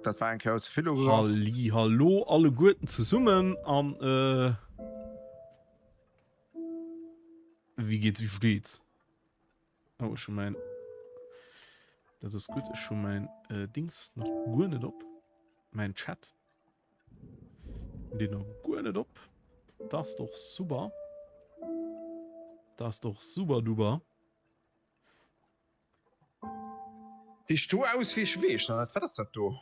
Dat war eng Kéier ze vill ugegraff. Halli hallo alleguerten zesummen an äh, wéi geht's, wéi steht's? Oh, ech hu mäin Dat ass gutt, ech hu mäin äh, Dings nach guer net op. Mäin Chat. Deen nach guer net op. Dat ass doch super. Dat ass doch super duper. Wéi do aus wéi ech weess net wat ass dat do?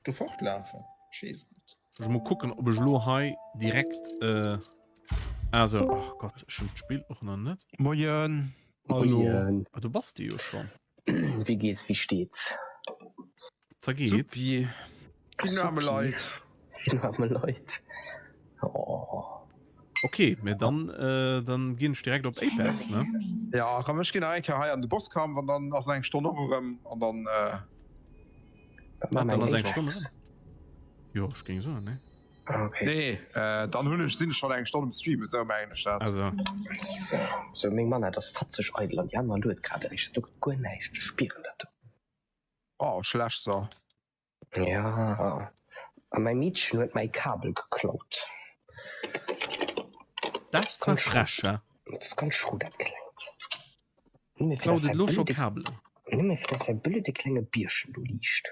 Do fortlafen? Ech weess et net. Ech mol kucken ob ech lo hei direkt äh, also ach Gott ech hunn d'Spill och nach net. Moien. Hallo. Moien. Ah, du bass de jo schonn. Wéi gees, wéi steets? Zergeet. Suppi. Ginn arme Leit. Ginn arme Leit. Oh. Okay, mir dann äh, dann ginn ech direkt op Apex, ne? Ja, komm ech ginn nach eng Kéier hei an de Bosskampf an dann ass eng Stonn och erëm an dann äh, Wat, dann ass eng Stonn erëm? Jo, ech géing soen, ne? Okay. Nee, äh, dann hunn ech sinn ech schonn eng Stonn um Stream, esou mengen ech dat. Also. So, so meng Manette ass fatzeg eidel an déi aner luet grad eréischt. Do gëtt guer näischt. Ech spieren dat do. Oh, schlecht so. Ja, a mäi Meedchen huet mäi Kabel geklaut. Dat ass zwar frech, he? Dat ass ganz schro, dat Klengt. Nëmme fir Klaut dass et elo säi scho blöde, Kabelen? nëmme fir dass säi blöde klenge Bierchen do liicht.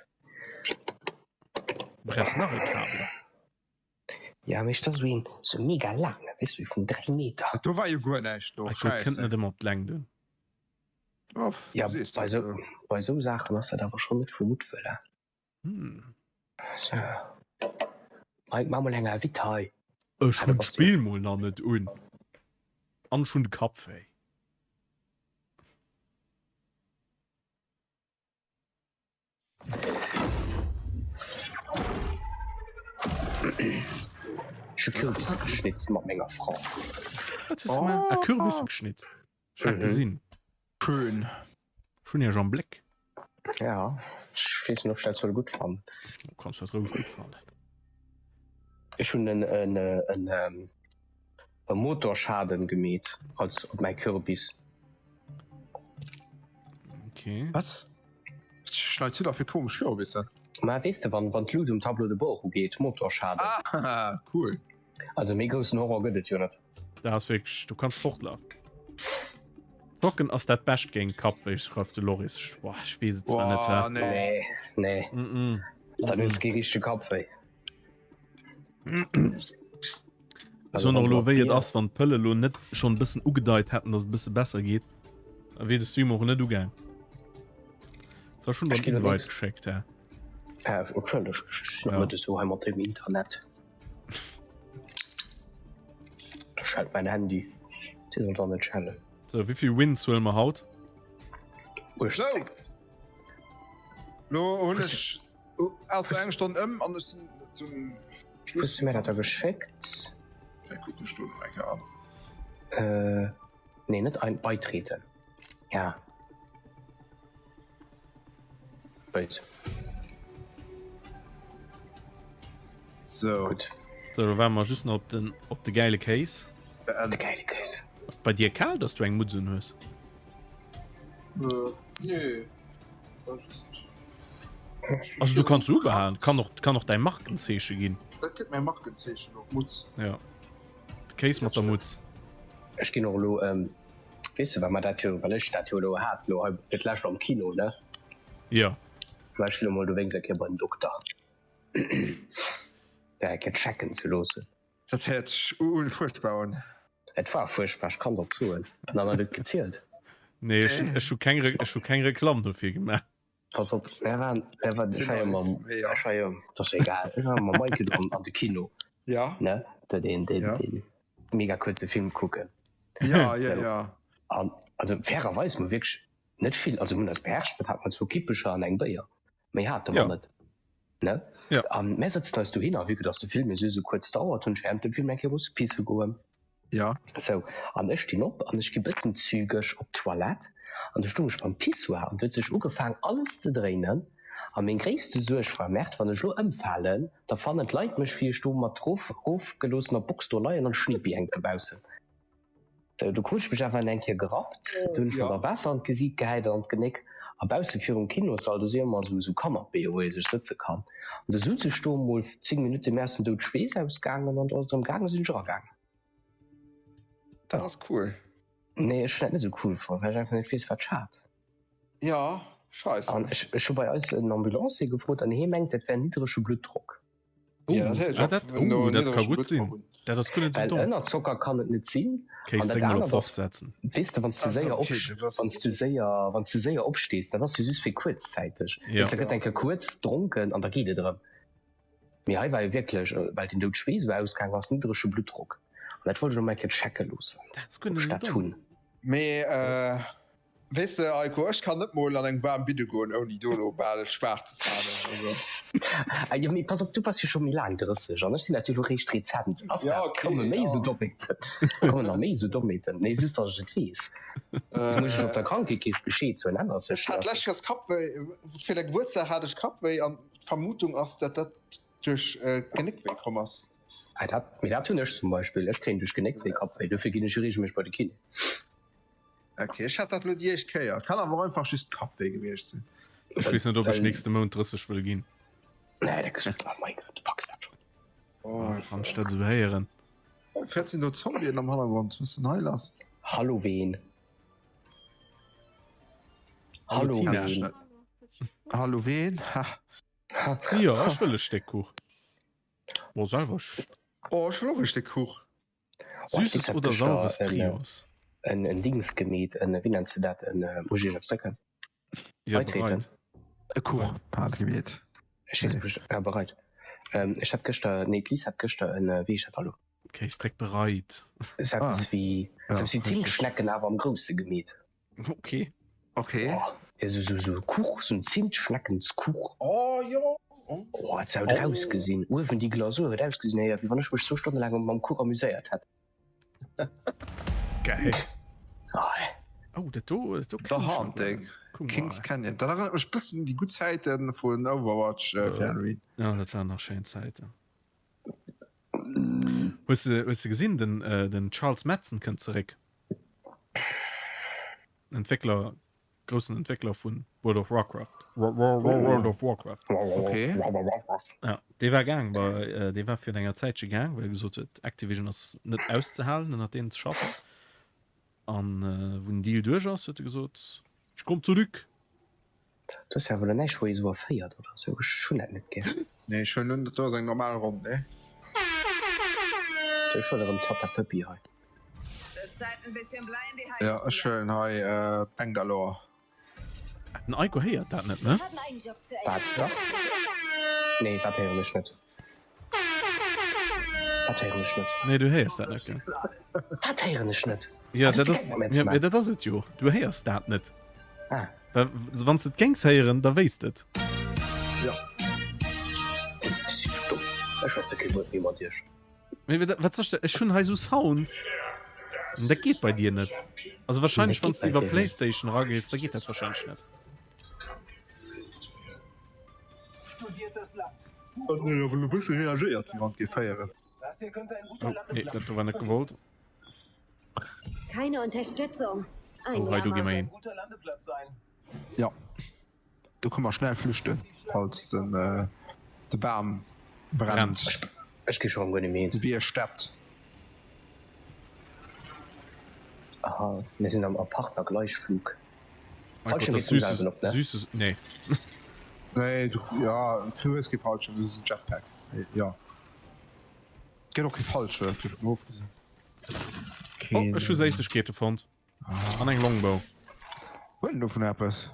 Brauchs nach e Kabel? Ja, mee dat ass esou een, sou mega laangen, weess du, vun 3 Meter. Do war jo guer näischt do, Ah, gutt, kënnt scheisse. net ëmmer op d'Längt un. Off, Ja, du sees bei dat sou, do. bei sou Saachen ass dat awer schonn net vu Muttwëll, he? Hm. So. Mike, maach mol eng Invite hei. Ech Ah, hunn do bass du jo. d'Spill mol nach net un. An ech hunn de Kapp wéi. Ech hu Kürbisse geschnitzt mat menger Fra. Wat hues du gemaach? Ah, Kürbisse geschnitzt. Ech hat gesinn. Schön. Ech hunn iech am Bléck. Ja, ech weess net, ob ech dat soll gutt fannen. Du kanns dat roueg gutt fannen. Ech hunn en, en, en, e Motorschaden gemeet als op mäi Kürbis. Okay. Was? Schneidst du da fir komesch Kürbissen? Ma weess de, wann, wann d'Lut um Tableau de bord ugeet, Motorschaden. Ah, cool. Also méi groussen Horror gëtt et jo net. Dat ass wierklech, du kanns fortlafen. Zocken ass dat Bescht géint Kappwéi, schreift de Loris. Boah, ech weess et zwar net. Boah, Hä? nee. Nee, nee. Mm -mm. Dann hues du kee richtege Kappwéi. Ech soen och elo wéi et ass, wann d'Pëlle lo net schonn e bëssen ugedeit hätten, datt et e bësse besser geet, da wier de Stream och net ugaang. Zwar schon den Invite geschéckt, hä? Äh, entschëlleg, ech sinn net esou hei mat dem Internet. Do schellt mäin Handy. Dee soll dann net schellen. Sou, wéi vill Wins huele mer haut? 18. Lo hunn ech Ass eng Stonn ëm an ech sinn zum Schluss. Hues du mir dat da geschéckt? Ech kucken ech do nach eng Kéier an. Äh, nee, net ein beitreten. Ja. Wait. So. Gutt. So, da waarde mer just nach op den, op de gäile Kéis. De gäile Kéis. Ass et bei dir kal, dass du eng Mutz un hues? Äh, nee. Also du kanns se ubehalen, kann och, kann och däi Markenzeeche ginn. Dat gëtt mäi Markenzeechen och, Mutz. Ja. De Kéis mat der Mutz. Ech ginn och elo, weess de, well mer dat jo, well ech dat jo elo hat, elo hei fir d'lescht am Kino, ne? Jo. Mä ech ginn elo mol dowéinst eng Kéier bei den Dokter, fir eng Kéier checken ze loossen. Dat héiert sech un fuerchtbar un. Et war fuerchtbar, ech kann der soen. An dann huet et gezielt. Nee, ech hunn, ech hu keng, ech hu keng Reklamm dofir gemaach. Pass op, mär waren, mär waren, ech war jo mam, ech war jo, et ass jo egal, ech war mam Michael do an de Kino, Ja. ne, do deen, deen, Ja. deen mega kuerze Film kucken. Ja, ja, Sou. ja. An, also fairerweis, mir hu wierklech net vill, also mir hunn eis beherrscht, wat hate mer, zwou Kippecher an eng Béier. Méi hate mer Ja. net, ne? Ja. An mär sëtzen eis dohinner, vue que dass de Film jo souwisou kuerz dauert, hunn ech während dem Film eng Kéier musse pisse goen. Ja. Sou, an ech stinn op an ech gi bëssen zügeg op d'Toilette an du stung ech beim Pissoir an et huet sech ugefaang alles ze dréinen a meng gréisste Suerg war, Merde, wann ech lo ëmfalen, da fannen d'Leit mech wéi ech do mat rof rofgeloossener Box do leien an d'Schnippi hänkt dobaussen. Sou, du krut ech mech awer eng Kéier gerappt, du hunn ech mer da Waasser an d'Gesiit gehäit an an d'Genéck. A bausse virum Kinossall, do si ëmmer esou esou Canapéë wou ee sech sëtze kann. An du sutz ech do emol 10 Minutten, mir ass den doud Schweess ausgaangen an do ass et erëm gaangen, sinn ech eragaangen. Dat ass cool. Nee, ech hunn dat net esou cool fonnt, well ech einfach net weess wat ech hat. Ja, scheisse. An ech ech hu bei eis en Ambulancier gefrot an hee mengt dat wär niddrege Bluttdrock. Oh, ja, dat, ah, dat, oh, dat ka gutt sinn. Dat ass guer net esou domm. Ënnerzocker kann et net sinn. Kéis dréng mol op fortsetzen. Weess de, wann s de séier op, wann s de séier, wann s de séier opstees, dat ass jo just fir kuerzzäiteg. Weess, da gëtt eng Kéier kuerz dronken an da geet et erëm. Mee hei war jo wierklech, well den doud Schweess esou ausgaangen ass, niddrege Bluttdrock. An dat wollt ech elo mol eng Kéier checke loossen, ob ech dat hunn. Mee Weess de Eiko, ech kann net mol an eng waarm Bidde goen ouni dono bal schwaach ze falen, also. Ah jo, mee pass op, du bass jo scho méi laang 30 an ech sinn dat jo elo réischt rezent. Ass Ja, dat, okay, komme méi ja. esou Dommheeten, kommen nach méi esou Dommheeten. Nee, just datt ech et weess. Muss ech op der Krankekeess Bescheed soen, ännert sech Ech hat do d'lescht eppes? Kéiers Kappwéi, fir däi Gebuertsdag hat ech Kappwéi an d'Vermutung ass, datt dat duerch Genéckwéi komm ass. Ah dat, mee dat hunn ech zum Beispill, ech kréien duerch Genéckwéi Kappwéi, dofir ginn ech jo reegelméisseg bei de Kiné. Ok, ech hat dat lo déi éischt Kéier. Kann awer och einfach just Kappwéi gewiescht sinn. Ech weess net ob ech nächste Mount 30 wëll ginn. Nee, dat gëss du oh mein Gott, du packs dat schon. Oh, Wann ech dat esou héieren. Oh, fährt sinn do Zombien am Hannergrond? Was ist denn hei lass? Hallo ween? Hallo Hallo Tina. ween? Hallo ween? Ha. Jo, ech wëll e Stéck Kuch. Oh, selwer. Oh, ech wëll och e Stéck Kuch. Süßes oder saures Trios? En en Dings gemeet, en wéi nenns de dat, en muss ech iech eppes drécken? Ja, Beitreten. bereit. E Kuch hat gemeet. Ech weess net, ja bereit. Ech hat gëschter, nee d'Lis hat gëschter en, wéi heescht dat elo? Kéis dréck bereit. Sou eppes wéi, sou eppes wéi Zimtschnecken awer am Grousse gemeet. Okay. Okay. Oh, ja, so, so, so Kuch, so en Zimtschneckenskuch. Oh jo. Oh, et huet oh. ausgesinn. Uewen déi Glasur huet ausgesinn, héier, wéi wann ech mech zwou Stonne laang mam Kuch amuséiert hätt. Geil. Oh. Oh, dat do, dat do The Haunting. Kings Canyon. Dat erënnert mech bëssen un déi gutt Zäiten vun Overwatch äh, fir Halloween. Ja, dat waren nach schéin Zäiten. Hues de, hues de gesinn, den, äh, den Charles Manson kënnt zeréck. Entwéckler, groussen Entwéckler vun World of Warcraft. World of Warcraft. Okay. Ja, dee war gaang bei, äh, dee war virun enger Zäitche gaang, well e gesot huet, Activision ass net auszehalen, ënnert deenen ze schaffen. An äh, wou den Deal duerch ass, huet e gesot, ich komm zurück. Do ass jo awer elo näischt wou ee sou erféiert oder sou, ech hunn dat net gär. Nee ech huelen un dat do ass eng normal Ronn, nee? Sou ech huelen erëm Tata Pëppi hei. Jo ech huelen hei Bangalore. Den Eiko héiert dat net, ne? Wat da? Nee wat héieren ech net. Wat héieren ech net? Nee, du héiers dat net, gell? Wat héieren ech net? Ja, dat ass, ja, mee dat ass et jo. Du héiers dat net. Ah. Well, wann s de et géings héieren, da wéisst et. Ja. Du si domm. Ech schwätze kee Wuert méi mat iech. Mee wat, wat soll ech da, ech hunn hei sou Sounds. An dat geet bei dir net. Also wahrscheinlech, wann s de iwwer Playstation eragees, da geet dat wahrscheinlech net. Huet mir awer elo bësse reagéiert wéi wann et géif féieren. Oh, nee, dat do war net gewollt. Keine Unterstützung. Oh, hei do gi mer hin. Ja, do kënne mer schnell flüchten, falls den de Bam brennt. Ech gi scho rëm guer net méi eens. De Bier steppt. Aha, mir sinn am Partner-Gleichflug. Mein Gott, das süßes, süßes, nee. Nee, du, ja, du hues kee Fallschirm, du hues en Jetpack. Ja. Gëtt och kee Fallschirm, dovun ofgesinn. Oh, ech hu Séissegkeete fonnt. An eng Longbow. Huel en dovun eppes?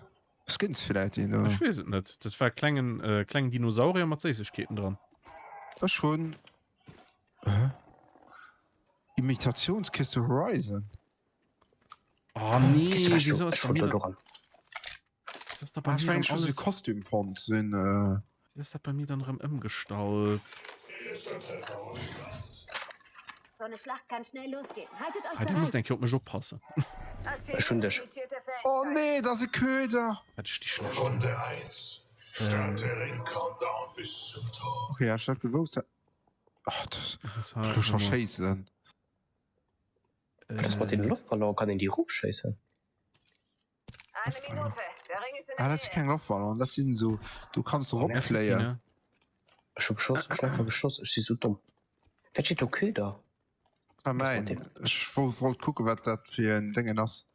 Skins villäit déi do. Ech weess et net. Dat war klengen, äh, klengen Dinosaurier mat Séissegkeeten dran. Ech hunn. Hä? Imitationskiste Horizon. Oh nee, wieso ist bei mir dann, wieso ist da bei Ah, ich mir mein, dann ich alles... alles Kostüm fand sinn äh... Wieso ist dat bei mir dann erëm ëmgestallt? So eine Schlacht kann schnell losgehen. Haltet euch Ah, du musst bereit. eng Kéier op mech oppassen. Ech hunn dech. Oh nee, dat ass e Köder. Wat ech déi schlecht. Runde 1. Starte Ring Countdown bis zum Tor. Okay, ja, ich hab gewusst. Ach, das, Das du schon schéissen. Wat ass mat deene Loftballon? Kann een déi erofschéissen? Ah, dat si keng Loftballonen, dat sinn esou, do kanns du eropfléien. Ech hu geschoss, ech hu einfach geschoss, ech si sou domm. Wat steet do Köder? Ah, mäin. Ech wollt kucken, wat dat fir en Déngen ass.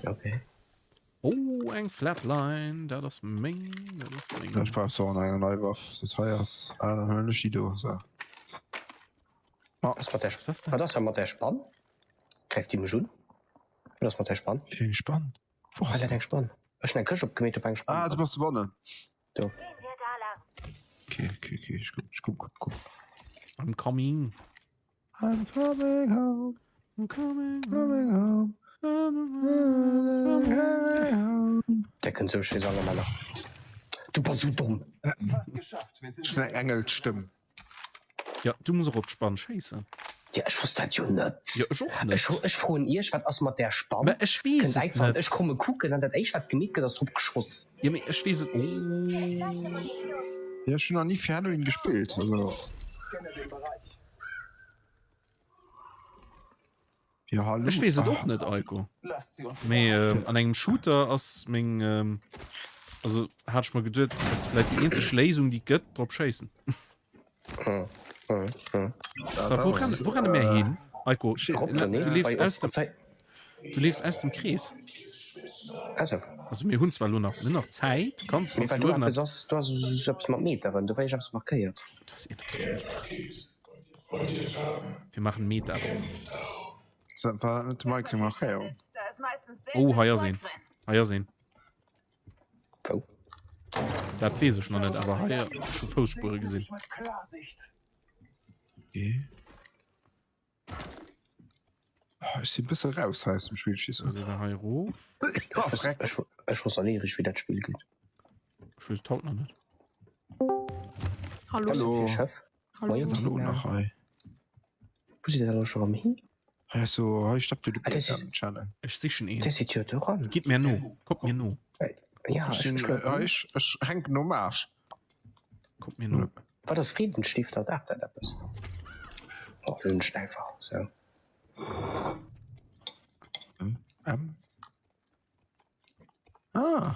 Okay. Oh, eng Flatline, dat ass meng, dat ass meng. Ech brauch zwar och nach eng nei Waff. Dat hei ass, ah, dann huelen ech déi do. So. Ah. Was mat der, wat ass da mat der Spann? Gräift déi mech un? Wat ass mat der Spann? Wéi eng Spann? Wou ass dat? Eng Spann. Ech hunn eng Këscht opgemeet, op eng Spann. Ah, du bass dobannen. Do. Okay, okay, okay, ich komm, ich komm, komm, komm. I'm coming. I'm coming home. I'm coming, coming home. I'm coming home. Der kënnt sou schéi sange Männer. Du bass sou domm. Schon eng Engelstëmm. Ja, du muss och op d'Spann schéissen. Ja, ech wosst dat jo net. Ja, ech och net. Ech, ech froen iech, wat ass mat där Spann? Mä ech weess et net. Ech komme kucken an dat éischt wat gemeet gëtt ass drop geschoss. Ja, mee ech weess et. Oh. Ja, ech hunn nach ni fir Halloween gespillt, also. Ja, hallo. Ech weess et och net, Eiko. Mee ähm, an engem Shooter ass meng ähm, also hat ech mer geduet, ass vläit déi eenzeg Léisung, déi et gëtt, drop schéissen. Hm, hm, hm. So, wou renne, wou renne mir hin? Eiko, du leefs aus dem, du leefs aus dem Krees. Also. Also mir hunn zwar lo nach, mir hunn nach Zäit, kanns, Mee wanns well du do uewen eppes eppes. ass, do ass eppes mat Meteren, do war ierg eppes markéiert. Do ass iergendwas mat Meteren. Wir machen Metas. Dat war net de Mike seng Markéierung. Oh, hei ass een. Hei ass een. Wou? Dat weess ech nach net, awer hei ech hu Fousspuere gesinn. Okay. Ah, ech si bësse raus hei aus dem Spill. Ech So, da hei erof. Ah, Ech, ech, ech wosst nach ni richteg, wéi dat Spill geet. Ech weess et haut nach net. Hallo. Hallo. Chef. Hallo. Hallo nach hei. Wo sidd der elo scho rëm hin? Hei ass so, hei stappt jo de Ah, das Bierg am Channel. Ech sichen een. Dir sidd jo doran. Gitt mir no. Kommt mir no. Ja, Ech ech, sinn, ech äh, hei, ech, ech hänken um Aarsch. Kommt mir no. Wat ass Friedensstifter? Sagt dat eppes? Och wünscht einfach sou. M. Ah.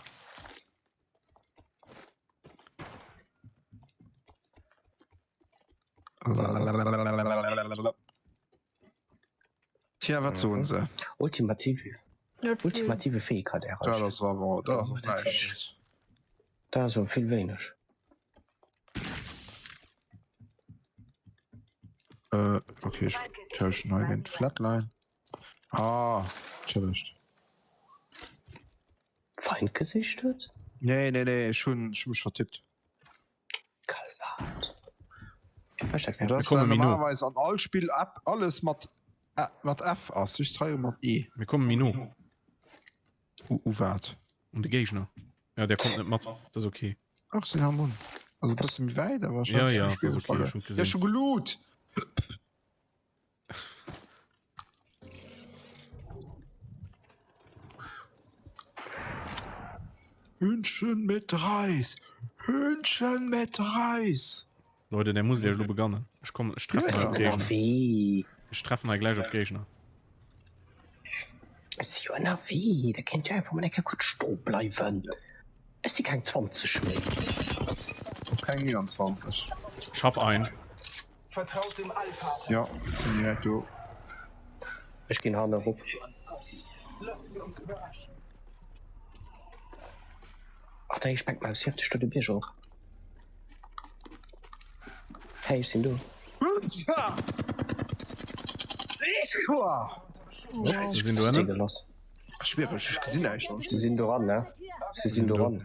Tja, wat soen se? Ultimative, ultimative Fähigkeit Dat erreicht. ass awer, dat ass och näischt. Dat ass awer vill wéineg. Äh, okay, ech tauschen hei géint Flatline. Ah, entschëllegt. Feind gesichtet? Nee, nee, nee, ech hunn ech hu mech vertippt. Kalvat. Ech dat Ja, wär das kommen well méi no. normalerweis an all Spill App alles mat Ä mat F ass, just hei mat E. Mir komme méi no. U u wat? Un de Géigner. Ja, der kommt net mat. Dat ass okay. Ach, sinn am un. Also e bësse méi wäit, awer ech Ja, hat ja, schon dat ass okay, ech hunn Ja, gesinn. schon geloot! Hühnchen mit Reis! Hühnchen mit Reis! Leute, der muss Iech elo begannen. Ech kommen, ech treffen hei op Géigner. Ënnerwee. Ech treffen hei gläich op Géigner. Ech si jo ënnerwee, da kéint jo einfach mol eng Kéier kuerz stoe bleiwen. Ech si keng 20 méi. Och keng 29. Ech hab ein. Vertraut dem Allvater. Ja, sinn direkt do. Ech ginn hanne erop. Lasst sie uns überraschen. Ach, da sprengt Maus hefteg do de Bierg erop. Hey, ech sinn do. Sie sinn do ënnen. Lass. Schwiereg, ech gesinn näischt. Sie sinn doran, ne? Sie sinn doran.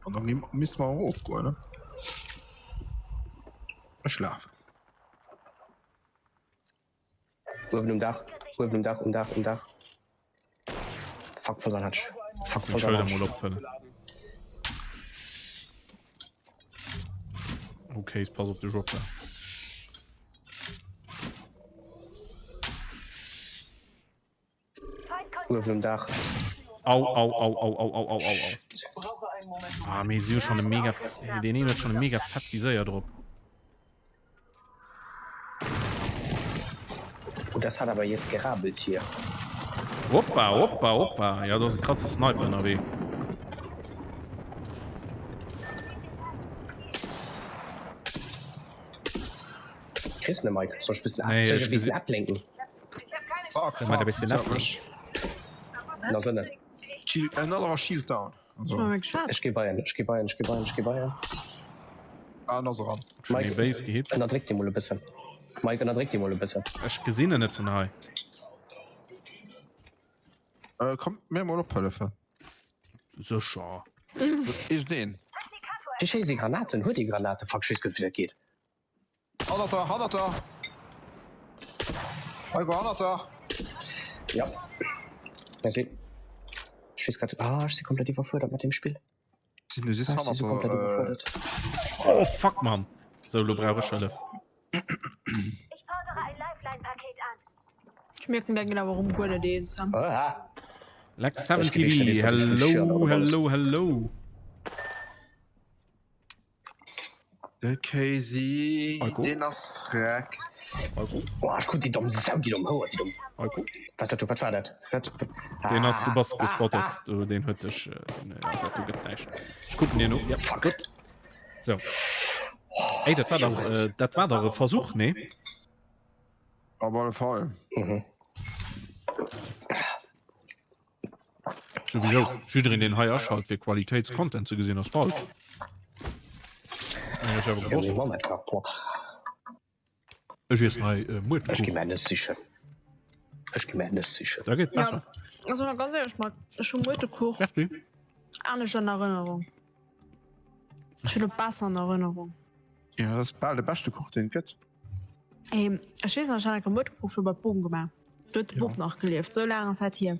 An dann misst man och ofgoen, ne? Ech lafen. Uewen um Daach, uewen um Daach, um Daach, um Daach. Fuck, voll an Hatsch. Fuck, Den voll an Schëlder Hatsch. mol opfëllen. Okay, pass op de Joker. Uewen um Daach. Au, au, au, au, au, au, au, au, au. Ah, mee si hu schon e mega, deen een huet schon e mega fett Viséier drop. das hat aber jetzt gerabelt hier. Hoppa, hoppa, hoppa. Ja, do ass e krasse Sniper ënnerwee. Kriss de Mike? Soll ech bëssen Nee, soll ech ech e bisschen gesi- ablenken? Fuck, Soll mat e bisschen fuck, ablenken? Na sënne. Shield, another shield down. Also, Ech gi bei en, ech gi bei en, ech gi bei en, ech gi bei en. ah, en ass eran. Schon ee Mike, Base gehit. ënnerdréck déi mol e bëssen. Mike, ënnerdréck déi mol e bëssen. Ech gesinn en net vun hei. Äh, kommt mir mol ophëllefen. Sécher. Iergendeen. Wéi schéi si Granaten? Huet ee Granaten? Fuck, ech weess guer net wéi dat geet. Hannert der, hannert der! Heiko, hannert der! Ja. Merci. Ech weess grad, ah, ech si komplett iwwerfuerdert mat deem Spill. Sinn du sis Ah, ech si hannert sou der, komplett äh, iwwerfuerdert. Oh fuck Mann. Sou, lo brauch ech Hëllef. Ich fordere ein Lifeline-Paket an. Ech mierken dat ginn awer erëm guer net eens. Ah, Lex Ech 7 ginn TV, dech net hello, eens, hello, hello. De Casey, Heiko? deen ass freckt. Heiko? Boah, ech krut déi domm Sau, déi domm Houer, déi domm. Heiko? Was dat do, wat war dat? Wat? Deen ass, du bass Ah, gespottet. ah. Du, deen huet dech, äh, deen, ja, dat do gëtt näischt. Ech kucken dir no. Ja, Fuck. gutt. So. Ey, dat war dach, äh, dat war dach e Versuch, nee? Op alle Fall. Mhm. Souwisou, jiddereen deen hei aschalt fir Qualitéitscontent ze gesinn ass falsch. Ech awer gewosst. Ech iessen hei Ech gi Muertekuch. mär Nëss sichen. Ech gi mär Nëss sichen. Da geet besser. Also na ganz éierlech Marc, ech hu Muertekuch Merci. anescht an Erënnerung. Ech hunn e besser an Erënnerung. Jo, dat ass bal de beschte Kuch deen et gëtt. Ey, ech weess nach, ech hat enke Muertekuch fir bei d'Bom gemaach. Do huet de Ja. Bop nach gelieft, sou laang ass dat hier.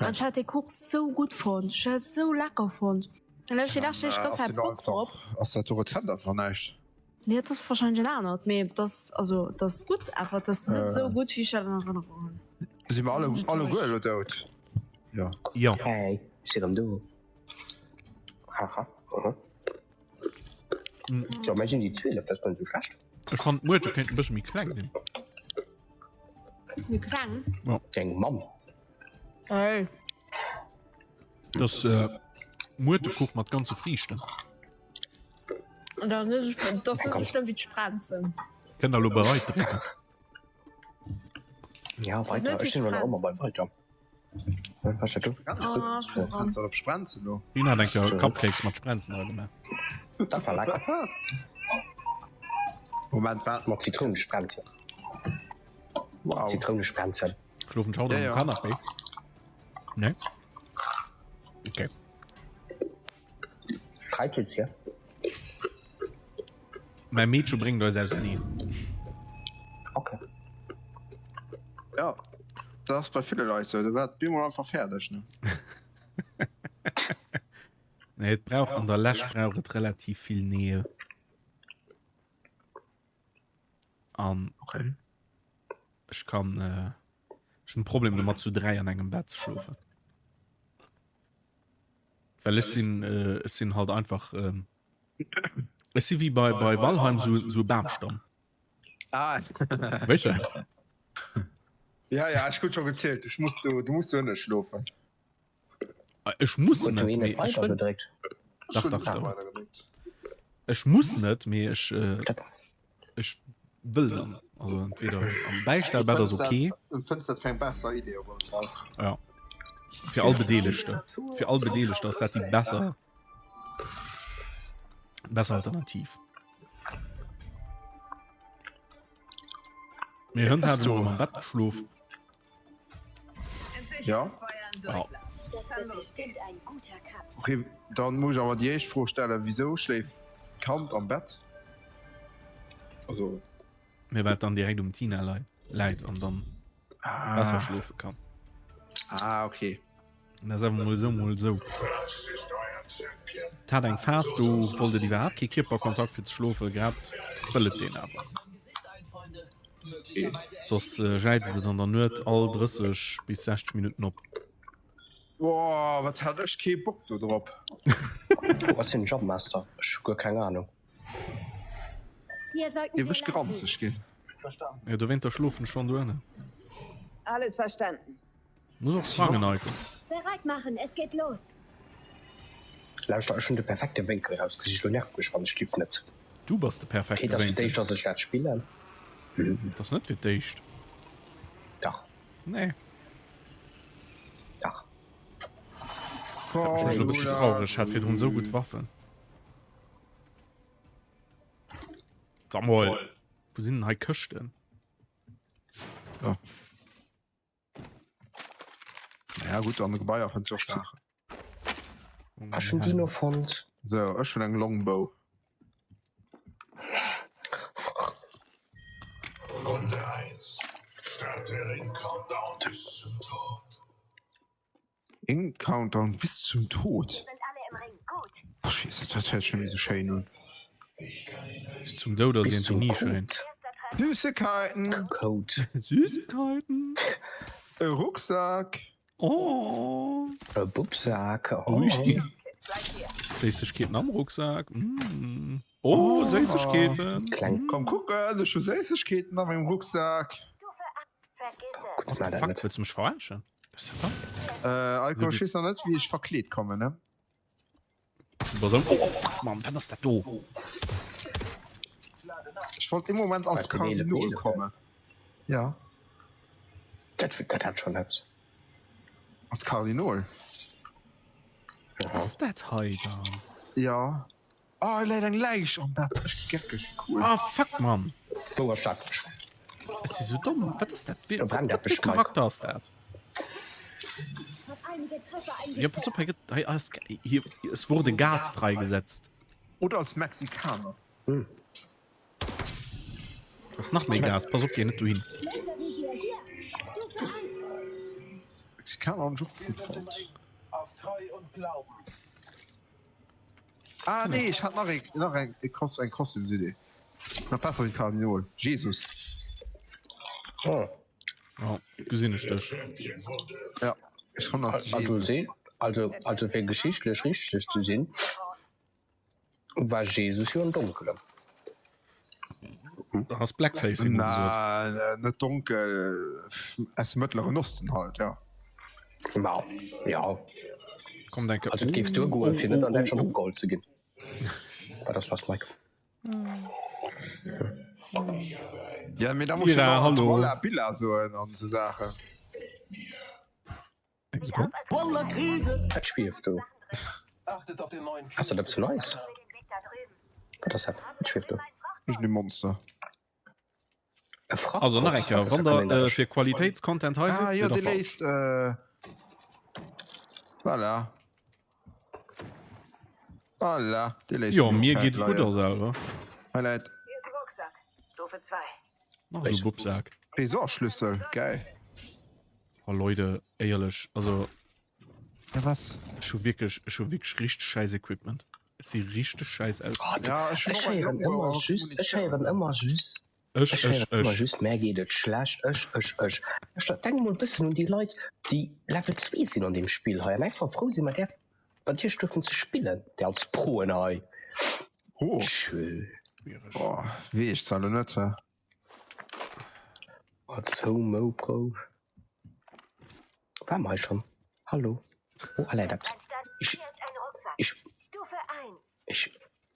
An ech hat dee Kuch sou gutt fonnt, ech hat sou lecker fonnt. An ech déi lescht Deeg Äh, ganz ass Zäit den Bock drop. einfach, ass dat do Rezept einfach näischt? Nee, dat ass wahrscheinlech en anert, mee dat ass, also dat ass gutt, awer dat ass net Äh. sou gutt, wéi ech dat an Erënnerung hunn. Si mer alle, alleguer elo dout? Jo. Jo. Hey, ech si rëm do. Haha, mhm. Jo, mei sinn déi 12, dat ass guer net sou schlecht. Ech fannen d'Muerte kéinten e bësse méi kleng sinn. Méi kleng? Ja. Deng Mamm. Hey. Dat ass Muertekuch mat ganze Friichten. Dat ass net esou schlëmm wéi d'Sprenzen. Kënnt der elo bereit drécken. Ja, weiter. Ech sinn elo nach ëmmer bei weiter. Kannst du op Sprenzen lo? Hien hat eng Kéier Cupcakes mat Sprenzen dra gemaach. Dat war lecker. Moment, wat? Mat Zitrounessprenzen. Wow. Zitrounessprenzen. Schlofen ech haut Ja, am ja. Canapé? Nee? Okay. Schreit jetzt hier. Mäi Meedche bréngt eis auseneen. Okay. Ja, dat ass bei ville Leit sou, do war d'Bemol einfach fäerdeg, ne? Nee, et brauch an der Lescht brauch et relativ vill Nähe. An Okay. ech kann äh, ech hunn Problem domat zu 3 an engem Bett ze schlofen. Well ech sinn äh, ech sinn halt einfach ähm, ech si wéi bei bei Valheim sou sou e Bamstamm. Ah. Wéisst de? Ja, ja, ech krut scho gezielt, du muss du, du muss doënne schlofen. Ah, Ech muss Huet net, du een mee net ech weider wëll. gedréckt? Dach, dach, dach. Ech muss net, mee ech äh, ech wëll dann. Also entweder ech am Bäistellbett ass okay. Fënns dat fir eng besser Idee op alle Fall. Ja. Fir all Bedeelegte. Fir all Bedeelegte ass dat déi besser besser Alternativ. Mir Hënt hat elo am Bett geschlof. Ja. Ja. Okay, dann muss ich awer déi éischt Fro stellen, Wisou schléift d'Kand am Bett? Also. Mee well et dann direkt um Tina leit, läit an dann ah. besser schlofe kann. Ah, okay. Dat ass awer mol esou, mol esou. Et hat eng Phas, do wollt et iwwerhaapt kee Kierperkontakt fir ze schlofen, grad wëll et deen awer. Soss jäizt et an der Nuet all 30 bis 60 Minutten op. Boah, wat hat ech kee Bock do drop. Wou ass den Jumpmaster? Ech hu guer keng Ahnung. Géif ech granzeg ginn. Jo, dowéinter schlofen ech schonn doënnen. Alles verstanden. Muss och sprangen, Eiko. Bereit machen, es geht los. Lauschter, ech hunn de perfekte Wénkel rausgesicht, lo nervt mech wann ech lift net. Du bass de Okay, perfekte et ass fir Wénkel. d'éischt dass ech dat spillen. Et ass net fir d'éischt. Dach. Nee. Dach. Dat mécht mech lo e bëssi traureg, ech hat virdrun esou gutt Waffen. Sag mol, wou sinn denn hei Këschten? Ja. Ja gut, an de Gebaier fënns du och Saachen. Ech hunn Dino fonnt. So, ech hunn eng Longbow. Runde 1. Starte Ring Countdown bis zum Tod. Ring Countdown bis zum Tod? Ach Scheisse, dat héiert sech net méi sou schéin un. Bis zum Doud ass Bis iergendwéi zum ni schéin. Code. Süßigkeiten! Code. Süßigkeiten! E Rucksack! Oh! E Bubsak. Oh. Ui. Séissegkeeten am Rucksak. Mm. Oh, Séissegkeeten. Kleng. Komm kucken, ech hu Séissegkeeten a mengem Rucksak. What the fuck, wëlls du mech verarschen? Was ist das? Äh, Alko, ech weess nach net, wéi ech verkleet kommen, ne? Du bass am. Oh, oh, fuck, Mann, wat ass dat do? Ech wollt ee Moment als Kardinol kommen. Ja. Dat, dat hat schon eppes. Als Kardinol? Wat ass dat hei dann? Ja. Oh, hei läit eng Läich am Bett. Ech geckeg, cool. Ah, fuck, Mann. Wou ass dat? Ech si sou domm. Wat ass dat? Wéi, Do brennt wat eppes, fir Mike. Charakter ass dat? Ja, pass op, hei gëtt, hei ass, hier, es wurde Gas freigesetzt. Oder als Mexikaner. Hm. Ass nach méi Gas. Pass op, géi net dohin. Mexikaner hunn ech och gutt fonnt. Ah nee, ech hat nach eng, nach eng, e Kos, eng Kostümsidee. Nach besser wéi Kardinol. Jesus. Oh. Ja, gesinn ech dech. Ja, ech kommen als Also, Jesus. se, also, also fir geschichtlech richteg ze sinn, war Jesus jo en Donkelen. Da ass Blackfacing ugesot. Na, net donkel, aus dem Mëttleren Osten halt, ja. Ma ja. Komm, denke. Also et géif duergoen, fir net an Däitschland ugeholl ze ginn. Wat ass lass, Mike? Ja, mee da muss Ira, jo hallo. Walla Billa soen an esou Saachen. Eng Sekonn. Wat schwieft do? Ass dat eppes Neies? Wat ass dat? Wat schwieft do? Ech e Monster. E Frachtbox? Also nach eng Kéier, Wat ass wann dat? der äh, fir Qualitéitscontent hei Ah sidd, jo, sidd dee der falsch. léisst äh, voilà. Voilà, dee léisst Jo, meng mir Zäit geet et gutt leien. a selwer. Hei läit. Nach esou e Bubsak. Tresorschlüssel, geil. Oh Leute, éierlech, also Ja was? ech hu wierklech, ech hu wierklech richteg schäiss Equipment. Ech si richteg schäiss Oh, ausgerüst. Ja, ech hunn Ech och eng héieren Longbow ëmmer a just, ech Munitioun. héieren ëmmer just, Ech, ech ech, héieren ëmmer ech. just, mär geet et schlecht, ech, ech, ech. Ech denk mol e bëssen un déi Leit, déi Level 2 sinn an deem Spill hei an einfach frou sinn, mat där, mat iech duerfen ze spillen, déi als Proen hei. Oh. Tschö. Schwiereg. Boah, wee ech zwar lo net, hä? Als Homo Pro. War mer hei schon? Hallo? Oh, hei läit eppes. Ich, ich, ich.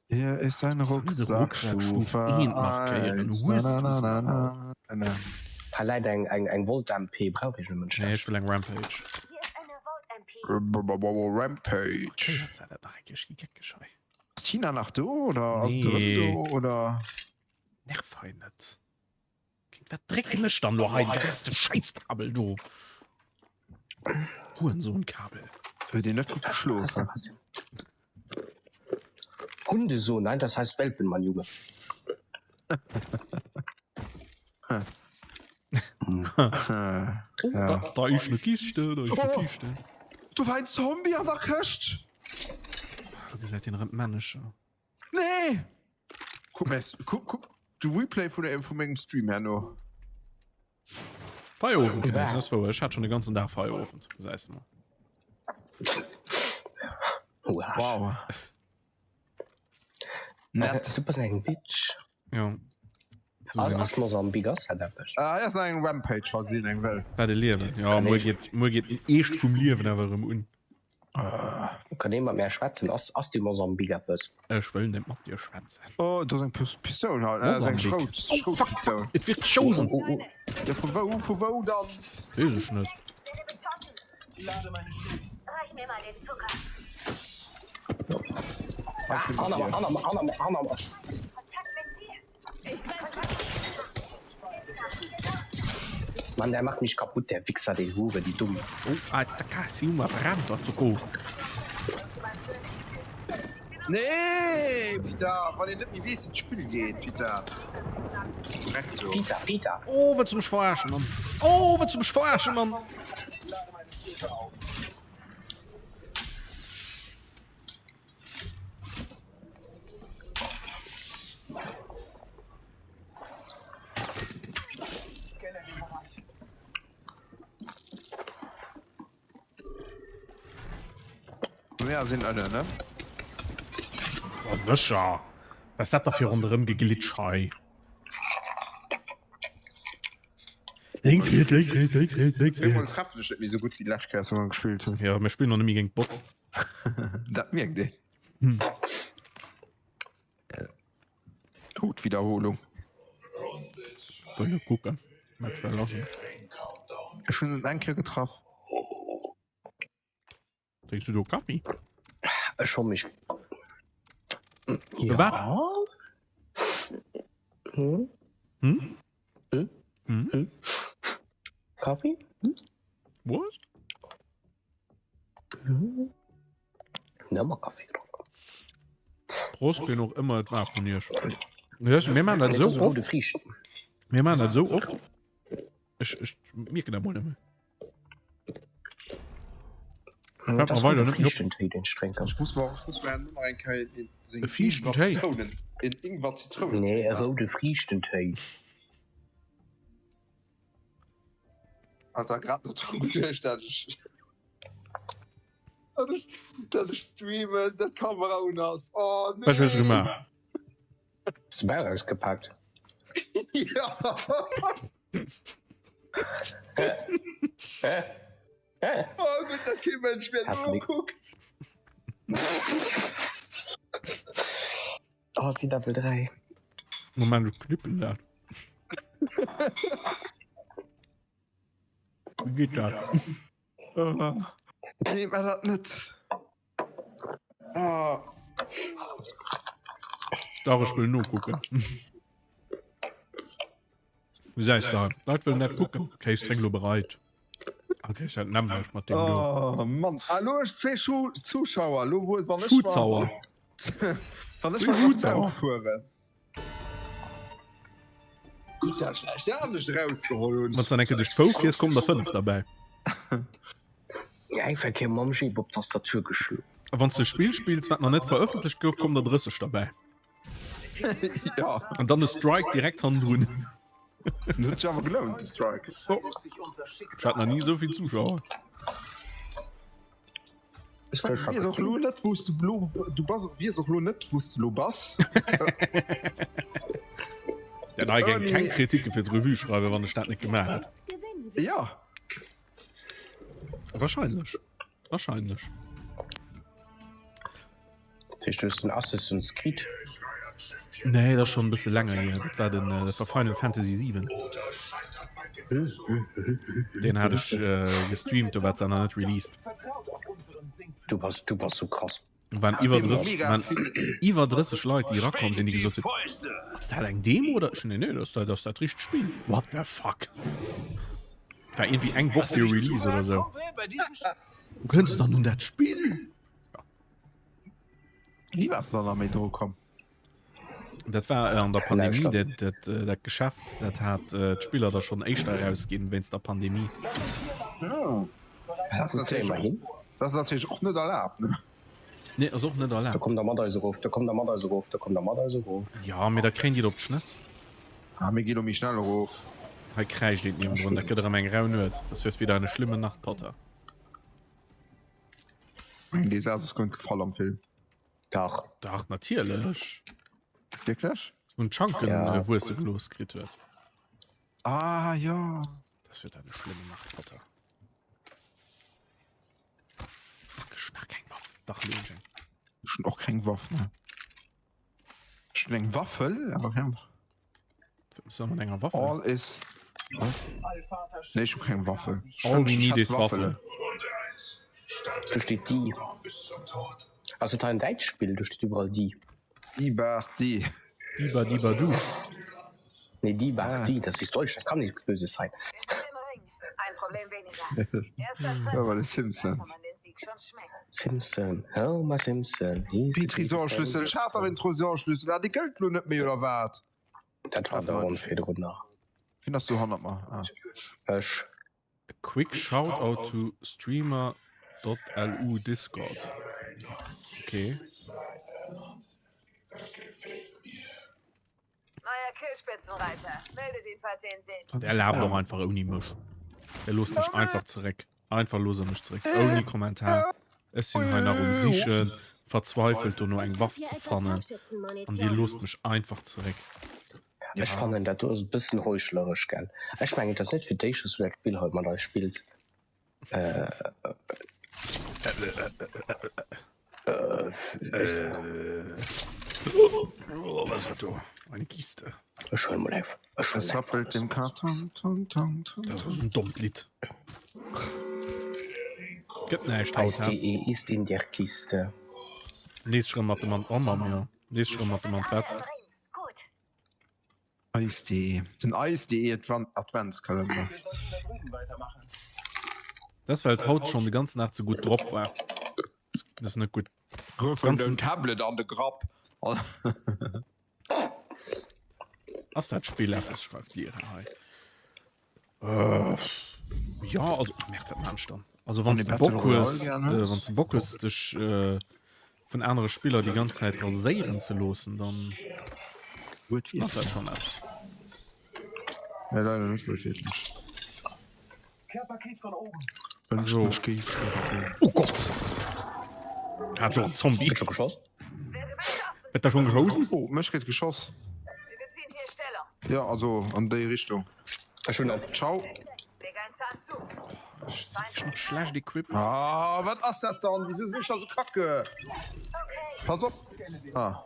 Hier ist ein Rucksack, Stufe 1. Na, na, na, na, na. Hei läit eng, eng, eng Volt MP. Brauch iergend e Mënsch Nee, dat? ech wëll eng Rampage. Rampage. Okay, wat sei dat nach eng Kéier? Ech gi geckeg hei. Ass d'China nach do oder ass et erëm Nee. do oder? Nerv hei net. Géint wat drécken ech dann lo hei? Dat ass de Schäisskabel do. Hurensohnkabel. Huet een net gutt geschlof, he? Hundesohn, nein, das heißt Welpen, mein Junge. Oh, da, da ist eine Kiste, da ist eine Kiste. Do war ein Zombie an der Këscht! Do gesäit een erëm d'Männecher. Nee! Kuck, mess, kuck, kuck de Replay vun, der, vun mengem Stream herno. Feierowend genéissen, ass wouer. Ech hat schon de ganzen Dag Feierowend, gesäis de mol. Wow. Nett. Du bass eng Bitch. Jo. Ass Mosambik ass dat eppes? Ah, ass eng Rampage, wa si eng wëll. Wat e Liewen. Ja, muer geet, muer geet den Eescht vum Liewen awer erëm un. Kann ee mat mär schwätzen? Ass, ass déi Mosambik eppes? Ech wëll net mat dir schwätzen. Oh, do ass eng Pistoul hei. Äh, ass eng Schrout, Oh, fuck, fuck, et wird geschossen. Oh, oh, oh. Ja, vu wou, vu wou dann? Weess ech net. Reich mir mal den Zucker. Hanner mer, hanner mer, hanner mer, hanner mer. Mann, der macht mich kaputt, der Wichser, die Hure, die Dumme. Oh, ah, zacka, si hu mer brennt dort zu Nee, Peter, wann een net méi weess, wéi d'Spill geet, Peter. Dreck do. Peter, Peter. Oh, wëlls du mech verarschen, Mann? Oh, wëlls du mech verarschen, Mann? Mir sinn ënnen, ne? Oh, sécher. Was dat da fir ronderëm geglitsch hei? Lénks, riets, lénks, riets, lénks, riets, lénks, riets. Emol treffen ech net méi sou gutt wéi d'lescht Kéier, wou mer gespillt hunn. Ja, mir spillen och net méi géint Bots. Dat mierkt een. Hm. Todwiederholung. Soll jo kucken. Match well lass. Ech hunn en eng Kéier getraff. Drénks du do Kaffi? Ech hu mech. Ja. Wat? Hm? Hm? Hm? Hm? Hm? Kaffi? Hm? What? Hm? Nëmmer Kaffi gedronk. Prost, wien och ëmmer et war vun iech. Mir man dat esou oft. Mir man dat esou oft. Ech, ech mierken dat mol net méi. Dat ass gudde friichten Téi deen ech drénken. Ech muss mer ech muss mer ëmmer eng Kéier E fiichten Téi? En Ingwer Zitrounen Nee e roude friichten Téi. Alter grad net dru geduecht dat ech dat ech dat ech streamen dat d'Kamera un ass. Oh nee. Wat hues du gemaach? Hues de Bauch ausgepaakt? Ja. Oh gutt, dat kee Mënsch mehr nokuckt. Oh, si Level 3. Moment, ech knippen dat. Wéi geet dat? Nee, war dat net. Ah. Dach, ech wëll nokucken. Gesäis de, Leit wëllen dat kucken. Kéis drénk lo bereit. Ah, kéis dat nämmlecht mat deem do. Oh Mann, ah, lo ech zwee Schu Zuschauer, lo wuel wann ech Schuzauer. Wann ech mal Bauch fueren. Gutt, dat ech näischt anescht erausgeholl hunn. Wann s de dann eng Kéier duerch d'Fou fiers, kommen der 5 derbäi. Einfach eng Kéier mam Jeep op d'Tastatur geschloen. A wann s de e Spill spills, wat nach net verëffentlecht gouf, kommen der 30 derbäi. Ja. An dann de Strike direkt hannendrun. Den huet sech awer gelount, de Strike. Oh. Ech hat nach ni esou vill Zuschauer. Ech weess och lo net wous du lo du bass weess och lo net wous du lo bass. Den hei géing keng Kritike fir d'Revue schreiwen, wann ech dat net gemaach hätt. Ja. Wahrscheinlech. Wahrscheinlech. Dat heescht, du hues den Assassin's Creed? Nee, dat ass schonn e bësse länger hier. Dat war den, dat war Final Fantasy 7. Den hat ech äh, gestreamt, do war se nach net released. Du bass, du bass sou krass. Waren iwwer 30, waren iwwer 30 Leit, déi erakomm sinn, déi gesot hunn, ass dat eng Demo oder? Ech, nee, nee, dat ass dat, ass dat richtegt Spill. What the fuck? War irgendwie eng Woch fir Release oder sou. Wou kënns du dann un dat Spill? Wéi bass du dann nach méi dru komm? Dat war äh, an der Pandemie, dat, dat, äh, dat Geschäft, dat hat äh, d'Spiller da schon éischter erausginn wéinst der Pandemie. Oh. Dat ass natierlech och, dat ass natierlech och net erlaabt, ne? Nee, ass och net Da erlaabt. komm der mat eis erof, da komm der mat eis erof, da komm der mat eis erof. Ja, mee da kréien déi et op d'Schnëss. Ah, mir gi lo méi schnell erof. Hei kräischt eent niewendrun, dat gëtt erëm eng rau Nuet. Das wird wieder eine schlimme Nacht, Potter. Meng dee Saz ass guer net gefall am Film. Dach. Dach, natierlech. Wierklech? Wou en d'Schanken Ja. äh, wuesse gelooss kritt huet. Ah ja. Das wird eine schlimme Nacht, Potter. Fuck, ech hunn nach keng Waff. Dach, lo hunn ech eng. Ech hunn och keng Waff, ne. Ech hunn eng Waffel, awer keng Waff. Wat muss mat enger Waffel? All is. Nee, ech hu keng Waffel. All we need is Waffel. Do steet die. Ass et hei en däitscht Spill? Do steet iwwerall die. Die Bar die. Die Bar die Bar du. Nee, die Bar die, das ist deutsch, das kann nichts Böses sein. Ja, bei de Simpsons. Simpson, Homer Simpson, he's Déi Tresorschlüssel, ech hat dach een Tresorschlüssel, ah, dee gëllt lo net méi oder wat? Dat war der Ronn virdrun nach. Wien ass do hannert mer? Ah. Ech. A quick shout out to streamer.lu Discord. Okay. Der labert och einfach ouni mech. Der loosst mech einfach zeréck. Einfach loosst er mech zeréck. Ouni Kommentar. Ech sinn hei nach um Sichen, verzweifelt dono eng Waff ze fannen. An dir loosst mech einfach zeréck. Ech fannen dat do ass e bëssen heuchleresch, gell? Ech mengen et ass net fir d'éischt, dass du dat Spill haut mat eis spills. Oh, was ist dat do? Eine Kiste. Ech huele mol eng. Ech huelen Es eng rappelt im Karton, ton, ton, ton, Dat ton. ass en dommt Lidd. Gëtt näischt haut, hä? Eis.de ist in der Kiste. Nees schrëmm mat dem An. Oh Mamm, jo. Nees schrëmm mat dem an d'Bett. Eis.de, den Eis.de Adventskalender. Das well et haut schon de ganzen Dag ze gutt drop war. Das ass net gutt. Gouf den Tablet an de Grapp. Ass dat Spill eppes, schreift d'Lira hei. Äh, ja, also, merkt dat man dann. Also wann du Bock hues, äh, wann du Bock hues, dech äh, vun anere Spiller déi ganz Zäit raséieren ze loossen, dann ass dat schon eppes. Ja, leider net wuertwiertlech. Also, oh Gott! Hat jo en Zombie. Gëtt scho geschoss? Gëtt da schon geschossen? Oh, mech gëtt geschoss. Ja, also an déi Richtung. Ech hunn en. Ciao. Ech si schon schlecht equipped. Ah, wat ass dat dann? Wieso sinn ech da so kacke? Pass op. Ah.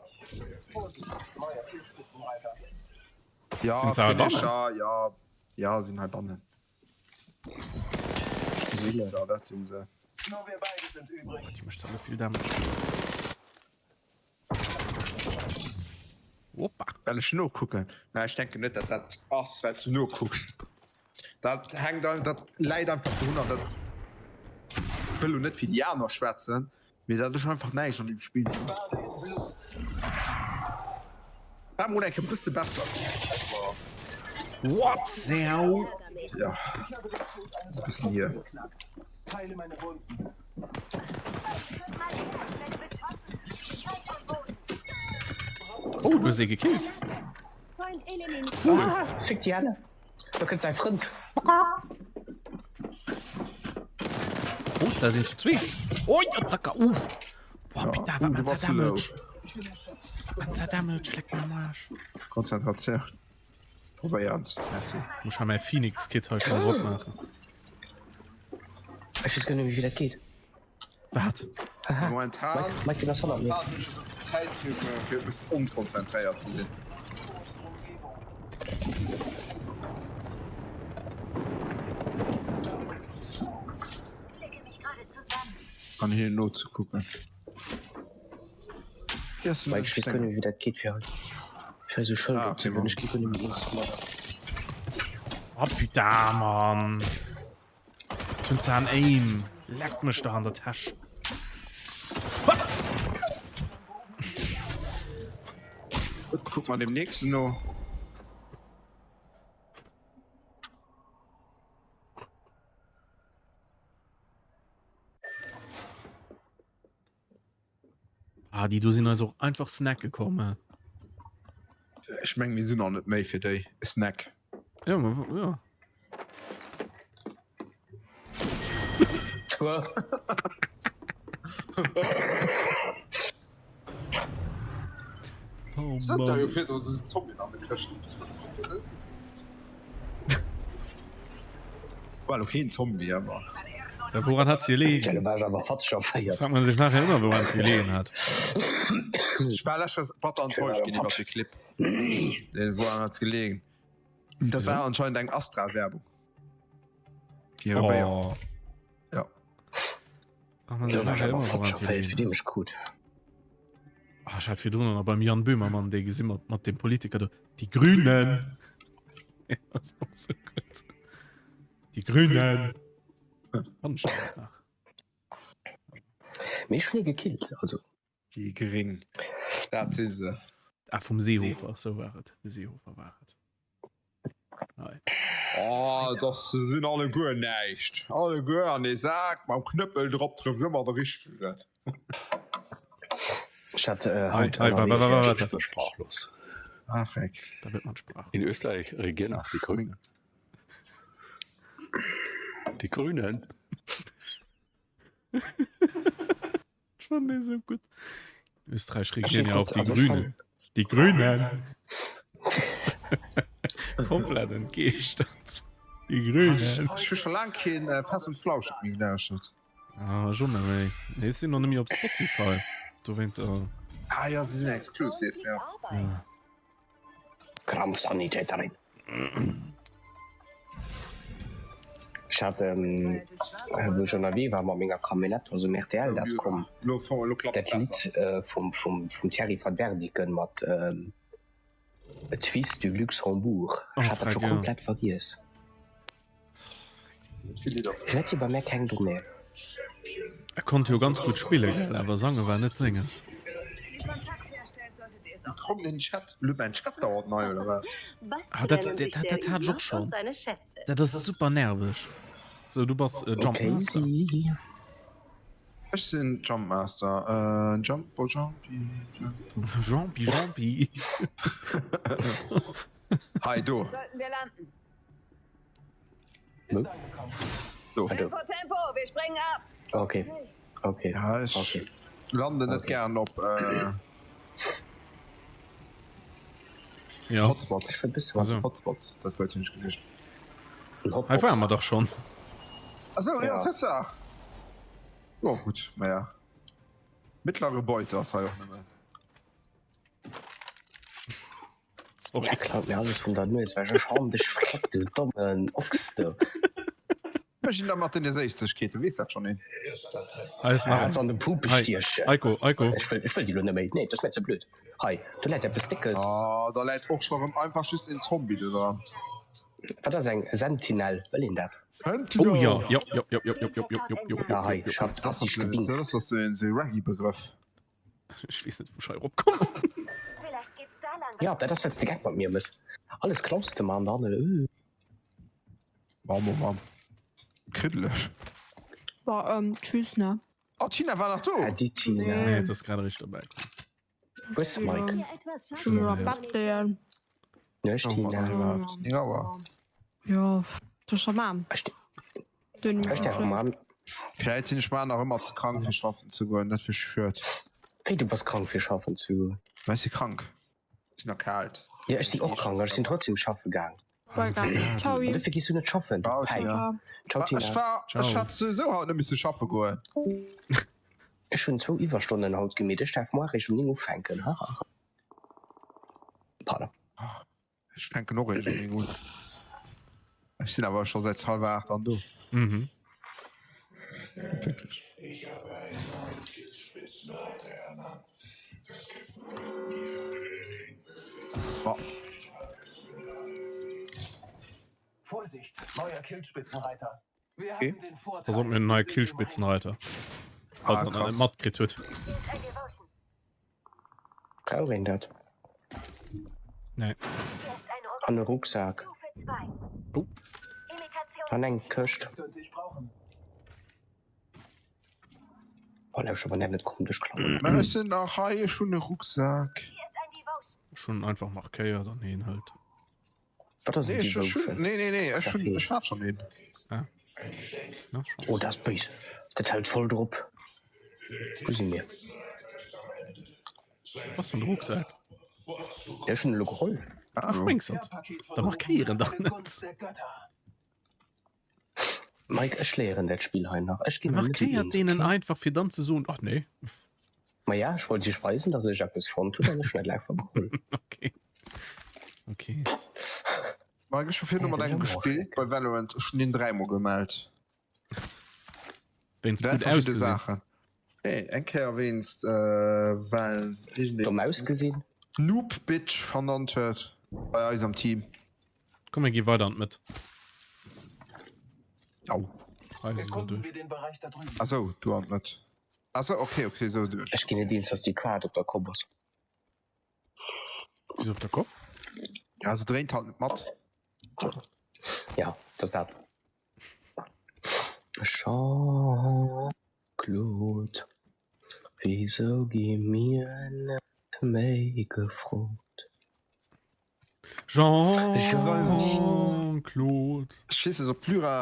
Ja, Sind se heibannen? Finisher, ja. Ja, sinn heibannen. Ja, dat sinn se. Oh, déi mécht alle vill Damage. Hoppa. Well ech nokucken. Mä ech denken net, datt dat ass, well s du nokucks. Dat hänkt ein, dat läit einfach dorunner, datt, ech wëll lo net fir déi aner schwätzen, mee datt ech einfach näischt an deem Spill sinn. War mol eng Kéier e bësse besser. What the hell? Ja, ass e bëssen hier. Oh, du hues ee gekillt. Cool. Ah, fick déi Henne. Da kënnt säi Frënd. Oh, da sinn zu zwee. Oh, ja, zacka. Uff. Boah, Ja, putain, oh, wat du man warst Damage. Wat za Damage, leck mir am Arsch. Konzentratioun. Probéiert, merci. Muss hei mäi Phoenix Kit hei schon drop maachen. Ech weess guer net méi wéi dat geet. Wat? Aha. Momentan Mike, Mike, du bass hannert mir. Momentan hunn ech e bëssen Zäit fir fir e bëssen onkonzentréiert ze sinn. An hinnen nozekucken. Mike, ech weess guer net méi wéi dat geet fir fir esou Schëld Ah, opzehiewen. Ech gi guer net méi eens domadder. Oh putain, Mann. Hunn ze an Aim. Leckt mech dach an der Täsch. Guck mal dem nächsten no. Ah, déi do sinn eis och einfach snacke komm. He. Ech meng mir sinn och net méi fir déi e Snack. Ja, ma, ja. Oh Sot der Mann. jo virdrun, do sinn Zombien an de Këschten. Das war doch net War lo keen Zombie, awer. Ja, woran hat se gelegen? Da war ech awer fatzeg Das erféiert. fragt man sich nachher immer, woran es gelegen hat. Ech war leschtens batter enttäuscht ginn iwwer de Clip. Den woran hat's gelegen? Dat war anscheinend eng Astra-Werbung. Fir hire Béier. Oh. Ja. Fragt man sich Da war ech nachher awer immer, woran fatzeg es erféiert, gelegen wéi dee hat. mech krut. Ah, ech hat virdrun nach beim Jan Böhmermann dee gesinn mat, mat dem Politiker do. Die Grünen! Das war so gut. Die Grünen! Fand ich dat nach. Mee ech hunn ee gekillt, also. Déi Gring, dat si se. Ah, vum Seehofer, sou war et. De Seehofer war et. Hei. Oh, dass se sinn alleguer näischt. Alleguer an ee Sak mam Knëppel drop, trëffs ëmmer de Richtegen. Ech hat äh, Hei, haut hei, wa, wa, wa, wa, Ich wa. bin sprachlos. Ah, Freck. Da wird man sprachlos. In Österreich regieren auch die Grünen. Die Grünen. Ech fannen dee sou gutt. In Österreich Ech regieren weess ja auch net, die also ech Grünen. fan Die Grünen! Komplett entgeeschtert. Die Grünen. Ech hu scho laang keen äh, Fest und Flauschig méi gelauschtert. Ah, ech och net méi. Nee, ech sinn och net méi op Spotify. Dowéint, äh, Ah ja, se sinn exclusive, ja. ja. Krampfsanitäterin. Ech hat ähm, wou ech ënnerwee war mat menger Camionnette ass um rtl dat komm. Lo, lo klappt Dat et besser. Lidd äh, vum, vum, vum Thierry van Werdiken mat ähm, Twist du Luxembourg. Oh, Ech hat dat Freck, scho ja. komplett vergiess. Firwat si bei mär keng Donnéeën? Er konnt jo ganz gutt spille gell, awer sange war net senges. Komm den Chat, lo mein Chat dauert nei oder wat? Ah, dat, dat, dat, dat hat ech och schonn. Dat ass super nerveg. So, du bass äh, Okay, Jumpmaster. si. Ech sinn Jumpmaster. Äh, Jump, oh, Jumpy, Jump. Jumpy, Jumpy. Hei do. Sollten wir landen. Do. Tempo, Tempo, wir springen ab. Okay. Okay. Ja, ech Okay. landen net Okay. gern op äh, Ja, Hotspots. Ech wëll bësse also. Hotspots, dat Wuert hunn ech gesicht. Ein Hei Hotbox. waren mer dach schonn. Achso, ja, Ja. Tatsaach. Jo, gutt, ma ja. Mittlere Beute ass hei och nëmmen. Sorry. Ja, klaut mir alles vun der Nues, well ech hauen dech freck, du dommen Ochs, du. Mech sinn da mat den Séissegkeeten, weess dat schonn een. Hei ass nach Kannst en. an de Pupe Hei, stiechen. Eiko, Eiko. Ech wëll, ech wëll déi lo net méi. Nee, dat ass mir ze blöd. Hei, do läit eppes Déckes. Ah, da läit och scho rëm einfach just een Zombie do dran. Wat ass eng Sentinel? Wëll een dat? Oh ja, jo, jo, jo, jo, jo, jo, jo, jo, jo, Ja, hei, jo, jo. ech hat Dat ass ech dat gedingst. ass doch sou een sou Reggae-Begrëff. Ech weess net, wou ech hei eropkommen. Ja, dat ass, wat s de Geck mat mir mëss. Alles klaus de mer an dann. Äh. Mam, oh Mann. Kriddeleg. Bon, ähm, tschüss, ne? Oh, d'Tina war nach do! Äddi, Tina. Nee, Nee. et ass grad eréischt derbäi komm. Wou ass de Mike? Ech muss am Bett leeën. Nuecht, Oh Mann, Tina. iwwerhaapt. 9 Auer. Jo, soll ech scho man? Ech, Dun, ech därf man. Vläit sinn ech mar nach ëmmer ze krank fir schaffen ze goen, dat wier schued. Wéi, du bass krank fir schaffen ze goen? Mä ech si krank. Ech sinn erkaalt. Jo, ech sinn och krank, ech sinn trotzdem schaffe gaang. Ciao. An dofir gees du net schaffen, Ciao, Päif. Tina. Ciao, Tina. Ech war, ech hat souwisou haut net misse schaffe goen. Ech hunn zwou Iwwerstonnen haut gemeet, ech däerf moar réischt um 9 ufänken, hahaha. Pardon. Ech fänken och eréischt um 9 un. Ech sinn awer scho säit hallwer 8 an do. Mhm. Wierklech. Oh. Vorsicht, neuer Killspitzenreiter. Wir Okay. haben den Da Vorteil. sollt mir en neie Wir sind im Killspitzenreiter. Falls Ah, der nach net krass. matkritt huet. Brauch een dat? Nee. An e Rucksak. Oh. An eng Këscht. Das könnte ich brauchen. Oh, lauschter, wann dat net kommt, ech klauen. Mä ech sinn nach hei, ech hunn e Rucksak. Schon einfach markéiert an een hëlt. Wat ass Nee, en ech ech hunn, Devotion? nee, nee, nee, ech hunn, Café. ech hat schonn een. Ah. Na, schon. Oh, dat ass béis. Dat hält voll drop. Wou si mir? Was denn de Rucksak? Ech hunn elo geholl. Ah, Schwéngsert. Da markéieren dach net. Mike, ech léieren dat Spill hei nach. Ech ginn nach net esou Markéiert deenen einfach fir dann ze soen, ach nee. Ma ja, ech wollt iech weisen, dass ech eppes fonnt hunn an ech hunn dat einfach geholl. Okay. Okay. Mike, ech hu virdu mat engem gespillt bei Valorant, ech hunn deen dräimol gemellt. Wéinst Dräi gutt verschidde ausgesinn. Saachen. Nee, eng Kéier wéinst, well iergendeen. Domm ausgesinn? Noob Bitch vernannt huet bei eis am Team. Komm mir gi weider an d'Mëtt. Au. Hei si mer Erkunden duerch. wir den Bereich da drüben. Ah sou, do an d'Mëtt. Ah sou, okay, okay, sou duerch. Ech ginn net eens, dass déi Kaart op der Kopp ass. Wieso op der Kopp? Ja, se dréint halt net mat. Ja, dat ass dat. Jean-Claude, wisou gi mir net méi gefrot? Jean-Claude. Ech weess net ob d'Lyra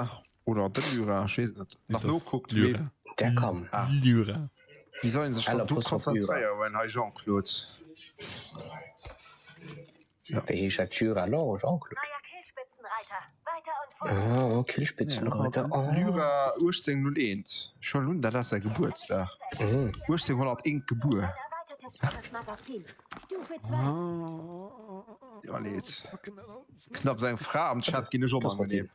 oder de Lyra, ech weess et net, nach nokuckt, mee. Lyra. Der kann. Ah. Lyra. Wéi soll een sech dann do konzentréieren, wenn hei Jean-Claude. Wéi heescht dat Jura lo Jean-Claude? Ah, Killspitzenreiter. Ah. Lyra 1801, schon un, dat ass säi Gebuertsdag. 1801 gebuer. Ja, leet. Knapps eng Fra am Chat ginn ech onangenehm.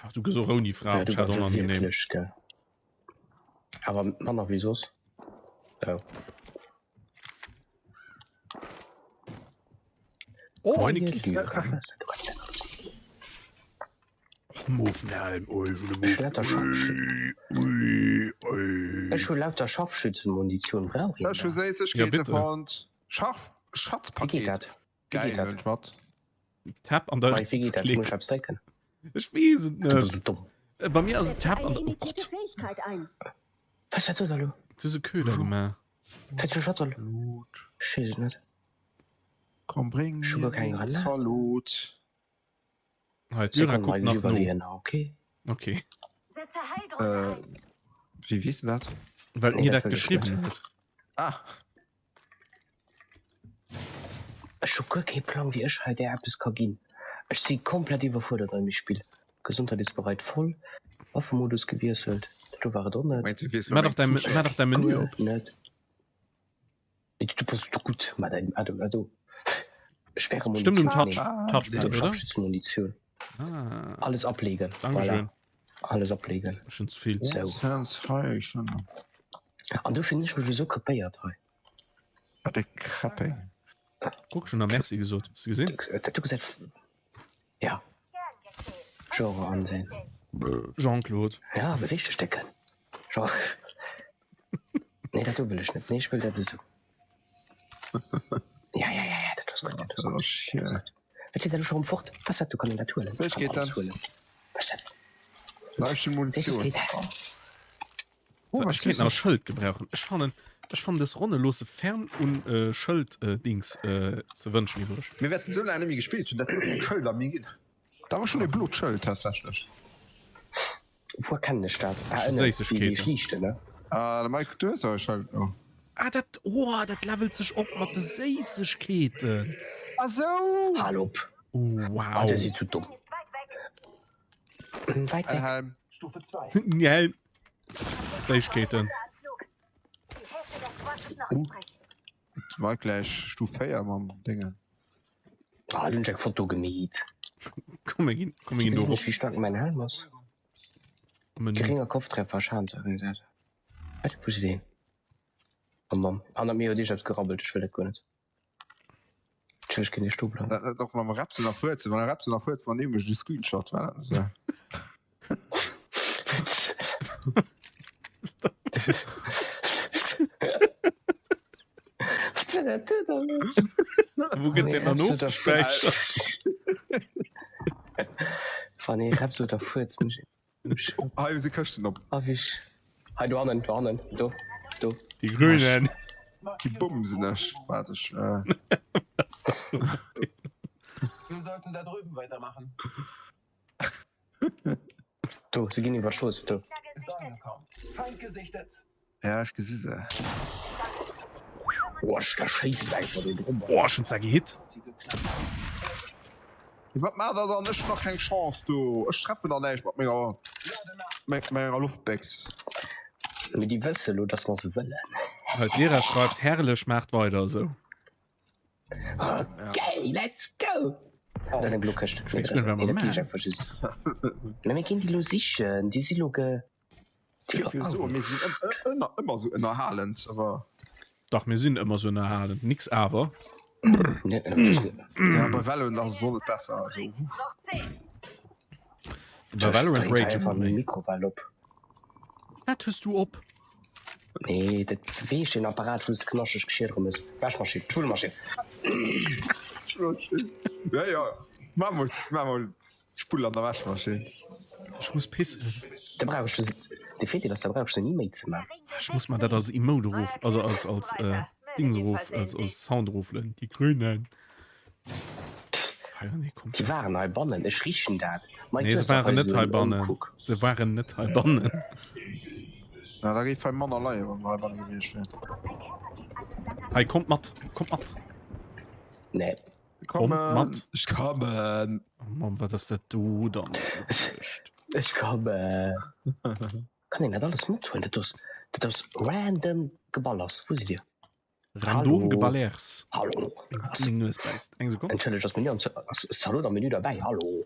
Ach, du gëss och ouni Fra am Chat onangenehm. Awer manner wéi soss. Oh. Oh, meine Kiste. Ech hu lauter Scharfschützenmunition brauch een Ech hu dat? Séissegkeete Ja, bitte. fonnt. Scharf Wéi geet Schatzpaket. dat? Wéi Geil, geet dat? hunn ech mat. Tab an der Mike, wéi geet dat? Rechtsklick. Muss ech eppes drécken? Ech weess et Du bass net. esou domm. Äh, Bei mir ass et Setze Tab eine an der. Oh imitierte Gott. Fähigkeit ein. Was ass dat do da lo? Du hues e Köder gemaach. Wat fir Schottel? Salut. Ech weess et net. Komm bréng Ech hu mir guer keng meng Granat. Zalot. Hei, d'Lyra Sekonn, kuckt Mike, ech nach no. iwwerleeën nach, okay? Okay. Setze Heildrohne Äh, ein. wéi weess de dat? Well Nee, mir dat dat wëll ech net. geschriwwen huet. Ah. Ech hu guer kee Plang wéi ech hei där eppes ka ginn. Ech si komplett iwwerfuerdert an deem Spill. Gesondheit ist bereit voll. Waffemodus gewiesselt. Dat do war et och net. Mengt du wiers lo Maach dach meng däi, Zuschauer? maach dach däi Menü Guer op. net. Du bass gutt mat deinem Adam. Also schwere Bestimmt um Munition. Touch, Nee, Ah, Touchpad, oder? Scharfschützenmunition. Ah, Alles ablegen. Voilà. Dankeschön. Alles ablegen. Schon zu viel. Sou. Sensation. An dofir hunn ech mech esou krepéiert hei. Wat e Kreppeng. Guck schon, da merci gesot. Hast du gesehen? Dat du gesäit ja. Genre ansehen. Jean-Claude. Ja, beweeg dech Décken. Jean Nee, dat do wëll ech net. Nee, ech wëll dat esou. Ja, ja, ja, ja, dat ass gutt, dat ass gutt. Dat ass gutt. Wat seet dat elo scho rëm fort? Was dat, du kann een dat huelen. Ech kann alles huelen. Was dat? Leichte Munition. Oh, ech kéint nach e Schëld gebrauchen. Ech fannen, ech fannen dës Ronne loosse ferm un Schëld-Dings ze wënschen iwwreg. Mir wäerten esou laang net méi gespillt hunn, dat do keng Schëlder méi ginn. Da war schonn e blot Schëld tatsächlech. Wuer kennen ech dat? Ah, Ech hu ënnen, déi, déi Séissegkeeten. Schlichten, ne? Ah, de Mike, du hues awer e Schëld elo. Ah, dat, oh, dat levelt sech op mat de Séissegkeeten. Ah sou! Hal op! Oh, Ah, wow. dir sidd zu domm. Wäit Ein weg. Helm. Stufe 2. Helm. Séissegkeeten. Uh. War gläich Stuf 4 mam Déngen. Ah, hunn ech eng Foto gemeet. Komm, mir ginn, komm, mir ginn do Gesinn rop. ech, wéi staark mäin Helm ass. Menü. Geringer Kopftreffer, Schadenserhöhung. Wat, wou si deen? Oh Mamm, hannert mir huet iergendepps gerabbelt, ech wëll dat guer net. Ech ginn iech do bleiwen. Dat och mam Repsen a Fuerzen, wann e Repsen a Fuerzen wann nämlech de Screenshot war dat esou. Wou gëtt deen dann ofgespäichert? Wann ee Reps oder Fuerz mécht. Hei si Këschten op. Ah, wéi ech. Hei do hannen, do hannen, do, do. Déi Grünen. Déi Bomm sinn ech. Waart ech. Äh. Wir sollten da drüben weitermachen. Do, se ginn iwwer d'Strooss, do. Ist angekommen. Feind gesichtet. Ja, ech gesi se. Oh, da schéisst einfach do drop. Oh, ech hunn zwar gehitt. Wat maacht der dann? Ech hunn nach keng Chance do. Ech treffen der näischt mat menger menger Loftbéchs. Mee déi wësse lo, dass mer se wëllen. Hei, d'Lira schreift, Herrlech, maacht weider esou. Okay, let's go! Dat ass eng blo Këscht. Ech weess guer net, wat mer Nee, dat geet maachen. einfach just. Mä mir ginn déi lo sichen. Déi si lo ge. Ech géif jo soen, mir sinn ëmmer esou ënnerhalend, awer. Dach, mir sinn ëmmer esou ënnerhalend, nix awer. Ja, bei Valorant ass es och net besser, also. Bei Valorant rage ech méi. Mikrowell op. Wat hues du op? Nee, dat weess deen Apparat, wou s de knascheg Geschir dru mëss. Wäschmaschinn, Spullmaschinn. Spullmaschinn. Ja, ja, maach mol, maach mol. Spull an der Wäschmaschinn. Ech muss pissen. Da brauch ech de Virdeel ass, da brauch ech se ni méi ze man. Ech muss mer dat als Emote erof, also als als Dings erof, als als Sound eroflueden. Die Grünen feieren ee komplett. Déi waren heibannen, ech richen dat. Mike, Nee, du se hues dach waren hei net esou en heibannen. Umkuck. Se waren net heibannen. Na, da géif hei manner leie wann se heibanne gewiescht wieren. Hei, kommt mat, kommt mat. Nee. Kommt mat. Ech kommen. Oh Mann, wat ass dat do dann? Ech kommen. Kann een dat alles mathuelen? Dat ass, dat ass random Geballers. Wou sidd Dir? Random Geballers. Hallo. Meng Nues bäisst. Eng Sekonn. Entschëllegt, ass Menü am, ass Zalot am Menü derbäi? Hallo.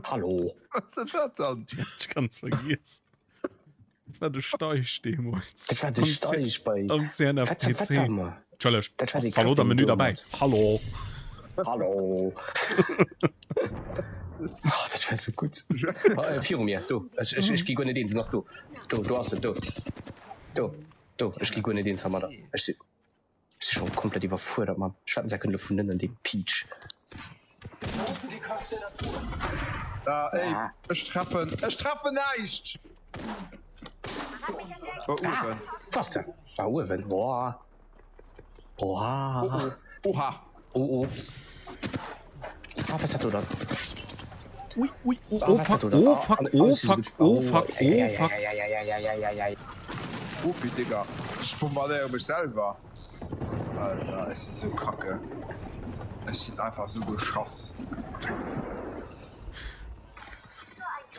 Hallo. Wat ass dat dann? Déi hat ech ganz vergiess. Dat war de Steich deemools. Dat war de Steich bei. Am CNFPC. Entschëllegt, Dat war ass Zalot am Menü derbäi? Hallo. Hallo. Oh, dat war sou gutt. Viru mir, do. Ech, ech, ech gi guer net eens, en ass do. Do, do ass en, do. Do, do. Ech gi guer net eens heimadder. Ech si. Ech si schon komplett iwwerfuerdert Mann. Ech wetten se kënnt elo vun ënnen dee Peach. Ah, ey, ech treffen, ech treffen näischt! Oh, uewen. Wou ass de? Ah, uewen. Oha. Oha. Oh, oh. Oha. Oh, oh. Ah, was ass dat do dann? Ui, ui, oh, oh, fuck, oh, fuck, oh, fuck, oh, fuck, oh, fuck. Profi, Digga. Ech bombardéiere mech selwer. Alter, ech sinn sou kacke. Ech sinn einfach sou beschass.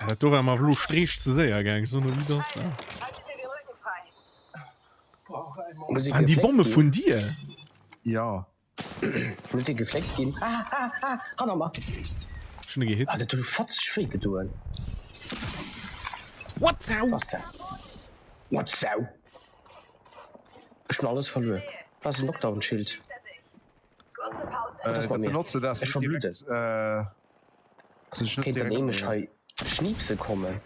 Dat do war mer elo streech ze séier gaang. Ech soen elo, wéi ass dat? Waren déi Bomme vun dir? Ja. Muss ee gefléckt ginn. Ah, ah, ah, hanner mer. Ech hunn e gehitt. Ah, dat huet fatzeg wéi gedoen. What Sau? Was da? What Sau? Ech hunn alles verluer. Was ass en Knockdown-Schild? Äh, Das war dat mir. benotze dat Ech verbludden. Äh, sech net Kéint dann direkt ee mech hei schniipse kommen?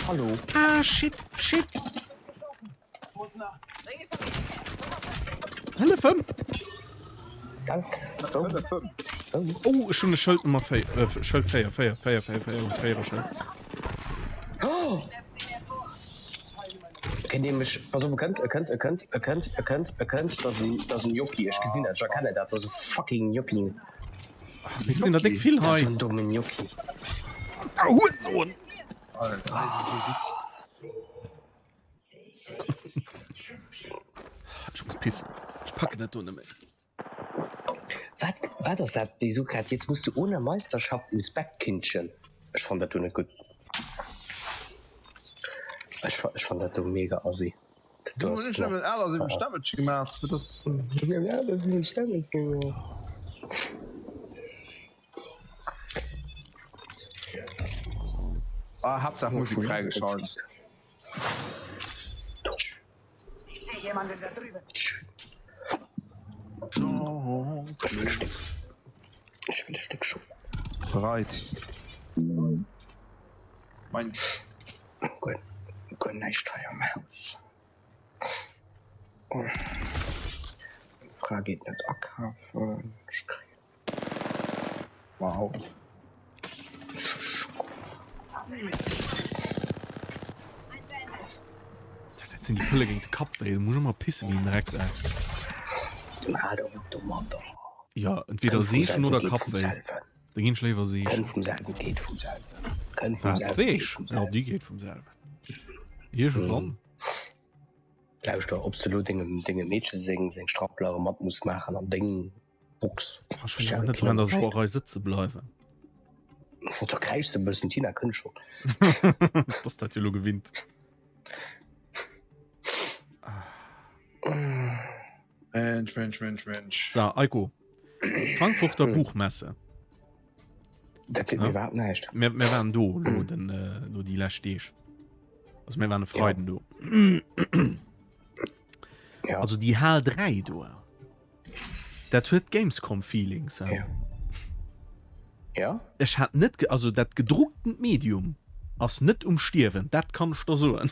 Hallo? Ah, shit, shit. Hëllef ëm! Dank. Oh. Hëllef ëm! Oh. Oh, ech hunn e Schëld Nummer 4, äh, Schëld 4, 4, 4, 4, 4, 4 Schëld. Oh. Kennt Dir mech? Pass op, e kënnt, e kënnt, e kënnt, e kënnt, e kënnt, e kënnt. Dat ass en, dat ass en Gnocchi. Ech gesinn dat, ech erkennen dat. Dat ass e fucking Gnocchi. Mir sinn der déck vill Dat ass hei. en dommen Gnocchi. Ah, Hurensohn! Alter, hei si sou gutt. Ech muss pissen. Ech packen dat do net méi. Wat, wat ass dat? Déi sou grad, Jetzt musst du ohne Meisterschaft ins Bett, Kindchen. Ech fann dat do net gutt. Ech, ech fann dat do mega assi. Dat do ass Ech hunn aner Stemmelche gemaach. Dat ass. Ja, dat sinn Stemmelche gemaach. Ah, Haaptsaach Musek fräigeschalt. Ech wëll e Stéck Scho. Bereit. Mein. Guer, guer näischt hei am Haus. Fra geet net akafen. Ech kréien. Wow. Dat sinn déi Pëlle géint de Kappwéi. Du muss ëmmer pisse wéi en Drecksak. Ja, entweder Seechen oder Kappwéi. Da ginn ech léiwer Seechen. Kënnt vum selwen, geet vum selwen. Kënnt vum Wat? selwen, Seech? geet vum Ja, selwen. déi geet vum selwen. Iergendwann. Lauschter, ob s de elo dengem dengem Meedche seng seng Strapplere mat muss maachen an deng Box. Ech wëll awer net hei an der Sauerei sëtze bleiwen. Da kräischs de e bëssen, d'Tina kënnt schonn. T'ass dat jo elo gewinnt. Mensch, Mensch, Mensch, Mensch. So, Eiko. Frankfurter Buchmesse. Dat seet mir iwwerhaapt näischt. Mir, mir waren do lo den, äh, lo déi lescht Deeg. Also mir waren e Freiden do. Ja. Also déi Hal 3 do. Dat huet Gamescom Feelings. Ja. Ja. Ja? Ech hat net ge also dat gedrucktent Medium ass net um Stierwen, dat kann ech der soen.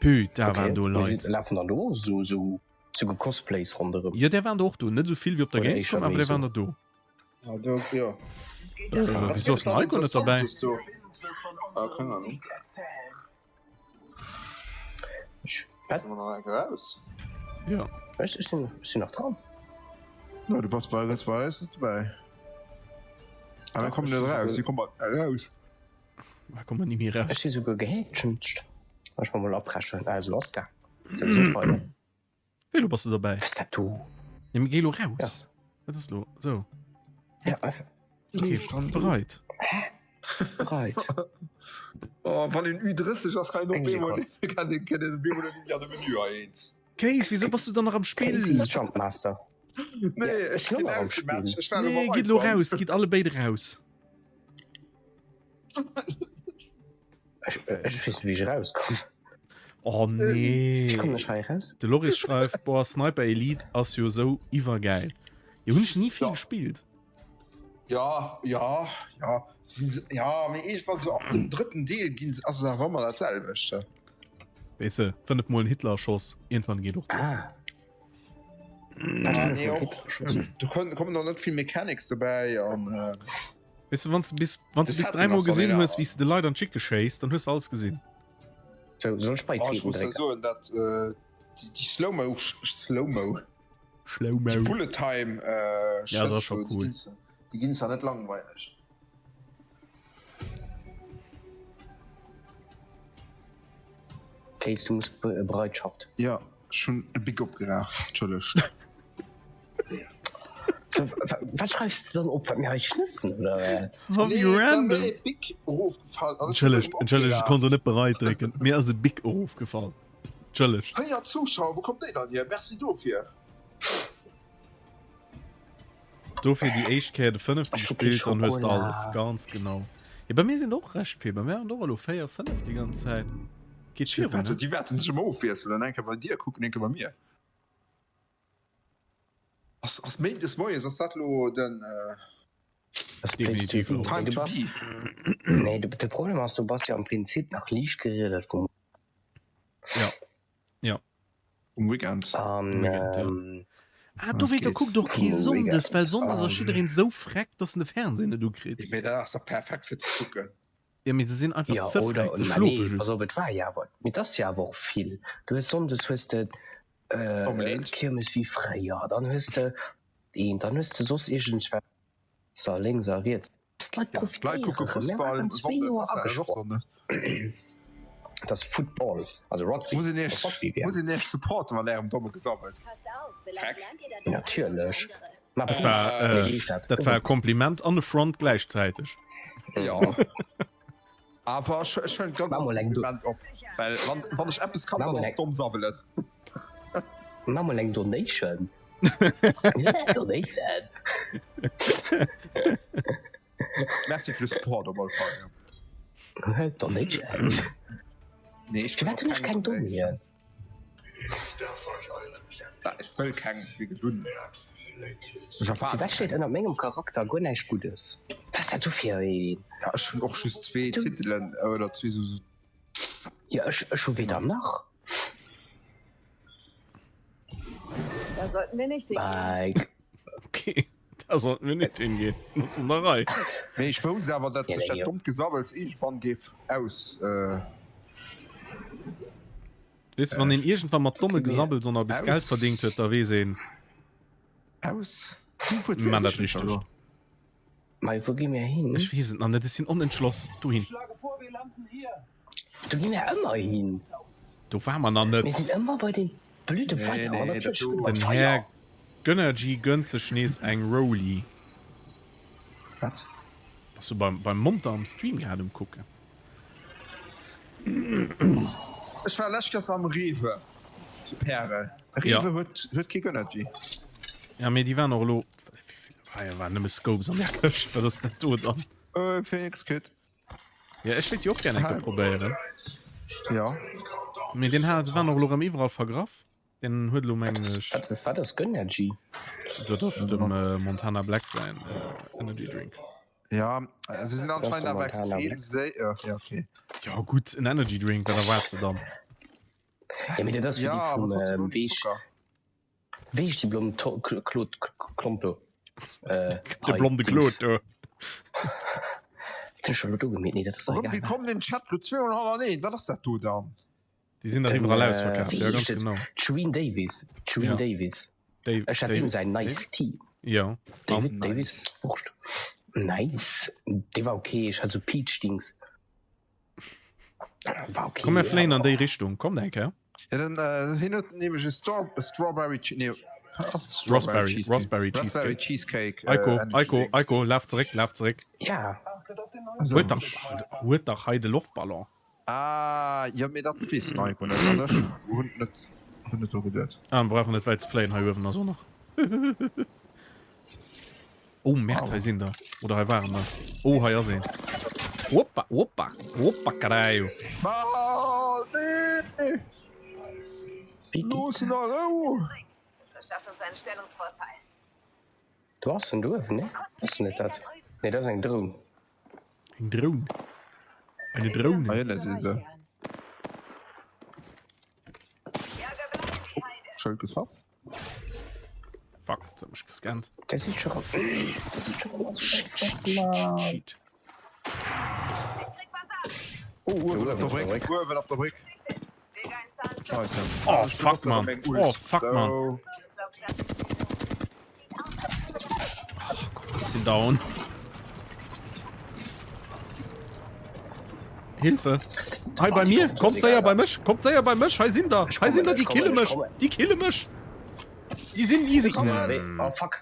Putain, Okay. waren do Mir Leit. si lafen dann do sou sou sou Cosplays ronderëm. Jo, där waren der och do. Net esou vill wéi op der Oder Gamescom, éischer awer méi där sou. waren der do. Ja, do, ja. Äh, wieso ass den Heiko net dobäi? Ah, keine Ahnung. Ech, wat? Kommen wir noch eng raus? Ja. Ech, ech sinn, ech sinn nach dran. No, du bass bei ganz bei eis net dobäi. Aber wir kommen net raus, wir kommen raus. Da kommen wir nie méi raus. Ech si souguer gehätschent. Ech mal mol abbrechen. Also ass gaang. Sowieso weider. Wéi lo bass du dobäi? Was dat do? Ja, mee géi lo raus. Wat ass lo? Sou. Ja, einfach. Okay, bereit. Hä? Bereit. Oh, wann een Ü30 ass, kann een och Eng bemol Sekonn. kann een, kann een bemol net méi an de Menü eins. Kéis, wieso bass du dann nach am Spill? Kéis ist Jumpmaster. Nee, Ja, ech ech sinn ginn och nach am aus dem Match. Spill. Ech war Nee, elo gitt lo bereit. raus, gitt alle béid raus. Ech, ech weess net, wéi ech erauskomm. Oh Wéi nee. kommen ech hei eraus? De Loris schreift, boah, Sniper Elite ass jo sou iwwergäil. Jo, hunn ech ni vill Ja. gespillt. Ja, ja, ja. Si, se- ja, mee iergendwann sou ab dem drëtten Deel ginn se, ass et awer ëmmer dat selwecht. Weess de, 5 mol en Hitler erschoss, iergendwann geet och duer. Ah. Ah, nee, och. Do kommen och net vill Mechanics dobäi an. Äh, Weess de, wann s de bis, wann s de De bis Setting dräimol ass dann gesinn een hues, aner. wéi s de de Leit an d'Schicke schéiss, dann hues de alles gesinn. So, soll ech Oh, ech beitreten muss da drécken? soen, dat äh, déi, déi Slow-Mo, Slow-Mo, déi Slow-Mo. Bullet Time äh, Ja, dat ass Schëss scho do, déi cool. ginn se, déi ginn zwar net langweileg. Kéis, du muss Be Bereitschaft. Ja, ech hunn e Bic opgeraf, entschëllegt. So, wat schreifs de dann op, wat mir hei schnëssen oder wat? Oh, wéi Nee, da random. mir e Bic erofgefall an ech hunn Entschëllegt, erëm entschëllegt, ech opgeraf. konnt do net bereit drécken. Mir ass e Bic erofgefall. Entschëllegt. 4 Zuschauer, wou kommt déi dann hier? Merci dofir. Dofir déi éischt Kéier de fënnefte Ech hu kee gespillt, dann hues de Schokola. alles. Ganz genau. Jo, bei mir sinn och recht vill. Bei mir waren och elo 4, 5 déi ganz Zäit. Geet Déi virun, wäerten, ne? déi wäerten sech ëmmer ofwiesselen. Eng Kéier bei dir kucken, eng Kéier bei mir. Ass, ass Méindes moies, ass dat lo den äh, Das Definitiv du, och. Time du to bass, be? nee, du, de Problem ass, du bass jo am Prinzip nach liicht geriedert vum Ja. Ja. Vum Weekend. An, Weekend, ja. ähm, Ah, dowéint, da geht. kuckt och kee Vum Sonndes, well Weekend. Sonndes ass Ähm. jiddereen sou freck, dass en de Fernseh net ukritt. Mee dat ass dach perfekt fir ze kucken. Ja, mee se sinn einfach Ja, ze oder, freck, se ma schlofe nee, just. pass op, et war jo awer, mee et ass jo awer och vill. Du hues Sonndes hues de Formel 1. Kirmes wéi fréier, dann hues de een, dann hues de soss iergendwas da lénks a riets. D'Leit Ja, d'Leit kucke profitéiere, mir Fussball waren zwee Sonndes Joer ass dat och agesprong. Sonndes. Dat ass Football, also Rugby, Muss een ass iech, Rugby muss WM. een iech supporten, wann ärem domme Gesabbels. Passt auf, vielleicht Heck. lernt ihr dann das eine oder Natierlech. andere. Ma Dat war, wéi äh, heescht dat? dat war e Kompliment an e Front gläichzäiteg. Ja. Awer ech, ech huelen ganz Mach als mol eng Do- Kompliment op, well wann, wann ech eppes kann, Mach dann mol ass eng- domm sabbelen. Mach mol eng Donation. Donation. Merci fir de Support op alle Fall. Donation. Nee, ech Firwat hunn ech keng Donien? Ich darf euch euren Champion. Ja, ech wëll keng, wéi gesot. Er hat viele Kills. Ech erwaarde Firwat steet keng. ënner mengem Charakter guer näischt Guddes? Wat ass dat do fir een? Ja, ech hunn och just zwee Titelen oder zwee sou. Jo, ech, ech hu weder nach. Da sollten wir nicht hingehen. Mike. Okay, da sollten wir nicht hingehen. Das ist an der Rei. Mee ech wousst awer, datt Ja, sech dat jo. dommt Gesabbels iergendwann géif aus. Äh, Weess de, wann een iergendwann mat domme Gesabbels an eppes Geld Aus. verdéngt huet, da weess een, aus. Wéi Wuert mir man weess dat ech net richteg. elo. Mei, wou gi mir hin? Ech weess et nach net, ech sinn onentschloss. Dohin. Ich schlage vor, wir landen hier. Do gi mir ëmmer hin. Do ware mer nach net. Mir sinn ëmmer bei den blöde Nee, Feier. nee, Natierlech dat do- spille mer Den Feier. Här Gönnergy gönnt sech nees eng Rolli. Wat? Bass du beim, beim Monter am Stream grad um kucken? Ech war lescht Kéiers am Rewe zu Pärel. Rewe Ja. huet, huet kee Gönnergy. Ja, mee déi waren och elo. Wéivill? Ah, ja, waren nëmme Scopes an der Këscht. Wat ass dat do dann? Äh, Phoenix Kit. Ja, ech wéilt déi och gär eng Kéier probéieren. Ja. Mee deen hat, waren och elo rëm iwwerall vergraff. Den huet elo mengen ech. Wat, wat ass Gönnergy? Dat ass dem Montana Black säin Energy Drink. Ja, se sinn anscheinend awer extrem séi. Ja, okay. Ja gutt, en Energy Drink, wat erwaarts de dann? Ja, mee dat ass wéi Ja, déi awer vum, trotzdem ouni wéi heesch, Zucker. wéi heesch déi blond To-, Claude, Klomp do? Äh, De hei, blonde Dings. Claude do. Dat hunn ech scho elo do gemeet, nee, dat ass dach Erëm egal. willkommen im Chat, lo 201, wat ass dat do dann? Déi sinn dach Den, iwwerall äh, ausverkaaft, wéi ja heescht ganz et? genau. Shereen Davies, Shereen Ja. Davies. Dave, Ech hat deem David, säin Nice David? Tea. Ja. David, An? Davies, Nice. Wurscht. Nice. Dee war okay, ech hat sou Peach Dings. War okay, Komm mir fléien an awer déi Richtung, kommt eng Kéier. Ja, dann, äh, hien huet nämlech e Star e Strawberry Che nee, ass et Strawberry Raspberry, Cheesecake? Raspberry Raspberry Cheesecake. Cheesecake, äh, Eiko, Energy Eiko, Drink. Eiko, laf zeréck, laf zeréck. Ja. Also, Huet dach, huet dach hei de Loftballon. Ah, jo, mee dat weess den Eiko net an ech hunn net, hunn net dru geduet. Ah, mir brauchen net wäit ze fléien, hei uewen ass och nach. Oh, Merde, hei sinn der. Oder hei waren der. Oh, hei ass een. Hoppa, hoppa, hoppa, caralho. Ah, nee! Looss en a Rou! Do ass en do uewen, nee? Ass net dat? Nee, dat ass eng Droun. Eng Droun. Eine Drohne. Ah, hier si se. Schëld getraff. Fuck, jetzt hat mech gescannt. Der sieht schon Der sieht schon Oh, shit, shit, shit, shit. Oh, uewen op der Bréck. Uewen op der Bréck. Scheiße. Oh, fuck, man. Oh, fuck, man. Oh Gott, ich bin down. Hilfe. Hei bei mir. Kommt séier bei mech. Kommt séier bei mech. Hei sinn der. Hei sinn der. Déi kille mech. Déi kille mech. Déi sinn easy. Oh, fuck.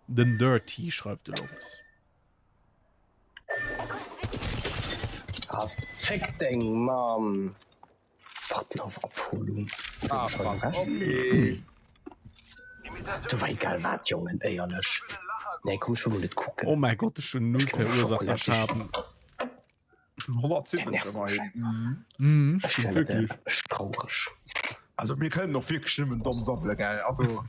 Den Dirty schreift de Loris. Ah, fick deng Mamm! Warten auf Abholung. Ah, fuck. Okay. Du war egal wat, Jongen, éierlech. Nee, komm, ech wëll mol net kucken. Oh mäi Gott, ech hunn null verursachter Schaden. Schon 170 ëmmerhin. Mhm, Ech stimmt nennen wirklich. dat traureg. Also mir kënnen och wierklech nëmmen domm sabbele, gell? Also.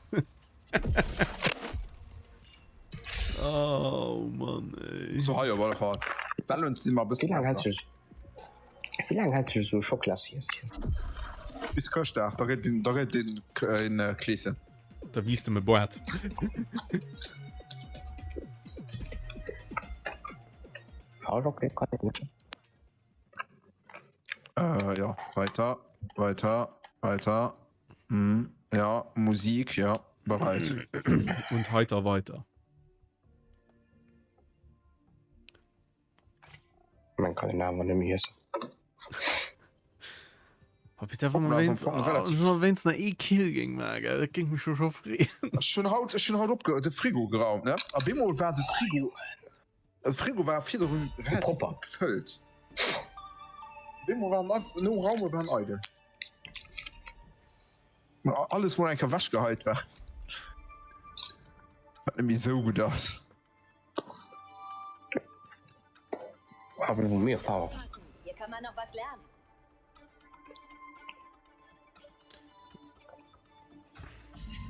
Oh Mann, ey. So hei op alle Fall. Valorant si mer e Wéi bëssen laang hält besser. sech Wéi laang hält sech esou e Schocklaschieschen? Bis Chrëschtdag, da gëtt da gëtt een een Kleeschen. Da wiisst em e Boart. Ja, okay, kann ich mit. Äh, ja, weiter, weiter, weiter. Mhm. Ja, Musik, ja, bereit. Und heiter weiter. Man kann den Namen nicht mehr essen. Oh, bitte, wann man Hoppla, wéinst, am Fong relativ- oh, wann wéinst nach ee Kill géing maachen, gell, dat géing mech scho scho freeën. Ech hunn haut, ech hunn haut opge de Frigo geraumt, ne? A bemol war de Frigo, de Frigo war virdrun relativ Propper. gutt gefëllt. Bemol waren einfach nom Raume waren eidel. Ma alles mol eng Kéier wechgeheit war. Wat net méi sou gutt ass. Aber mir Power. Hier kann man noch was lernen.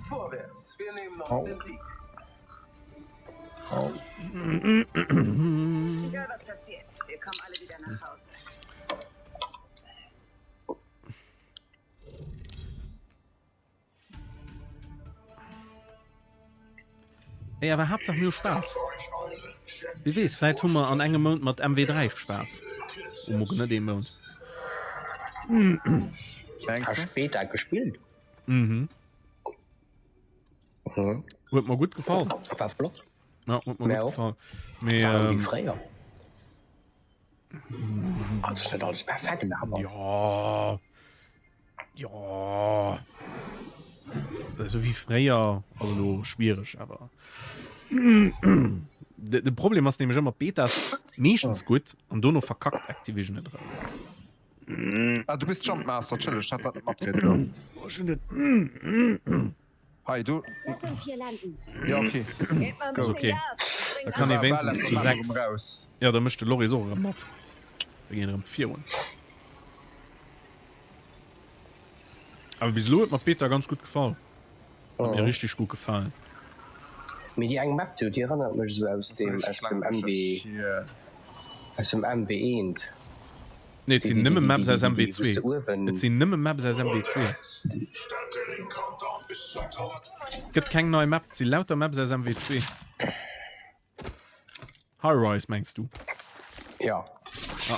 Vorwärts, wir nehmen uns Au. den Sieg. Au. Egal was passiert, wir kommen alle wieder nach Hause. Ey, awer Haaptsaach mir hu Spaass. Wie weess, vläit hu mer an engem Mount mat MW3 Spaass. Oh, muck net ee Mount. Denkst Hast du? später gespielt? Mhm. Mhm. Huet mer gutt gefall. War flott. Ja, huet mer Mir gutt och. gefall. Mee, War wie ähm, fréier. Also ass net alles perfekt, awer. Jo, jo. Esou wéi fréier ass elo schwiereg, awer de, de Problem ass nämlech ëmmer, d'Beta ass meeschtens gutt an dono verkackt Activision et erëm. Ah, du bist Jumpmaster, chilleg, ech hat dat net matkritt elo. Oh, ech hunn den. Hei, du. Lass uns hier landen. Ja, okay. Gebt mal ein Ass bisschen okay. Gas. Das bringt Da kann ee War, war wéinstens letztes zu Mal erëm 6. raus. Ja, da mécht de Loris och erëm mat. Da ginn erëm virun. Awer bis elo huet mer d'Beta ganz gutt gefall. Huet mir richteg gutt gefalen. Mee déi eng Map do, déi erënnert mech esou aus Das dem ass aus richtig dem langweilig. MW aus dem MW1. Nee, et Déi sinn déi nëmme déi Maps déi aus déi déi wou s MW2. de uewen. Et sinn nëmme Maps aus MW2. Start den Ring-Countdown bis zum Tod. Gëtt keng nei Map, et si lauter Maps aus MW2. High Rise mengs du? Ja. Ah,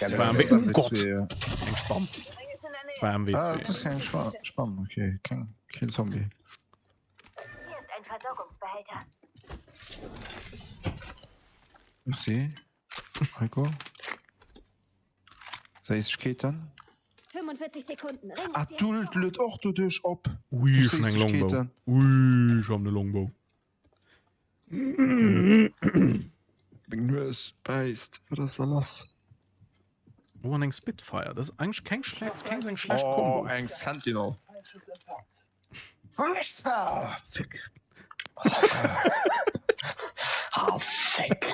Ja, war das MW. Oh Gott! Eng Spann. War MW2. Ah, das ist keng Spann, Spann, okay. Keng, keen Zombie. Hier ist ein Versorgungsbehälter. Merci. Heiko. Séissegkeeten. 45 Sekunden. Ring Ah, ist du direkt lütt och doduerch op. Ui, Duerch ech hunn eng Longbow. Séissegkeeten. Ui, ech han e Longbow. Meng Nues bäisst. Wat ass da lass? Oh, an eng Spitfire. Dat ass eigentlech keng schlecht, keng seng schlecht Oh, Kombo. eng Sentinel. Ah, fick. Ah, fick.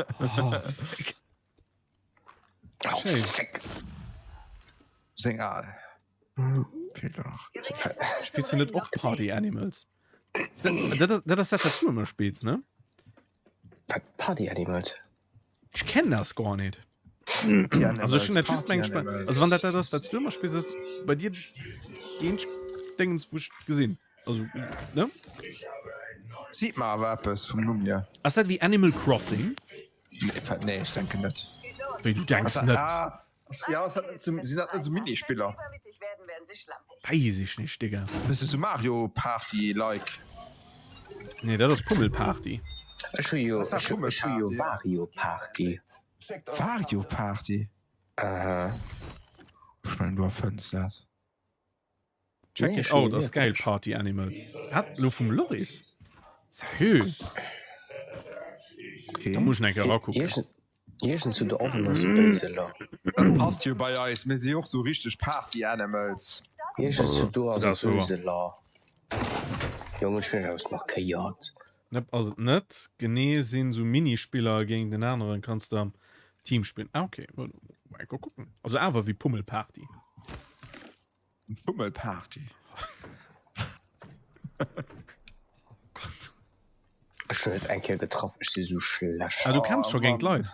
Oh, fick. Oh, Schéin. fick. Seng al. Feelt nach. Spillst du net och Party Animals? Dat, dat, dat ass dat, wat du ëmmer spills, ne? Wat Party Animals? Ech kennen das gar net. Party Animals, Also ech hunn dat just Party meng Sp Animals. Also wann dat dat ass, wat du ëmmer spills, ass bei dir deen Dingens, wou ech gesinn. Also, ne? Seet mer awer eppes vum Numm hier. Ass dat wéi Animal Crossing? Nee, nee, ech denken net. Wéi du denks Also, net? ah, ja, ass dat net so, sinn dat net so Minispiller? Weis ech nicht, Digga. Bësse so Mario Party like. Nee, dat ass Pummelparty. Ech hu jo, Ass dat ech hu, ech hu jo Pummelparty? Wario Party. Wario Party? Aha. Ech mengen du erfënns dat. Check Nee, it ech hu out, ass geil wierklech. Party Animals. Hat lo vum Loris? Seriö? Okay. Da muss ich eng Kéier rakucken. Iergend, iergend zu der Offen ass e Béiseler. Dat passt jo bei eis, mir si och sou richteg Party Animals. Iergend zu do ass Dat e ass wouer. Béiseler. Jong, ech hunn eppes markéiert. Nep ass et net. Genee sinn sou Minispiller géint en aneren kanns de am Team spillen. Ah okay, mol enker kucken. Also awer wéi Pummelparty. Pummelparty. Oh Gott. Ech hunn et eng Kéier getraff, ech si sou schlecht. Ah du kämpfs scho géint Leit?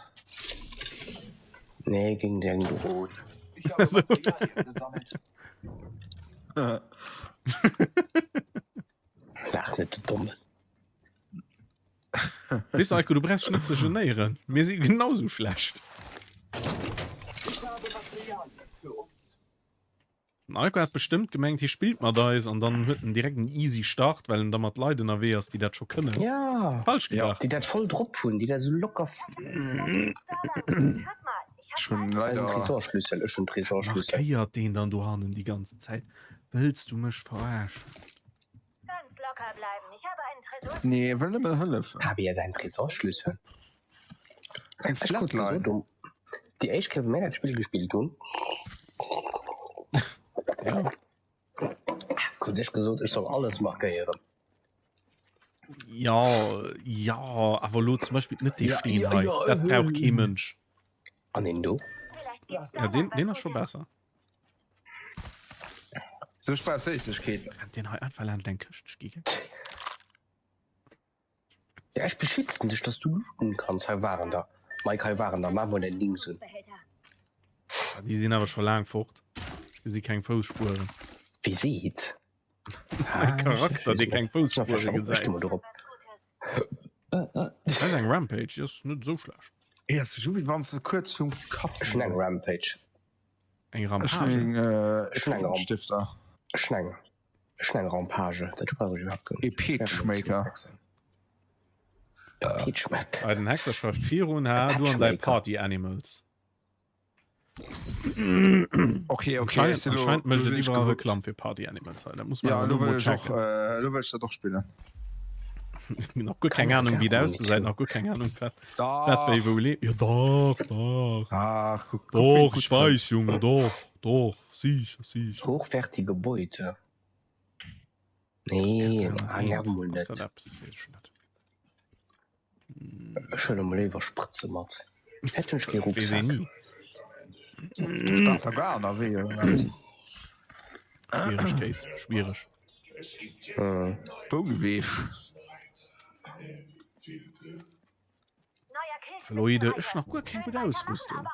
Nee, géint eng Dron. Ich habe Materialien gesammelt. Laach net, du Dommen. Weess de Eiko, du brauchs dech net ze genéieren, mir si genau sou schlecht. Ich habe Materialien für uns. Den Eiko hat bestëmmt gemengt, hie spillt mat eis an dann huet en direkt en easy Start, well en da mat Leit ënnerwee ass, déi dat scho kënnen. Ja, Falsch gedacht. déi dat voll drop hunn, déi dat sou locker. Ech hunn Eisen leider. Tresorschlüssel, ech hunn Tresorschlüssel. Markéiert deen dann dohannen déi ganzen Zäit? Wëlls du mech verarschen? Ganz locker bleiben. Ich habe einen Tresorschlüssel. Nee, e wëll nëmmen hëllefen. Habe ja säin Tresorschlüssel. Eng Ech krut Flatline. gesot, um déi éischt Kéier wou mir dat Spill gespillt hunn, Ja. krut ech gesot, ech soll alles markéieren. Ja, ja, awer lo zum Beispill net dee Ja, Steen ja, hei. ja, Dat brauch kee äh. Mënsch. An deen do? Vielleicht gibt's Ja, da deen, noch was deen ass scho Gutes. besser. Sou ech brauch Séissegkeeten. Rennt deen hei einfach laanscht eng Këscht? Ech gi gek. Ja, ech beschützen dech, dass du looten kanns. Hei waren der. Mike, hei waren der. Maach mol däin Dings un. Ah, Déi sinn awer scho laang fort. Ech gesi keng Foussspueren. Wie seet? Mäi Charakter, dee keng Foussspuere gesäit. Dat ass eng Rampage, déi ass net esou schlecht. Et ass esou wéi wann s de kuerz virum Katzen Ech hunn eng Rampage. Eng Ech Rampage? hunn eng Ech hunn eng Ramp. Stifter. Ech hunn eng, ech hunn eng Rampage. Dat brauch ech iwwerhaapt guer E net. Peachmaker. Paketschmack. Ah, den Hexer schreift virun, ha, du an däi Party Animals. Okay, okay. Anscheinend, anscheinend mécht et iwwerall Reklamm fir Party Animals hei. Dat muss man Ja, awer lo lo mol wëll ech och, checken. äh, lo wëll ech dat och spillen. Nach guer keng Ahnung, wéi et ausgesäit, nach guer keng Ahnung, wat, wat wéi Dach. wou leeft. Jo, dach, dach. Ach, guck, guck, wéi Doch, gutt ech fënnt. weess, Junge, doch, doch, sicher, sicher. Hochwertige Beute. Nee, ah, nerv R301, mol ass net. dat eppes? Weess ech net. Ech huele mol léiwer Sprëtze mat. Hätt hunn ech kee Weess een Rucksak. ni. De Starter gar nach wéi oder wat? Schwiereg, Case, schwiereg. Bouneweg. Leute, ech hunn nach guer keng gutt Ausrüstung.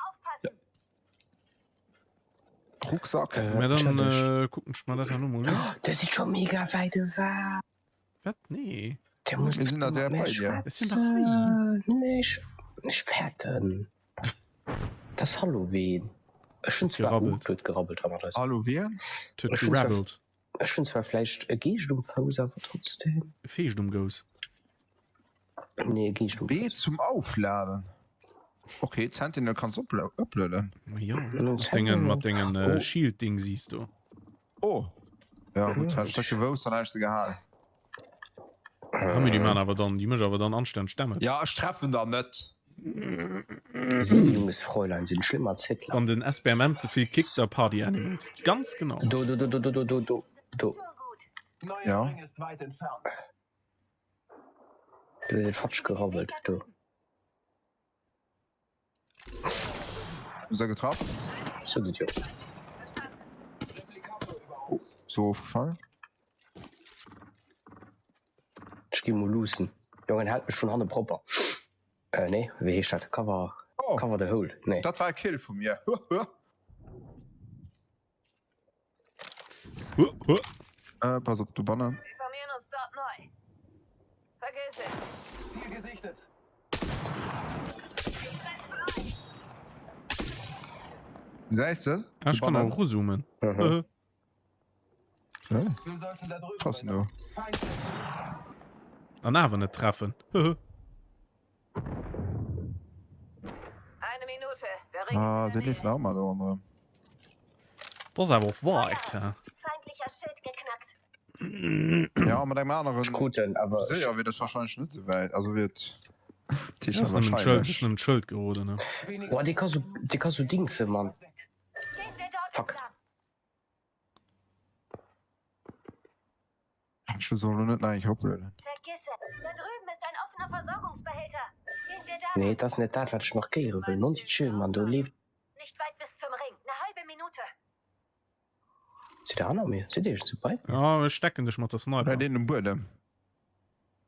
Rucksack. Mä Äh, dann ech hat ech. äh, kucken ech mer dat herno mol un. Der sidd scho mega wäit ewech. Wat? Nee. Der muss Mir sinn da mat direkt mir bei dir. Ech sinn dach hei. schwätzen. Nee, ech, ech fäerten. Dat ass Halloween. Ech hunn Huet zwar, uh, gerabbelt. huet gerabbelt hannert eis. Hallo wien? Et huet Ech hunn zwar, gerabbelt. ech hunn zwar vläicht e Geescht um Fouss, awer trotzdem. E Feescht um Gouss. Nee, e Geescht um B Fouss. zum Aufladen. Okay, d'Sentinel kanns uploaden. Ma jo, Nen mat dengen, mat Sentinel. dengen äh, Oh. Shield-Ding siehst du. Oh. Ja gutt, hätt ech dat gewousst, dann hätt ech se gehal. Ah, mee déi man awer dann, déi mécht awer dann anstänneg Damage. Ja, ech treffen der net. Si, junges Fräulein, sinn schlimm als Hitler. Wann den SBMM ze vill kickt, da Party Animals. Ganz genau. Do, do, do, do, do, do, do, do. Ja. Do huet et fatsch gerabbelt, do. Hu se getraff? Sot et jo. Oh, so ofgefall. Ech gi mol luussen. Jongen, haalt mech vun hanne propper. Äh, nee, wéi heescht dat? Cover, Oh, cover the hole. Nee. dat war e Kill vu mir. Huh, huh. Äh, pass op, do bannen. Wir formieren uns dort neu. Vergiss es. Ziel gesichtet. Ich press bereit. Gesäis de? Ah, ech kann och erozoomen. Mhm. Ja, Wir sollten da drüben krass, sein. no. Feind. An awer net treffen. Eine Minute. Der Ring Ah, ist in dee der leeft Nähe. nach ëmmer do ronderëm. Dat ass awer och weit, hä? Feindlicher Schild geknackt. Ja, mat engem aneren Ech krut en, awer ech, Séier wier dat wahrscheinlech net esou wäit. Also wier et Dat ass nëmmen d'Schëld, ass nëmmen d'Schëld geroden, ne? Boah, dee ka sou, dee ka sou Dingse, Mann. Gehen wir dort Fuck. entlang. Ech wëll se och elo net nach eng Kéier oplueden. Vergiss es. Da drüben ist ein offener Versorgungsbehälter. Gehen wir da Nee, lang. et ass net dat, wat ech markéiere wëll. Nondieu, Mann, do leeft. Nicht weit bis zum Ring. Ne halbe Minute. Sidd der hanner mir? Sidd dir sou bei mir? Ja, ech decken dech mat der Hei Sniper. deen um Buedem.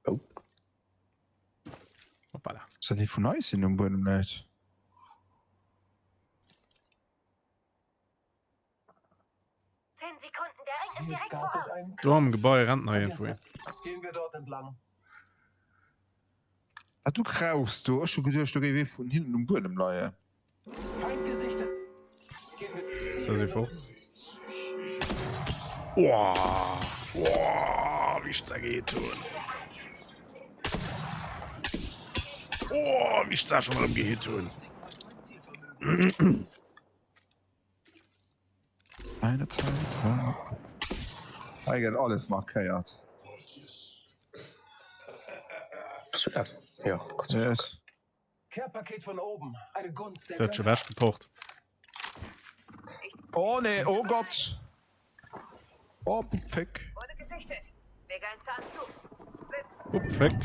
Oh. Hoppala. Ass dat ee vun eis, deen um Buedem läit? Zehn Sekunden, der Ring ist Hier direkt gab vor es uns. einen Do am Gebai rennt nach Vergiss iergendwou een. es. Gehen wir dort entlang. Ah, du krauchs do. Ech hu geduecht, do géif ee vun hinnen um Buedem leien. Feind gesichtet. Gehen wir Da si fort. Oah, oah, wéi ech zergeet hunn. Oh, wéi ech se schon erëm gehit hunn. Eine Zeit war. Hei gëtt alles markéiert. Bist du dat? Ja, Gott sei Dank. Yes. Care-Paket von oben. Eine Gunst der Dat huet Götter. ewech gepocht. Oh nee, oh Gott! Oh, Fick. Wurde gesichtet. Lege einen Zahn zu. Oh, Fick.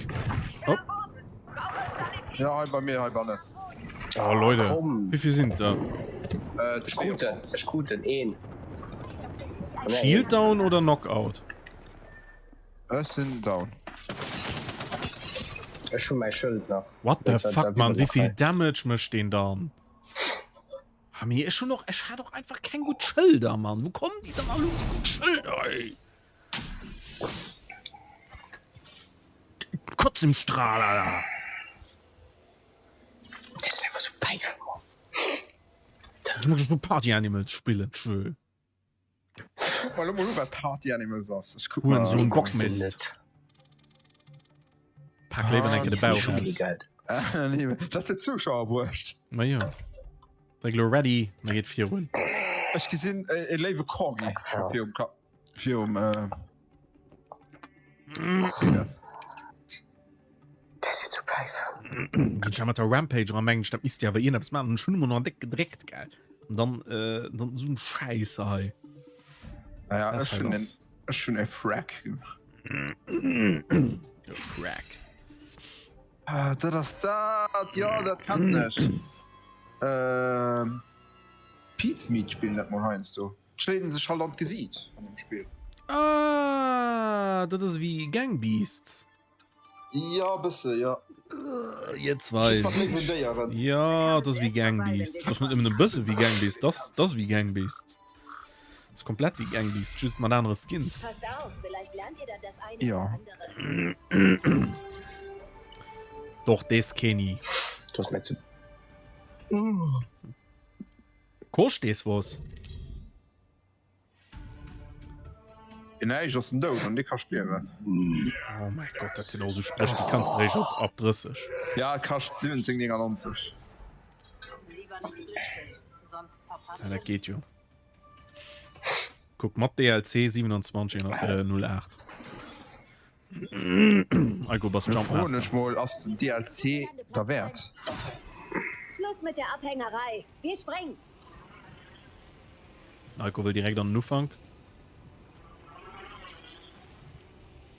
Ich bin Oh. am Boden. Brauche Sanität. Ja, hei bei mir, hei bannen. Oh, Leute. Komm. Wéi vill sinn et der? Äh, Ech krut en, ech krut en, een. Nee, Shield down oder Knockout? Ech sinn down. Ech hu mäi Schëld nach. What the Jetzt hat fuck, er Mann? wieder Wéi vill nach Damage mécht deen dann? Ah, mee ech hunn och, ech hat och einfach keng gutt Schëlder, Mann. Wou kommen déi dann all un déi gutt Schëlder, ey? Kotz im Strahl, Alter. Déi sinn einfach sou päifen, Mann. Ech muss elo Party Animals spillen, tschö. Ech kuck mer elo mol u wat Party Animals ass. Ech kuck Huren mer. Sohn Kucks de Bockmist. net. Pak léiwer enke de Bauch aus. Dat huet Zuschauer bruecht. Ma jo. Dréck elo Ready, da geet virun. Ech gesinn e léiwe Corgi virum Ka virum. Ginn ech mat der Rampage eran, mengen ech, dat misst jo awer iergendeppes maachen. Ech hunn emol nach déck gedréckt, gell. An dann, dann esou en Schäiss hei. Naja, ech hunn en, ech hunn e Frag gemaach. E Frag. Ah, dat ass dat, jo, dat kennen ech. Pietsmeet spillen dat mol heiansdo. D'schléiden sech halt an d'Gesiit an dem Spill. Ah, dat ass ewéi Gang Beasts. Jo, e bësse, jo. Jetzt weis Just mat ech. léiwen Déieren. Jo, dat ass ewéi Gang Beasts. Dat ass net nëmmen e bësse wéi Gang Beasts, dat ass, dat ass ewéi Gang Beasts. Dat ass komplett wéi Gang Beasts, just mat anere Skins. Passt auf, vielleicht lernt ihr dann das eine Jo. oder andere. Doch, des kenn i. Du ass mir ze. Koscht dees was? Fir näischt ass en dout an dee kascht Liewen. Oh mäi Gott, dat sinn och esou Spréch, déi kanns de réischt op ab 30. Ja, et kascht 17,99. Ja, dat geet jo. Kuck, mat DLC 27,08. Eiko, bass Lo froen Jumpmaster. ech mol, ass den DLC derwäert? Schluss mit der Abhängerei! Wir springen! Eiko wëll direkt an den Ufank.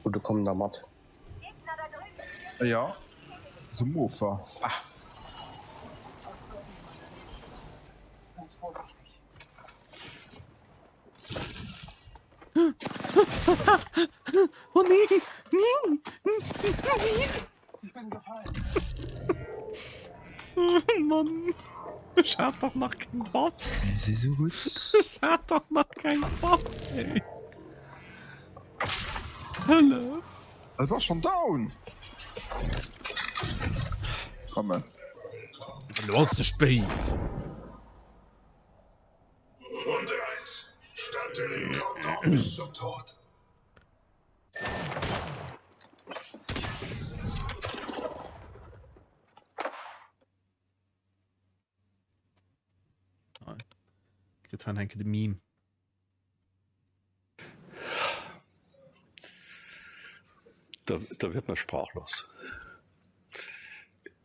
Oh, do kommen der mat. Ja, so Mofa. Ah. Seid vorsichtig. Oh nee! Nee! Ich bin gefallen. Mann! Ech hat dach nach keng Waff! Si sou gutt. Ech hat dach nach keng Waff, ey! Hëllef! Et ass schon down! Komme. Elo ass ze spéit! Runde 1. Starte den Countdown bis zum Tod. Kritt han enke de Meme. Da, da wird man sprachlos.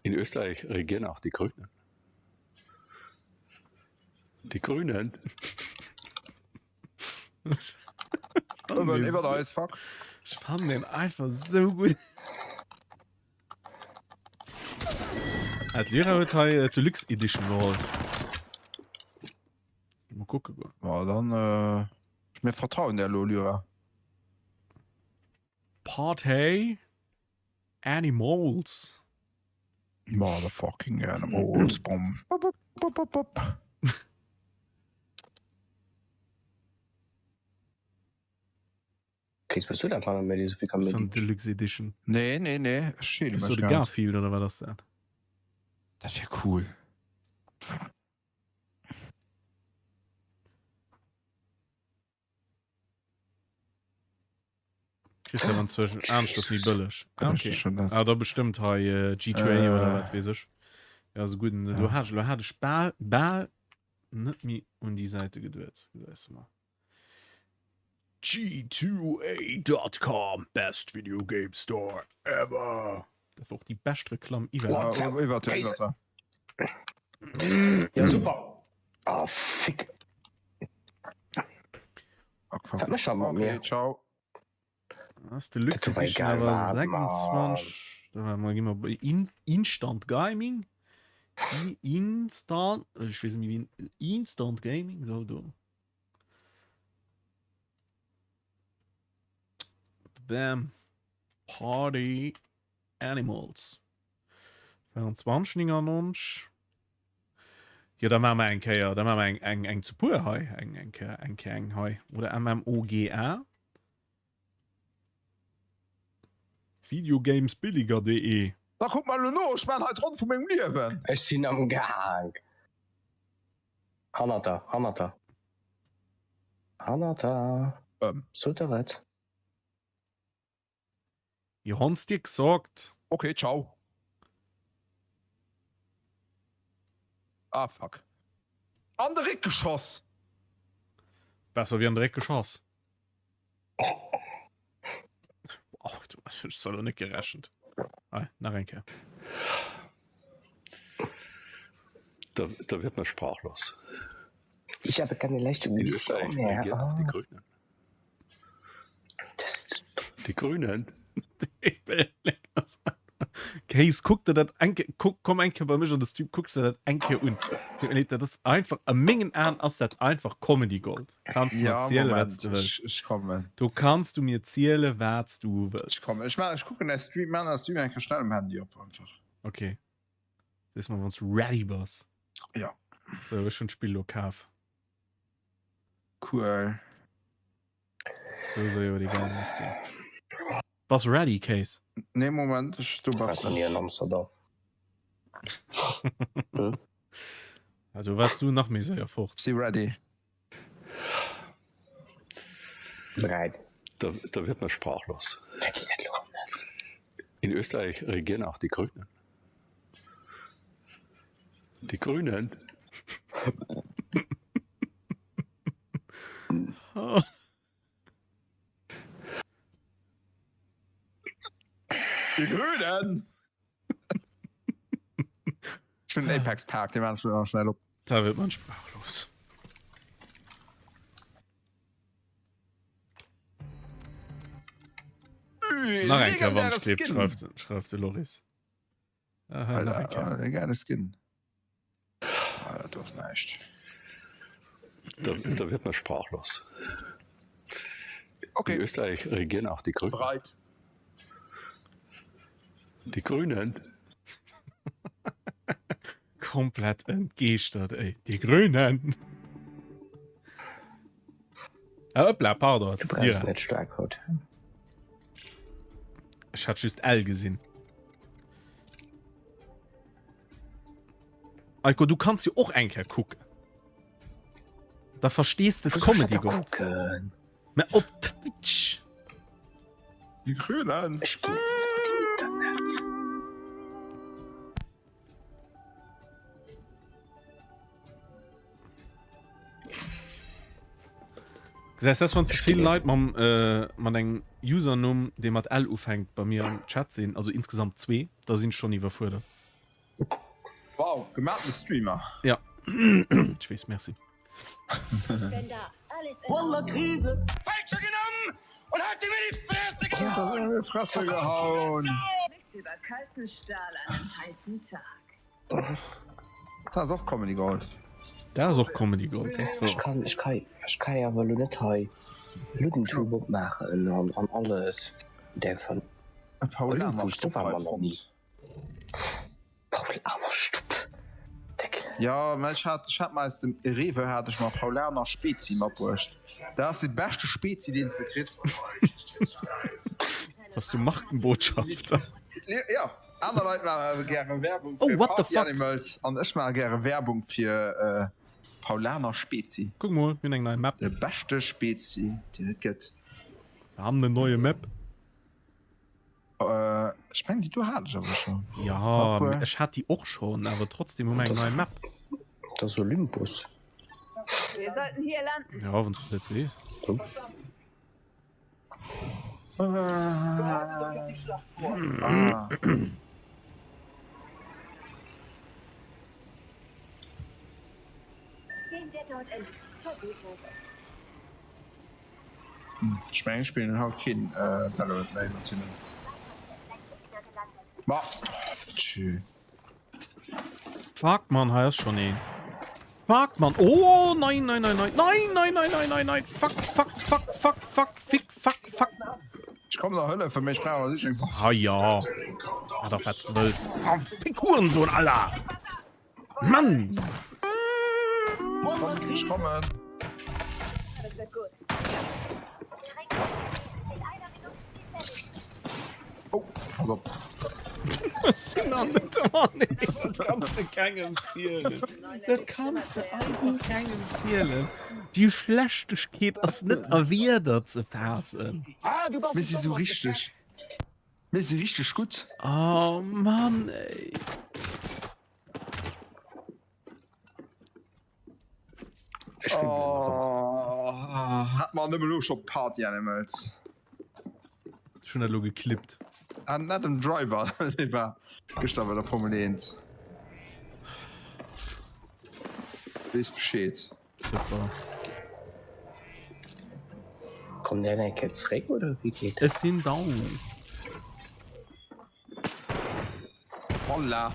In Österreich regieren auch die Grünen. Die Grünen. Iwwer eis, fuck. Ech fannen den einfach sou gutt. Ah, d'Lyra huet hei äh, Deluxe Edition geholl. Mal kucke goen. Ja, dann äh, mir vertrauen der lo Lyra. Party Animals. Motherfucking Animals. Bom. Bop, bop, bop, bop, bop. Chris, bist du dat wann méi esouvill Ass Kaméidi? an Deluxe Edition. Nee, nee, nee, ech scheele Kriss du mech de gar net. Garfield oder wat ass dat? Dat wär cool. Kriss awer inzwischen aneschters méi bëlleg. Ah, okay. Schon dat. Ah, da bestëmmt hei äh, G2A Äh. oder wat weess ech. Ja, so guten. Ja. Do hat ech, lo hat ech bal, bal net méi un déi Säite geduet. Gesäis du mal. G2A.com, best video game store ever. Dat war och déi bescht Reklamm iwwerhaapt. Ja, iwwer, iwwer. Ja, super. Ah, fick. Wat mécht dat mat Okay, mir? ciao. Das ist Deluxe Dat war Edition, egal aber wat, Mann. 26. Da mal gehen wir bei In Instant Gaming. I Instant, ich weiß nicht wie Instant Gaming, so do. Bam. Party Animals. 24,99. Jo, da maache mer eng Kéier, da maache mer eng, eng, eng zu puer hei, eng, eng Kéier, eng Kéier eng hei. Oder MMOGA. Videogamesbilliger.de. Da kuck mer elo no, ech maan hei d'Ronn vu mengem Liewen. Ech sinn am Gaang. Hannert der, hannert der. Hannert der. Ähm. Sot der et. Jo, hon's dir gsagt. Okay, ciao. Ah, fuck. An de Réck geschoss! Besser wéi an de Réck geschoss. Wow, du hast ech soll net gerechent. Ah, nach eng Kéier. Da, da wird man sprachlos. Ich habe keine Leistung In Österreich mehr. regieren auch die Ah. Grünen. Die Grünen. Case, kuck dir dat eng Kéier, kuck, komm eng Kéier bei mech an de Stream, kucks dir dat eng Kéier un. Tut mir leed, dat ass einfach, a mengen Aen ass dat einfach Comedy Gold. Kanns du mir Ja, erzielen, wat Moment, du wëlls. ech, ech kommen. Do kanns du mir erzielen, wat du Ech wëlls. kommen. Ech, ech kucken de Stream, man de Stream eng Kéier schnell um Handy op einfach. Okay. Sees mer, wann s du ready bass. Ja. So, ech hunn d'Spill lo kaf. Cool. So soll jo déi geil lass ginn. Bass ready, Case? Nee, Moment, ech do Bass bass. ni an Amsterdam. Also wat du nach méi séier fort. Si ready. Bereit. Da, da wird man sprachlos. Da geht dat lo net. In Österreich regieren auch die Grünen. Die Grünen. Die Grünen! Ech hunn den Apex Park, dee maan ech lo nach schnell op. Da wird man sprachlos. Nach eng Kéier, wann Legendäre schreift, Skin! schreift, schreift de Loris. Aha, nach eng Kéier. Alter, e geile Skin. Ah, dat do ass näischt. Da, da wird man sprachlos. Okay. In Österreich regieren auch die Grünen. Bereit. Die Grünen. Komplett entgeeschtert, ey. Die Grünen. Ah, hoppla, pardon. Du brauchst net staark haut. Ech hat just L gesinn. Eiko, du kanns jo och eng Kéier kucken. Da verstees de d'Comedy Gold. Mä op Twitch. Die Grünen. Ech ginn net op den Internet. Gesäis das wann ze vill Leit mam äh, mat engem Usernumm dee mat L ufänkt bei mir am Chat sinn, also insgesamt zwee, da sinn ech schon iwwerfuerdert. Wow, gemaachene Streamer. Ja ech weess, merci. Wallah Krise. Peitsche genommen und hat ihm in die Fresse gehauen. Fresse gehauen. Nichts über kalten Stahl an einem heißen Tag. Dat ass och Comedy Gold. Dat ass och Comedy Gold, dat ass Ech kann, ech kann, ech kann awer elo net hei Luddentube opmaachen an, an alles. Däerfen. Paulaner Olympus, do Stopp ware hei mer nach ni. fonnt. Paulanerstupp, déck. Jo, mä ech hat, ech hat mer aus dem Rewe hat ech mer Paulaner Spezi matbruecht. Dat ass de beschte Spezi, deen s de kriss. Bass du Markenbotschafter? Jo, aner Leit maache gäre Werbung Oh, fir what the Party fuck? Animals an ech maache gäre Werbung fir Paulaner Spezi. Kuck mol, mir hunn eng nei Map. De beschte Spezi, deen et gëtt. Wir haben eine neue Map. Ech mengen déi do hat ech awer schon. Ja, Obwohl. ech hat déi och schon, awer trotzdem hu mer eng nei Map. Dat ass Olympus. Wir sollten hier landen. Ja, wann du dat sees. Bereitet euch auf die Schlacht vor. Ah. Gehen wir dort in. Vergiss es. Ech mengen ech spillen haut keen Valorant méi mat hinnen. Ma tschü. Fuck man, hei ass schon een. Fuck man. Oh nein nein nein nein nein nein nein nein nein nein fuck fuck fuck fuck fuck fick fuck fuck. Ech komm der hëllefen, mee ech brauch awer sicher eng Waff. Ah ja. Mach dach wat s de wëlls. Oh fick Hurensohn Alter. Mann! Komm, ech kommen. Das wird gut. Oh, pass op. Ech sinn nach net oh nee, dat kanns de kengem zielen. Dat kanns de einfach kengem zielen. Déi Schlechtegkeet ass net a Wierder ze faassen. Mir si sou richteg. Mir si richteg gutt. Oh Mann ey. Oh, hat man nëmme lo scho Party Animals. Ech hunn dat elo geklippt. An net dem Driver, dee war gëschter bei der Formel 1. Weess Bescheed. Dat war. Kommt der eng Kéier zeréck oder wéi geet Ech sinn down. Voila.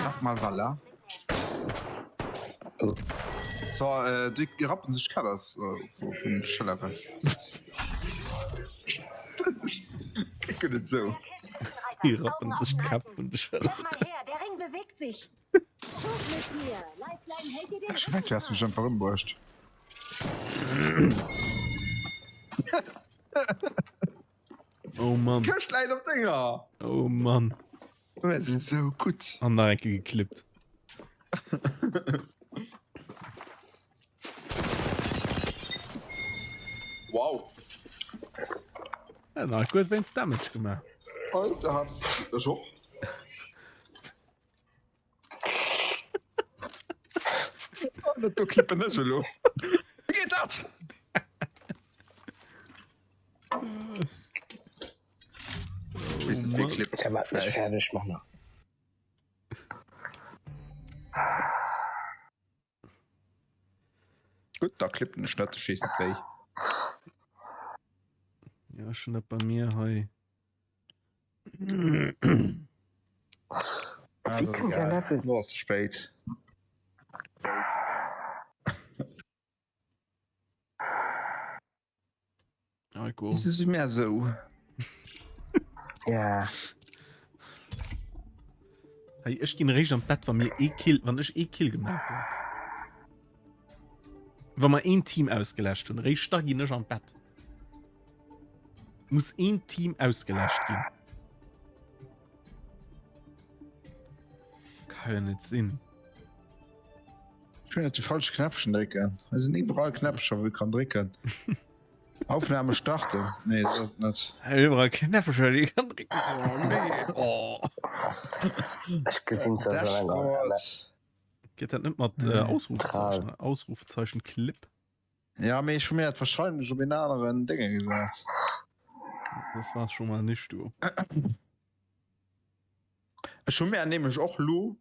Sag mal voilà. Oh. So, äh, déi rappen sech d'Käpp aus äh, vun de Schëlleren. Geet guer net esou. Déi rappen sech d'Käpp vun de Schëlleren. Der Ring bewegt sich. Ech mengt du häss mech einfach ëmbruecht. Oh Mann. Këscht läit op denger. Oh Mann. Mir sinn sou gutt. An nach eng Kéier geklippt. Wow. Ja, nach gutt wéinst Damage gemaach. Alter, hat ech och. Dat do klippen ech elo. Wéi geet dat? Ech weess net, wéi klippt. Der macht mich fertig, Mann. Gutt, da klippen ech net, ech weess net wéi. Ja, ech hunn dat bei mir hei. Ah, Wie dat ass kann der egal. Level? Lo ass ze spéit. Heiko. Wieso si mär esou? Ja. Hey, ech ginn eréischt an d'Bett, wa mir ee Kill, wann ech ee Kill gemaach hunn. Wa mer een Team ausgeläscht hunn, eréischt da ginn ech an d'Bett. Muss een Team ausgeläscht ginn. Kann jo net sinn. Ech will net de falsche Knäppchen drécken. Hei sinn iwwerall Knäppcher, wou ee kann drécken. Aufnahme starten. Nee, dat ass et net. Hei iwwerall Knäppercher, déi ee kann drécken. Oh nee. Oh. Ech gesinn zwar schon eng Dashboard. Geet dat net mat äh, Ausrufezeichen? Ausrufezeichen Clip? Ja, mee ech hu mir dat wahrscheinlech op een aneren Dénge gesat. Das war's schon mal nicht, du. Ech hu mir nämlech och lo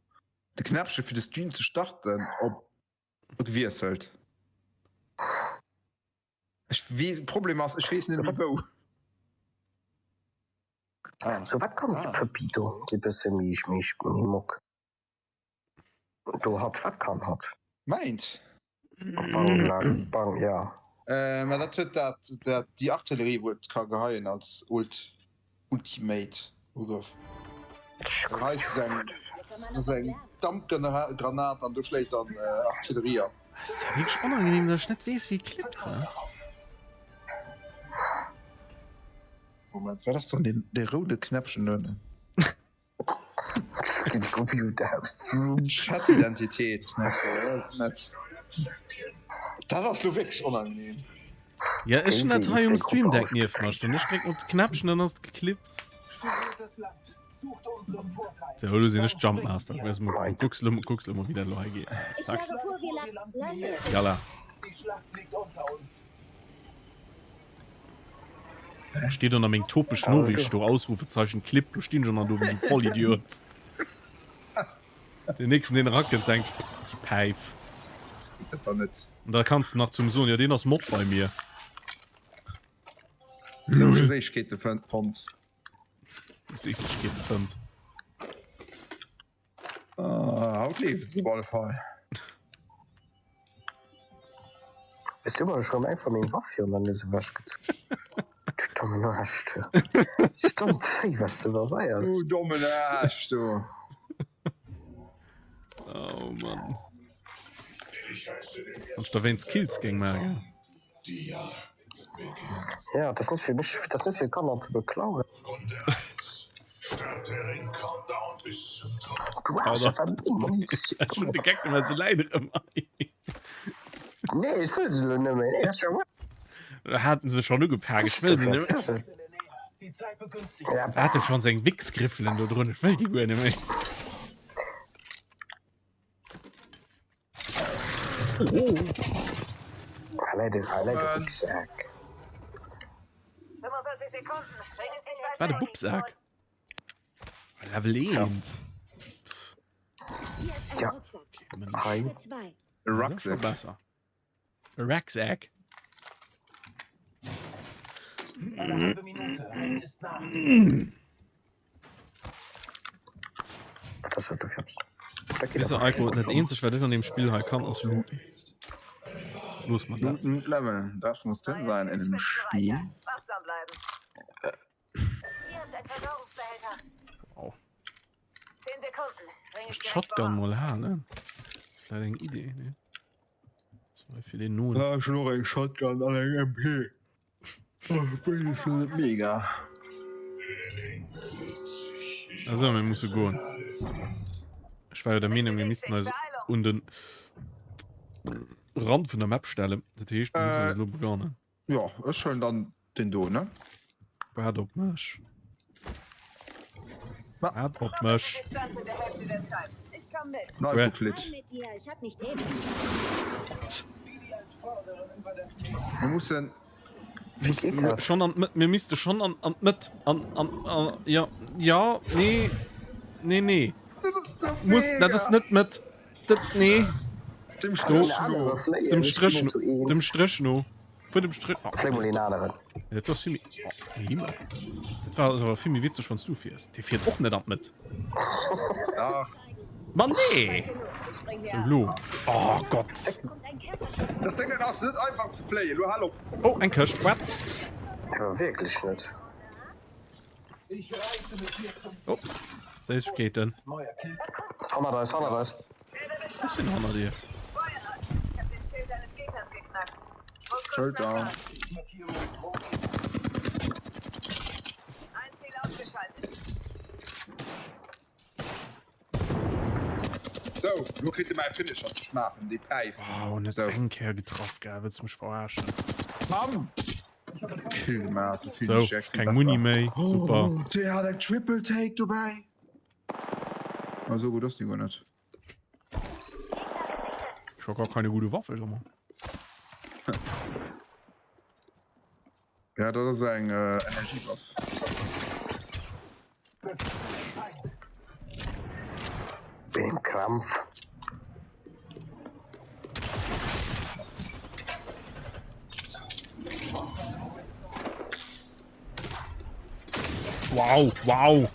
de Knäppche fir de Stream ze starten op gewiesselt. Ech weess, Problem ass, ech weess net méi wou. Ah. So wat kann déi Ah. Pëppi do, déi bësse méi méi méi mock do hatt, wat kann hatt? Mäint? Bang, bang, bang, ja. Äh, ma dat huet dat, dat déi Artillerie, wou et ka geheien als Ult, Ultimate Ugrëff. Da geheis du eng, das ist eng Dampgranat an du schléit dann äh, Artillerie an. Das ist ja wirklich unangenehm, dass ich nicht weiß, wie klippt. Ne? Moment, wat ass dann den, de roude Knäppchen do? Chat-Identitéit, ne? Net. Dat ass lo wierklech onangenehm. Ja, ech hunn dat hei um Stream Deck nieft mer stoen. Ech drécken op de Knäppchen, dann ass et geklippt. So, elo sinn ech Jumpmaster. Kucks mol, kucks lo, kucks lo mol, wéi dat elo hei geet. Zack. Jalla. Steet ënner meng topesch Noriicht do, Ausrufezeichen Clip, do stinn ech ënner do wéi e Vollidiot. Den nächsten deen erakënnt denkt, déi Päif. Dat dann net. An da kanns de nach zum soen, jo deen ass Mod bei mir. Sou Séichkeete fonnt. Séichkeete fënnt. Ah, haut leeft et op alle Fall. Ech hu mer schon eng van meng Waff virun der Nues ewech gezunn. Du dommen Aarsch, du. Stommt Véi, was du baséiers. Du dommen Aarsch, du. Oh Mann. Wann ech da wéinst Kills géing maachen. Ja, dat ass net fir mech, dat ass net fir Kanner ze beklauen. Du Aarsch, dat war meng Munitioun. Ech hunn de Geck gemaach, se läit erëm hei. Nee, ech wëll se elo net méi. Nee, dat ass jo. Da haten se schon ugepak, ech wëll se net méi. Da hat e schon seng Wichsgriffelen do drun, ech wëll déi guer net méi. Oh. War de Bubsak? Level 1. Ja. Okay, Rucksack. Besser. Rucksack. Wisse Eiko, dat eenzeg wat ech an dem Spill hei kann ass looten. Looss mer dat. Looten und leveln, das muss drin sein in dem Spiel. Wow. Shotgun mol halen. Vläit eng Idee, ne? Fir den noen. Ja, ech hunn och eng Shotgun an eng MP. Beides lo net mega. Also mir musse goen. Ech war jo der Meenung, mir missten eis un den Rand vun der Map stellen. Dat heescht, mir mussen eis elo begannen. Jo, ech huelen dann den do, ne? Waart op mech. Waart op mech. Mir mussen schon an mir misste schon an an d'Mëtt an an an ja ja nee nee nee muss dat ass net d'Mëtt dat nee dem Strich no dem Strich no dem Strich no Vun dem Strich oh, Fléi mol een aneren. Dat ass vill méi oh, Himmel. Dat war awer vill méi witzeg wann s du fiers. Dee fiert och net an d'Mëtt. Dach. Ma nee! Sou lo. Oh Gott. Dat Déngen ass net einfach ze fléien. Lo hal op. Oh, eng Këscht. Wat? Awer wierklech net. Oh, Séissegkeeten. Hannert eis, hannert eis. Ech sinn hanner dir. Schëld down. Sou, lo kritt e mäi Finisher ze schmaachen, déi Päif. Wow, net Sou. eng Kéier getraff, gell? Wëlls du mech verarschen? Bam! Kill gemaach, de Sou, Finisher, vill keng Muni besser. méi, super. Dee hat eng Triple Take dobäi. Ah, sou gutt ass déi guer net. Ich hab gar keine gute Waffe, sag mal. Ja, dat ass eng äh, Energiewaff. Bin im Krampf. Wow, wow.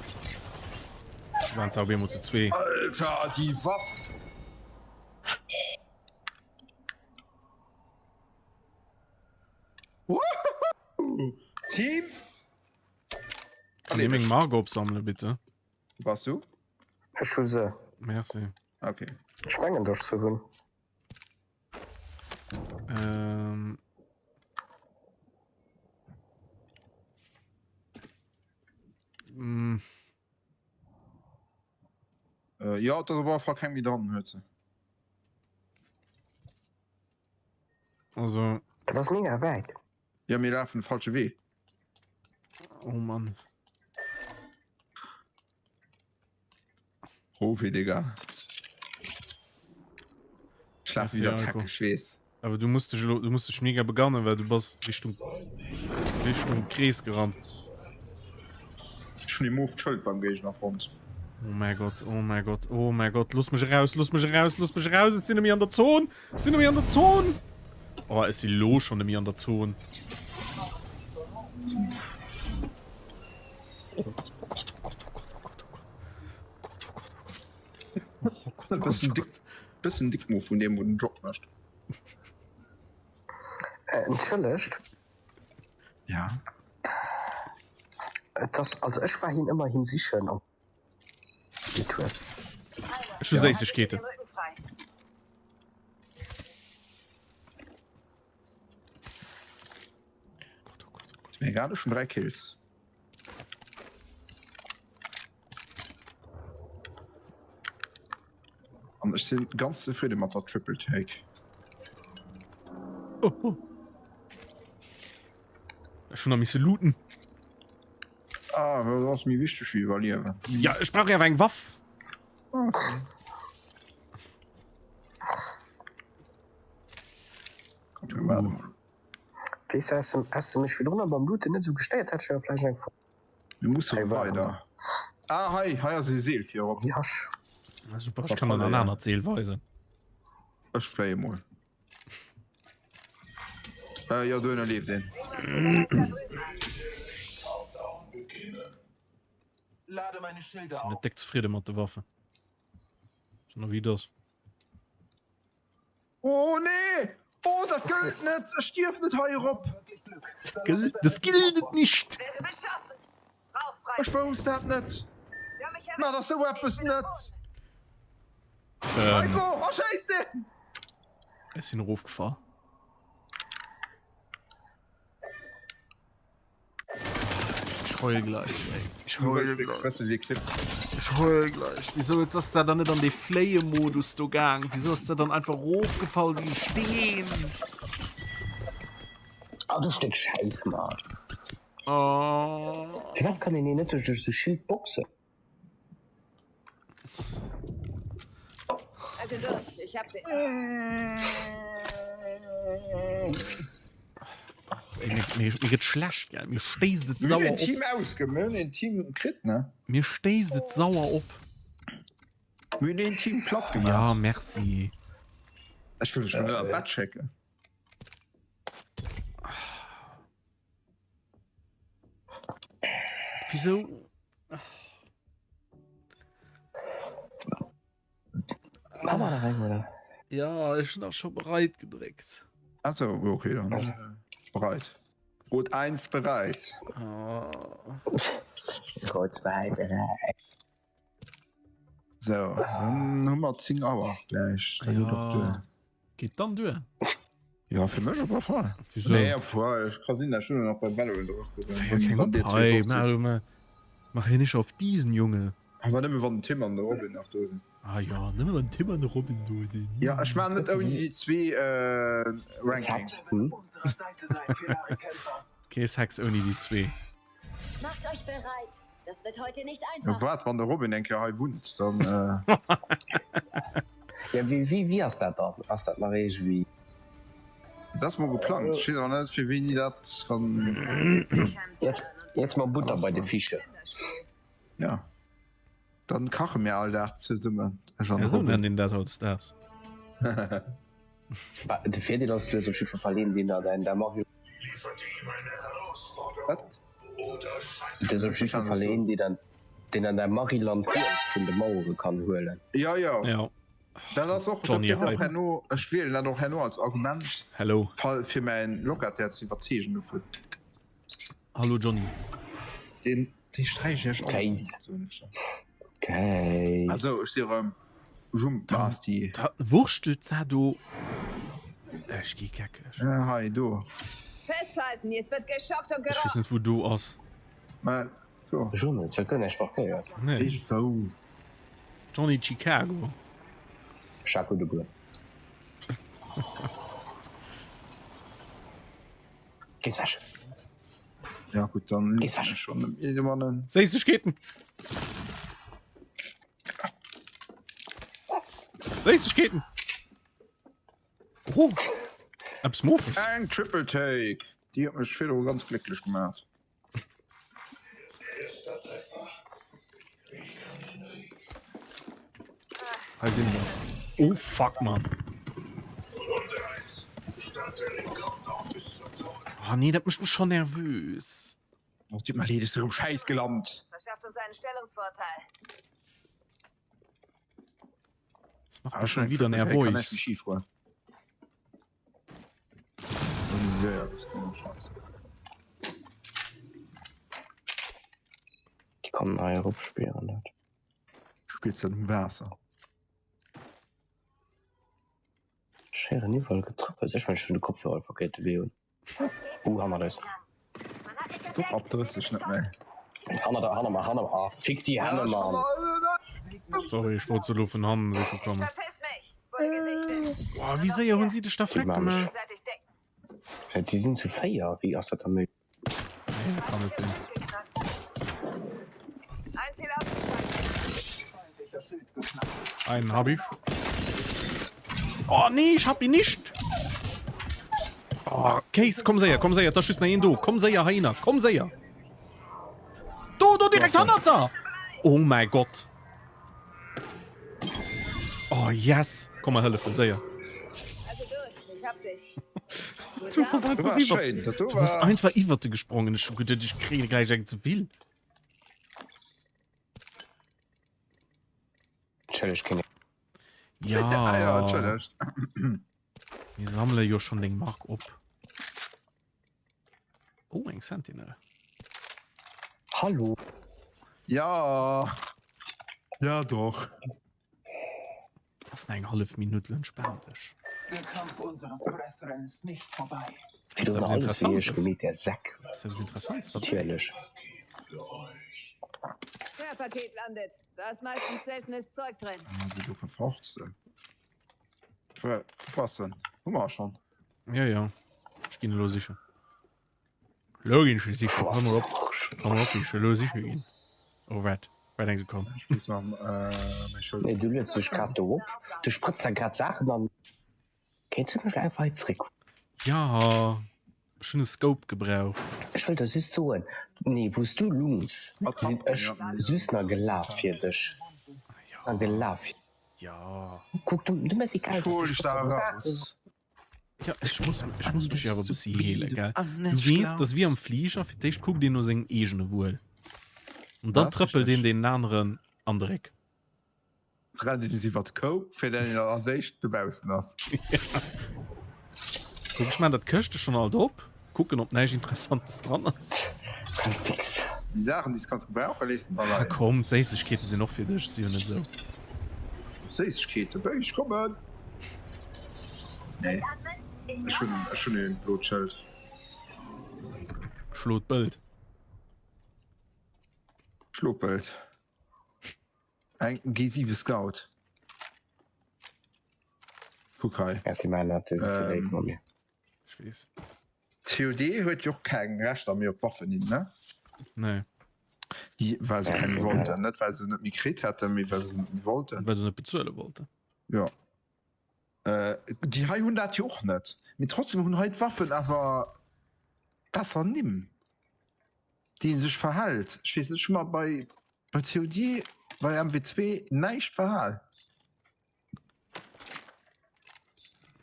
Waren zwar op eemol zu zwee. Alter, déi Waff! Woohoo! Team! Kann ee meng Mark opsammele bitte? Bass du? Ech hu se. Merci. Okay. Ech mengen dech ze hunn. Ähm. Mm. Äh, ja, dat ass op alle Fall keng méi dran, huet se. Also. Dat ass mega wäit. Ja, mir lafen de falsche Wee. Oh Mann. Profi, Digga. Ich lafe wieder Merci, Alko. Tacke, ich wees. Awer du musst dech elo, du musst dech mega begannen, well du bass Richtung Richtung Krees gerannt. Ech hunn ee Move d'Schëld beim Géigner fonnt. Oh mäi Gott, oh mäi Gott, oh mäi Gott, looss mech eraus, looss mech eraus, looss mech eraus, ech sinn nemmi an der Zon, ech sinn nemmi an der Zon. Oh, ech si lo schonn nemmi an der Zon. Oh Gott, oh Gott, oh Gott, oh Gott, oh Gott, oh Gott. Oh Gott, oh Gott, oh Gott. Oh Gott, oh Gott, Bëssen oh dick, Gott. bëssen dick Move vun deem, wou den Drop mécht. Äh, entschëllegt. Ja. Et ass, also ech war hien ëmmerhin sichen an et hues. Ech hu Séissegkeeten. Gott, oh Gott, oh Gott. Ist mir egal, ech hunn 3 Kills. An ech sinn ganz zefridde mat der Triple Take. Oh, oh. Ech hunn nach misse looten. Ah, dat ass méi wichteg wéi iwwerliewen. Ja, ech brauch awer eng Waff. Okay. Weess du, häss de mech virdrun beim Looten net esou gestéiert, hätt ech der vläicht eng. Mir musse weider. Ah, hei, hei ass e Seel fir erop. Jasch. Ah, super, ech kann dann en anert Seel weisen. Ech fléie mol. Äh, jo, dohinner leeft een. Sinn net déck zefridde mat de Waffen. Sinn wéi dass. Oh nee! Oh, dat gëllt net! Ech dierf net hei erop! Dat gëllt, das gilt nicht! Ech wousst dat net! Maach dach sou eppes net! Ähm. Heiko, erschéiss deen! Ech sinn erofgefall. Ech heul gleich, ey. Ech heul gleich. Ech heul gleich. Wieso jetzt ass dat dann net an de Fléie-Modus do gaang? Wieso ass dat dann einfach rofgefall wéi e Steen? Ah, du Stéck Schäiss, Mann. Oh. Firwat kann een een net duerch esou Schild boxen? Also durch, ich hab dich. Ey, mir, mir, mir gëtt schlecht, gell? Mir stéisst et Mir hunn sauer een op. Team ausge, mir hunn een Team kritt, ne? Mir stéisst et sauer op. Mir hunn een Team platt Ja, gemaach. merci. Ech wëll dech net an d'Bett schécken. Wieso? Mach mal da rein, oder? Ja, ich bin auch schon bereit gedrückt. Achso, okay, dann äh, bereit. Rot 1 bereit. Oh. Rot 2 bereit. So, dann hu mer 10 Auer gläich. Da geet och duer. Geet dann duer? Ja, fir mech op alle Fall. Wieso? Nee, obwohl, ech ka sinn, dat ech nach beim Velo Féier keng op. Hei, mach, mach, mach hier nicht auf diesen Junge. Awer nëmme wann den Tim an de Robin nach do sinn. Ah ja, nëmme wann den Tim an de Robin do sinn. Ja, ech maachen net ouni déi zwee äh, Ranking. Hm? Kee Sex ouni déi zwee. Macht euch bereit. Das wird heute nicht Ja, einfach. waart, wann de Robin eng Kéier hei wunnt, dann äh. Ja, wéi, wéi, wéi ass dat dann? Ass dat nach iergendwéi. Dat ass mol geplangt. Ech weess awer net, fir wéini dat kann. Jetzt, jetzt mal Butter bei de Fische. Ja. Dann kache mir all Dag zesummen. Ech an Ja, de so Robin. nennt een dat hautdesdaags. De Virdeel ass, du hues op jiddwer Fall een, deen der däin däi Mario. Wat? Du hues op jiddwer Fall een, deen der deen der däi Mariland riets vun de Mauere kann huelen. Ja, ja. Ja. Dat ass och, dat Johnny gëtt och Hyde. herno, ech wielen dat och herno als Argument, Hello. fall fir mäin Locataire ze iwwerzeegen dovun. Hallo Johnny. Deen, dee sträichen ech alles Kéis. un, soen ech dann. Kéis. Also, ech si erëm Jump Basti. Da wurschtelt sa do. Ech gi geckeg. Äh, hei, do. Festhalten, jetzt wird geschockt und Ech weess net gerockt. wou do ass. Mä, do. Ech och net, ech hat guer näischt markéiert. Nee. Iergendwou. Johnny Chicago. Chaco de Guer. Gees weg. Ja gut, dann Gees weg. schon irgendwann. Séissegkeeten! Séissegkeeten! Oh! Eppes Mofes. Eng Triple Take. Déi huet mech virdru ganz glécklech gemaach. Hei sinn se. Oh fuck, Mann. Oh nee, dat mécht mech schon nervös. Oh, tut mir leed, ech sinn erëm schäiss gelant. Verschafft uns einen Stellungsvorteil. Das macht mich schon wieder nervös. Ich kann hei erop spielen dat. Spills dat um Waasser? Ech héieren iwwerall Getrëppels. Ech mengen ech hunn de Kopfhörer verkéiert ewéi un. Uh, hannert eis. Doch ab 30 net méi. Hannert hanner mer, hanner mer. Ah, fick die Henne, Mann. Sorry, ech wollt se elo vun hannen siche kommen. Boah, wéi séier hunn si dech da Déi fleck man gemaach? ech. Si sinn zu 4, wéi ass dat da méiglech? Nee, dat kann net sinn. Einen hab ich. Oh nee, ich hab ihn nicht. Oh, Case, komm séier, komm séier, da schüss nach een do. Komm séier heihinner, komm séier. Do, do, direkt hannert der. Oh mein Gott. Oh yes. Komm mal hëllefe, séier. Du bass einfach iwwer, du bass einfach iwwer de gesprongen. Ech hu geduet, ech kréien gläich eng ze vill. Entschëllegt, Kinnek. Ja. Ah, ja, entschëllegt. Mir sammele jo schon deng Mark op. Oh, eng Sentinel. Hallo. Ja. Ja, doch. Das eng hallef Minut entspann dech. Der Kampf unseres Brethren ist nicht vorbei. Fir do alles wéi ech gemeet der Säck. Ass eppes Interessantes dabei? Natierlech. Der Paket landet. Da ist meistens seltenes Zeug drin. Ah, déi goufe fort. Was denn? Hu mer schon. Ja, ja. Ech ginn elo sichen. Lo ginn ech sichen. Hör mol op. Hör mol op, wéi ech elo siche ginn. Oh, wat? Wat denkst du, komm. Ech muss nach äh, meng Schuld. Nee, du lueds dech grad do op. Du sprëtz da grad Saachen an. Kéints du mech einfach hei zréck. Ja, ech hunn e Scope gebraucht. Ech wëll der just soen, nee, wou s du lungs, sinn ech just nach gelaf fir dech. Nach gelaf. Ja. Kuck, du, du mess egal. Ech hol dech da eraus. Ja, ech muss, ech muss mech jo awer e bëssi heelen, gell? Du weess, dass wéi am Fliger, fir d'éischt kuckt een no sengem eegene Wuel. An dann trëppelt een deenen aneren an de Réck. Rennt een es iwwer d'Kou, fir dat een als éischt dobaussen ass. Kuck, ech maan dat Këschte schon alt op, kucken op näischt Interessantes dran ass. Déi Saachen déi s kanns gebrauchen, léiss de da Ah leien. komm, d'Séissegkeete sinn och fir dech, si jo net esou. Séissegkeete, béi ech kommen! Nee, ech hunn, ech hunn e blot Schëld. Schlo d'Bëld. Schlo d'Bëld. Eng G7 Scout. Kuck hei. Merci man, dat si ze léif mat mir. Ech weess. COD huet jo och keng Rechter méi op Waffen hin, ne? Nee. Déi, well se keng méi wollten. Net well se net méi kritt hätten, mee well se net méi wollten. Well se net bezuele wollten. Jo. Déi hei hunn dat jo och net. Mee trotzdem hunn hei d'Waffen awer besser Nimm. Déi ee sech verhält. Ech weess net, ech hu mer bei bei COD, bei MW2 näischt verhal.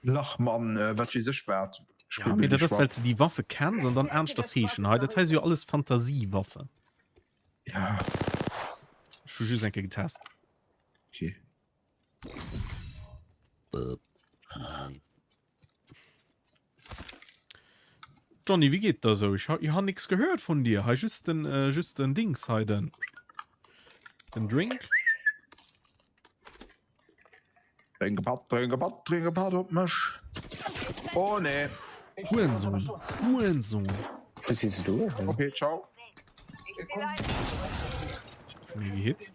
Lachmann, wat weess ech wat. Ja, mee dat ass well s de déi Waffe kenns an dann aneschters heeschen. Hei, dat hei si jo alles Fantasiewaffen. Ja. Ech hu just eng Kéier getest. Okay. Johnny, wie geht da so? Ich ha, ich ha nix gehört von dir. Hei just den, äh, just den Dings hei den. Den Drink. Drink Patt, drink Patt, drink Patt op mech. Oh nee. Hurensohn, Hurensohn. Wo siehst du? Okay, ciao. Schon hier gehit.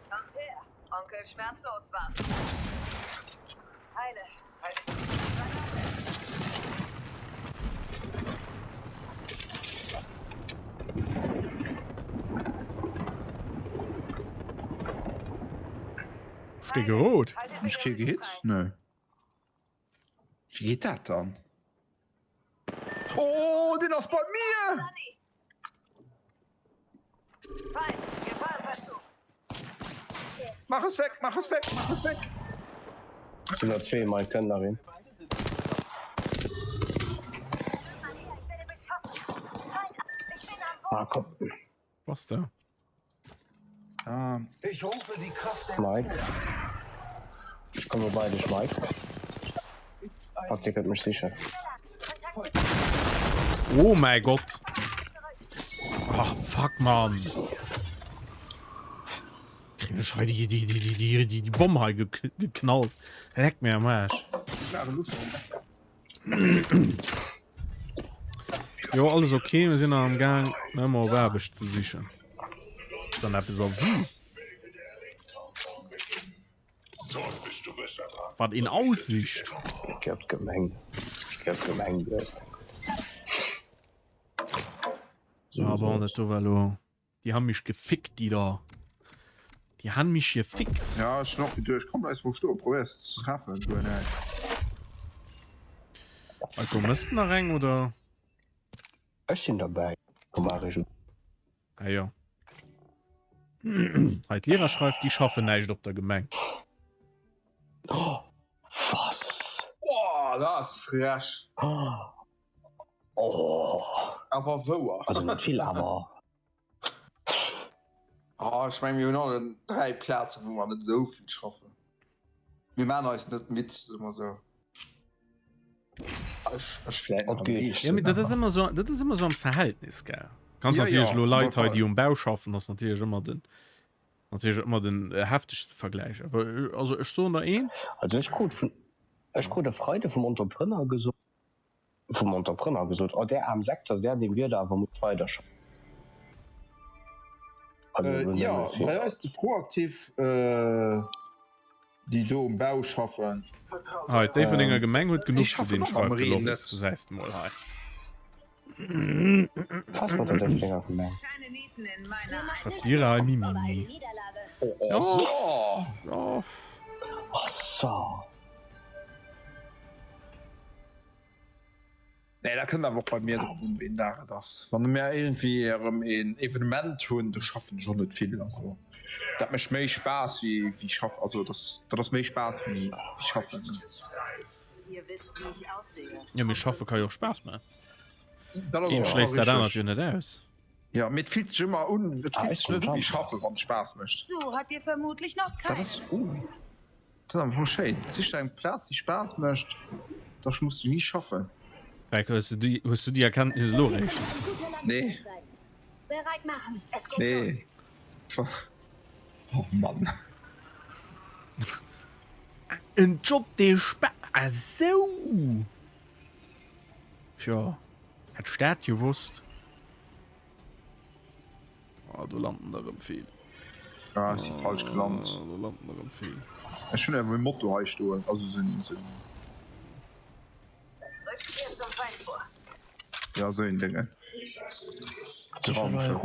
Kommt her, Onkel Schmerzlos war. Heile, heile. Steh gerot. Ech kee gehit? Nö. Wéi geet dat dann? Oh, den ass bei mir! Mach es weg, mach es weg, mach es weg! Sind noch zwei, Mike, können da hin. Ah, komm. Was da? Ah. Ich rufe die Kraft der Mike. Ich komme bei dich, Mike. Fuck, der kriegt mich sicher. Oh mein Gott. Ach, fuck, Mann. Krieg ich die, die, die, die, die, die, die Bombe hei geknallt. Leck mir am Arsch. Jo, alles okay. Wir sinn am Gang, ëmmer op Aarbecht ze sichen. Ist dann eppes a vue? Wat in Aussicht? Ich glaub, Gemeng. Ich glaub, Gemeng. Ah bon, dat do war elo. Déi han mech gefickt, déi da. Déi han mech gefickt. Ja, ech hun och geduecht, komm bleif mol stoen, probéiers ze treffen, guer näischt. Eiko, mëss de nach eng oder? Ech sinn derbäi, komm maach ech. Ah jo. Hei d'Lira schreift, déi schaffen näischt op der Gemeng. Oh, was? Oh, dat ass frech. Oh. Awer wouer. Also net vill, awer. Oh, ech meng mir hunn alle 3 Plazen, wou mer net esou vill schaffen. Mir maan eis net midd, soe mer esou. Ech, ech vläit nach am meeschten. Ja, mee dat ass ëmmer esou, dat ass ëmmer esou am Verhältnis, gell? Kanns Ja, natierlech ja, elo op Leit alle hei, Fall. déi um Bau schaffen, ass natierlech ëmmer den, natierlech ëmmer den heftegste Vergläich. Awer also ech soen der eent. Also ech krut vun, ech krut e Freide vum Entrepreneur gesot, vum Entrepreneur gesot, oh där aarm Säck, dass där deem Wieder awer muss weiderschaffen. Also Äh, elo ja, nëmme fir. bei eis de Proactif, déi do um Bau schaffen. Hei, d'Déifferdenger Ähm, Gemeng huet déi genuch ze schaffen dinn, och am schreift de Reen Loris. net. Du säis de mol hei. Was mat der Déifferdenger Gemeng? Schreift d'Lira hei, Mimimi. Oh, oh, Ja, so. ja. Oh so. Nee, dat kënnt awer och bei mir drop un, ween Dag et ass. Wann mir iergendwéi erëm een Evenement hunn, do schaffen ech och net vill. Also dat mécht méi Spaass wéi wéi schaffen, also dat dat ass méi Spaass wéi wéi schaffen. Jo, mee schaffe ka jo och Spaass maachen. Dat ass Eent och schléisst dat anert richteg. jo net aus. Jo, mee et fillt sech ëmmer un, et Ah, fillt ech sech net u wéi Jump schaffen, wann et Spaass mécht. So hat dir vermutlich nach Dat keinen. ass, oh. Dat ass am Fong schéin. Sich der eng Plaz déi Spaass mécht, da muss de ni schaffen. Mike, hues du déi, hues du déi Erkenntnis elo réischt? Nee. Nee. Oh Mann. En Job dee Spa, ah sou! Tjo, hätt ech dat gewosst. Oh, do landen der rëm vill. Ah, ech si falsch gelant. Oh, do landen der rëm vill. Ech hunn awer e Motto hei stoen, also sou en, sou en. Ja, sou een Déngen. Raumschëff.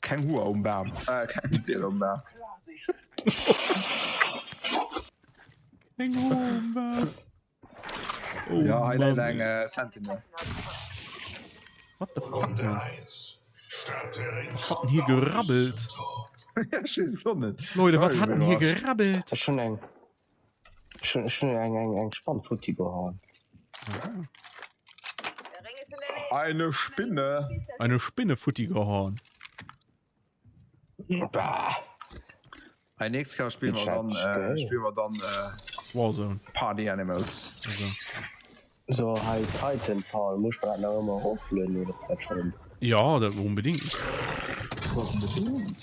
Keng Hoer um Bam, äh, keng Blieder um Bam. Keng Hoer um Bam. Oh, ja, hei läit Mann. eng äh, Sentinel. What the fuck, Runde man? 1. Start der Ring. Was hat denn hier gerabbelt? Ech weess et och net. Leute, was hat denn hier gerabbelt? Ech hunn eng ech hunn ech hunn eng eng eng Spann futti gehauen. Eine Spinne. Eine Spinne futti gehauen. Bah. Ei nächst Kéier spille mer dann äh, spille mer dann äh, Warzone. Party Animals. Also. So hei Titanfall, muss ech mer dat nach ëmmer eroflueden oder ass dat schonn? Ja, dat unbedingt.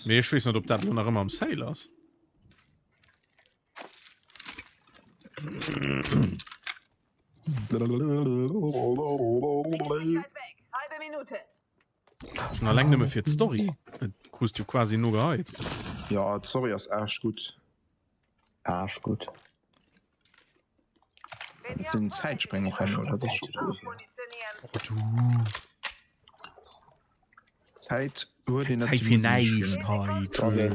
Mee ech weess net, ob dat elo nach ëmmer am Sale ass. Schon alleng nëmme fir d'Story. Et krus du quasi no geheit. Ja, d'Story ass echt gutt. Arsch gutt. Den Zäitspréng och herno, dat ass scho cool. Oh, du. Zäit huet een net Zäit déi fir muss een sech näischt ginn. hei. Tschö.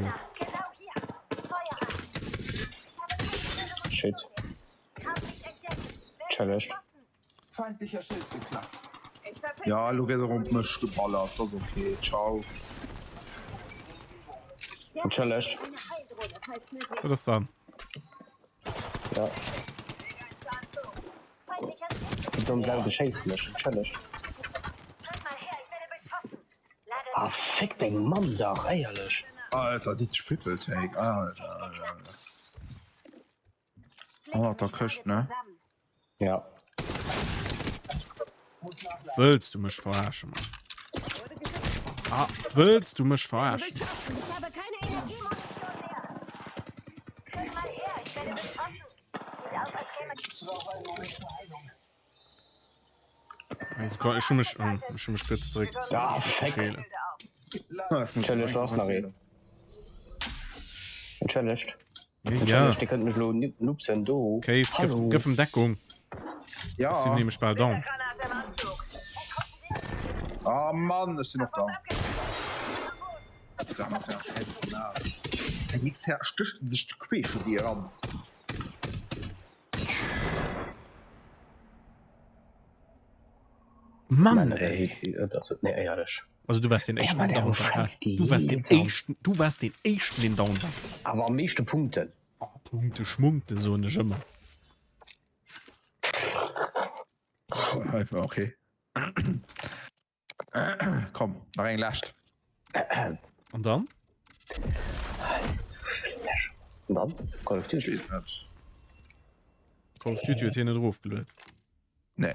Shit. Challenge. Feindlicher Schild geknackt. Ja, elo gëtt erëm op mech geballert, dat ass ok. Ciao. Entschëllegt. Wat ass dann? Ja. Déi domm Sau beschéisst mech. Entschëllegt. Ah, fick deng Mamm dach, éierlech. Alter, déi Triple Take, Alter, Alter, Alter. Hannert der Këscht, ne? Ja. Wëlls du mech verarschen, Mann? Ah, wëlls du mech verarschen? Ech hu mech, ech hu mech kuerz zeréckgezunn. Ah, fuck. Entschëllegt, do ass nach een. Entschëllegt. Ja. Entschëllegt, Dir kënnt mech elo nupsen do. Cave, gëff, Hallo. gëff em Deckung. Ja. Ech sinn nämlech bal down. Ah Mann, ech sinn och down. Eng XR stécht sech queesch un déi eran. Mann ey. Also du wars den éischten deen down war hä? Du wars den éischten, du wars den éischten deen down war. Awer am meeschte Punkten. Oh, Punkte Schmunkte soen ech ëmmer. Okay. Komm, nach eng lescht. An dann? An dann? Call of Duty. Call of Duty huet hien net erofgelueden. Nee.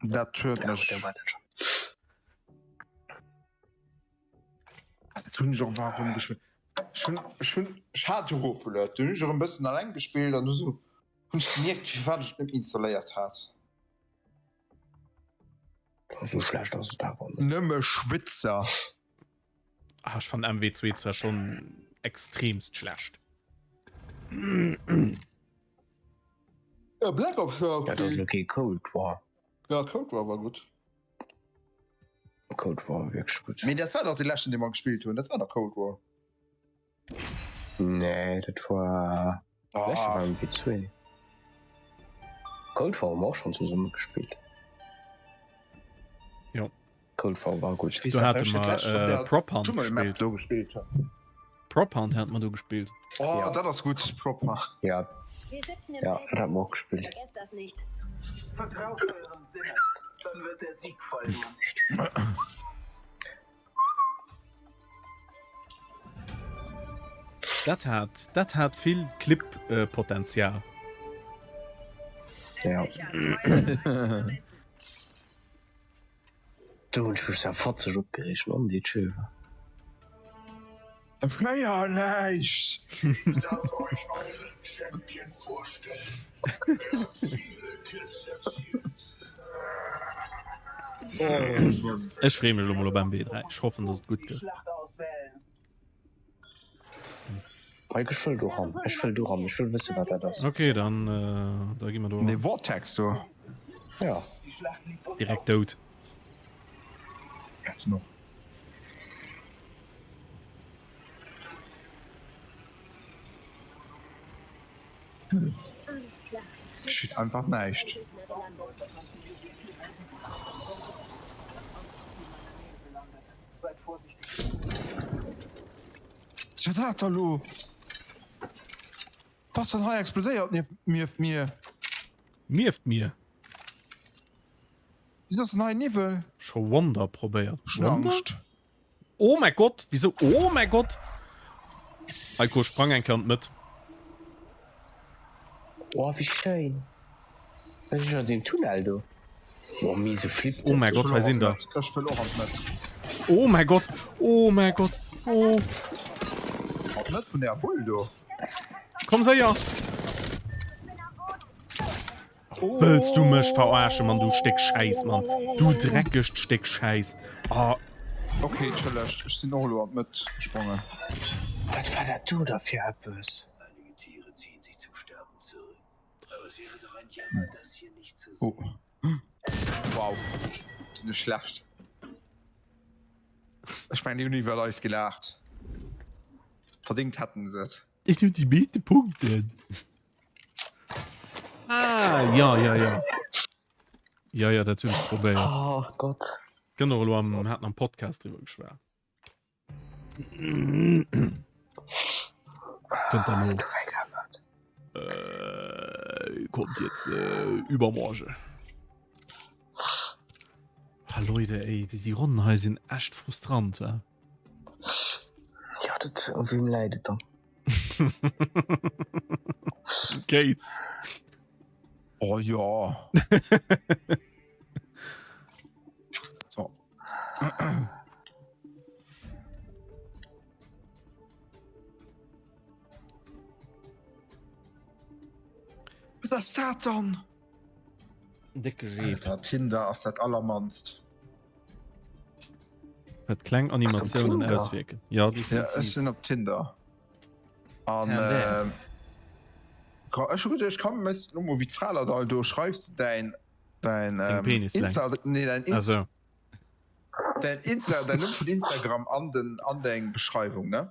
Dat huet mech. Dat hunn ech och warum gespillt. Ech hunn, ech hunn, ech hat erofgelueden, dunn hunn ech erëm e bëssen alleng gespillt an du sou hunn ech gemierkt, firwat ech et net installéiert hat. Sou schlecht ass et awer net. Nëmme Schwitzer. Ah, ech fannen MW2 zwar schon extremst schlecht. Ja, Black Ops war okay. Ja, dat ass elo kee Cold War. Ja, Cold War war gutt. Cold War war wierklech gutt. Mee dat war dach dee leschten, dee mer gespillt hunn. Dat war dach Cold War. Nee, dat war Ah. leschte war MW2. Cold War hu mer och schonn zesumme gespillt. Jo. Cold War war gutt. Do hate mer Prop Hunt gespillt. Do gespillt hunn. Prop Hunt hat mer do gespillt. Oh, ja. dat ass gutt Prop Hunt. Ja. Ja, dat hat mer och gespillt. Vergesst das nicht. Vertraut euren Sinnen, dann wird der Sieg folgen. Dat hat, dat hat vill Clip-Potenzial. Ja. Do hunn ech mech sou fatzeg opgereegt, Mann, déi chill war. Fréier näischt! Ich darf euch euren Champion vorstellen. Er hat viele Kills erzielt. Ech freeë mech elo mol op MW3. Ech hoffen, dass et gutt gëtt. Mike, ech wëll do ran, ech wëll do ran, ech wëll wësse wat dat ass. Ok, dann da gi mer do ran. Dee Vortex do. Ja. Direkt dout. Hätt noch. Geschitt einfach näischt. Wat war dat da lo? Was dann hei explodéiert nieft mir? Nieft mir? Wieso ass denn hei Niwwel? Scho Wonder probéiert. Ech hunn Angscht. Oh mäi Gott, wieso? Oh mäi Gott! Heiko, sprang eng Kéier an d'Mëtt. Oh, wéi schéin. Wat ass an deem Tunnel do? Oh, miese Flip. Oh mäi Gott, hei sinn der. Ech wëll och an d'Mëtt. Oh mäi Gott, oh mäi Gott, oh. An d'Mëtt vun där Bull do. Komm séier! Wëlls du mech verarschen, Mann, du Stéck Schäiss, Mann. Du dreckegt Stéck Schäiss. Oh. Ok, entschëllegt, ech sinn och elo an d'Mëtt gesprongen. Wat war dat do da fir eppes? Oh. Wow, sinn ech schlecht. Ech mengen, déi hunn iwwer eis gelaacht. Verdéngt hätten se et. Ech hunn déi meeschte Punkten. Ah, ja, ja, ja. Ja, ja, dat hunn ech probéiert. Oh Gott. Gënn och elo am, haten am Podcast driwwer geschwat. Kënnt dann no. Äh, kommt jetzt äh, übermorgen. Ah, Leute, ey, déi, déi Ronnen hei sinn echt frustrant. Äh. Ja, dat u wem läit et dann? Gates. Oh ja. so. Was ass dat dann? Décke Jeep. Alter, Tinder ass dat allermannst. Wat kleng Animatiounen Tinder? auswierken. Ja, Ja, definitiv. ech sinn op Tinder. An Tinder. äh, Ech hu geduecht, komm, méchs lo mol wéi d'Fraler all do, schreifs de däin, däin Deng Penislängt. Insta, nee, däin Insta, Also. däin Insta, däin Numm vun Instagram an den, an deng Beschreiwung, ne?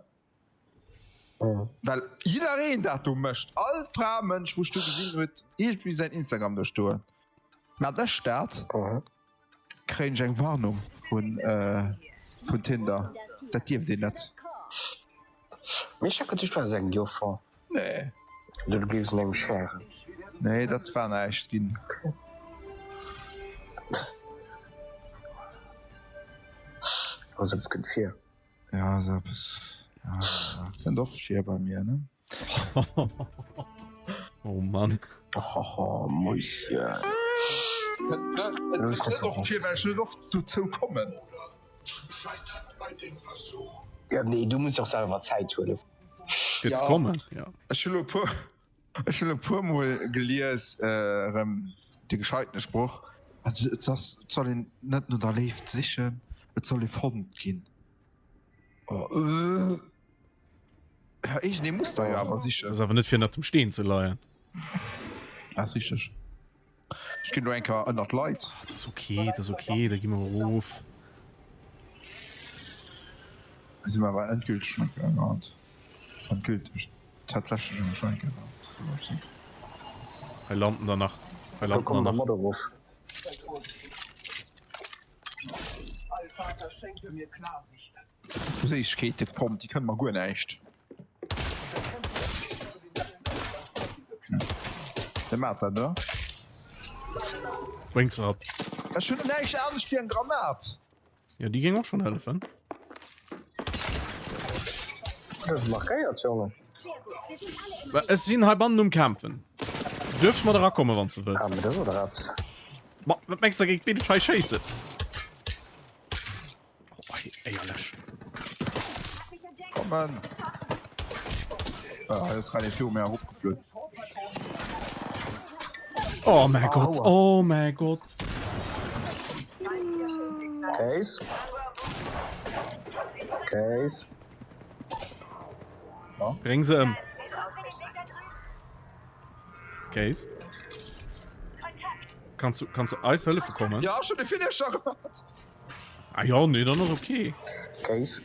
Well jiddereen dat do mécht, all Fra, Mënsch, wou ech do gesinn, huet iergendwéi säin Instagram do stoen. Mat ech dat kréien ech eng Warnung vun, vun Tinder, dat dierft een net. Mee ech hat geduecht du häss eng Joffer. Nee. Oder du géifs un engem schären. Nee, dat war näischt ginn. Also eppes kënnt vir. Ja, sou eppes, ja, ja, kënnt oft vir bei mir, ne? Oh Mann. Oh, Mäuschen. Et kënnt net oft vir, well ech net oft dozou kommen. Ja, nee, du muss och selwer Zäit huelen. Fir ze kommen, ja. Ech hu lo e puer, ech hu lo e puer mol gelies, erëm de gescheitene Sproch, also et ass, et soll een net no der Léift sichen, et soll ee fonnt ginn. Oh, äh. Ja, iergendee muss der jo awer sichen. Dat ass awer net fir ënnert dem Steen ze leien. Dat ass richteg. Ech ginn elo eng Kéier ënnert d'Leit. Dat ass ok, dat ass ok, da gi mer erof. Da si mer awer endgülteg schon eng Kéier ënnerhand. Endgülteg, tatsächlech awer schon eng Kéier ënnerhand. Hei landen der nach, hei Da landen der kommen der nach. mat erof. Allvater, schenke mir Klarsicht. Séissegkeete komm, déi kënne mer guer näischt. Wee mat dat do? Bréngs se mat. Ech hunn näischt anescht wéi eng Granat. Jo, déi géing och schonn hëllefen. Dat ass markéiert, Jongen. Ech sinn heibannen um Kämpfen. Du duerfs mat erakommen, wann s de wëlls. Ah, mee dat ass oder eppes. Ma wat mengs de, géint wien ech hei schéissen? Oh, éierlech. Kommen. Ah, hei ass grad ee viru mir eropgeflunn. Oh mäi Gott, oh mäi Gott. Case. Case. Bréng se ëm. Case. Kanns du, kanns du eis hëllefe kommen? Ja, ech hunn de Finisher gemaach. Ah ja, nee, dann ass okay. Case.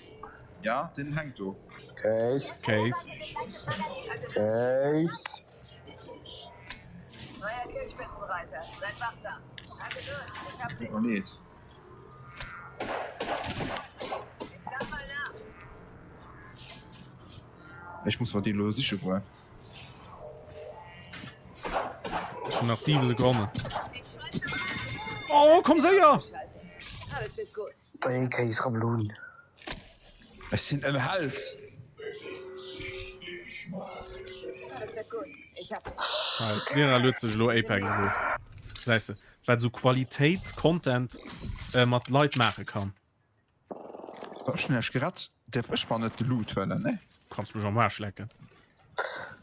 Ja, den hänkt do. Case. Case. Case. Oh nee. Ech muss mer déi lo siche goen. Ech hunn nach 7 Sekonnen. Oh, komm séier! Dei Kéis Rabbelun. Ech sinn en Held. Hei, d'Lira luet sech elo Apex erof. Gesäis de, wat esou Qualitéits-Content mat Leit maache kann. Ech hunn iech gerett. Dierf ech mer net de Loot huelen, ne? Kanns mech am Aarsch lecken.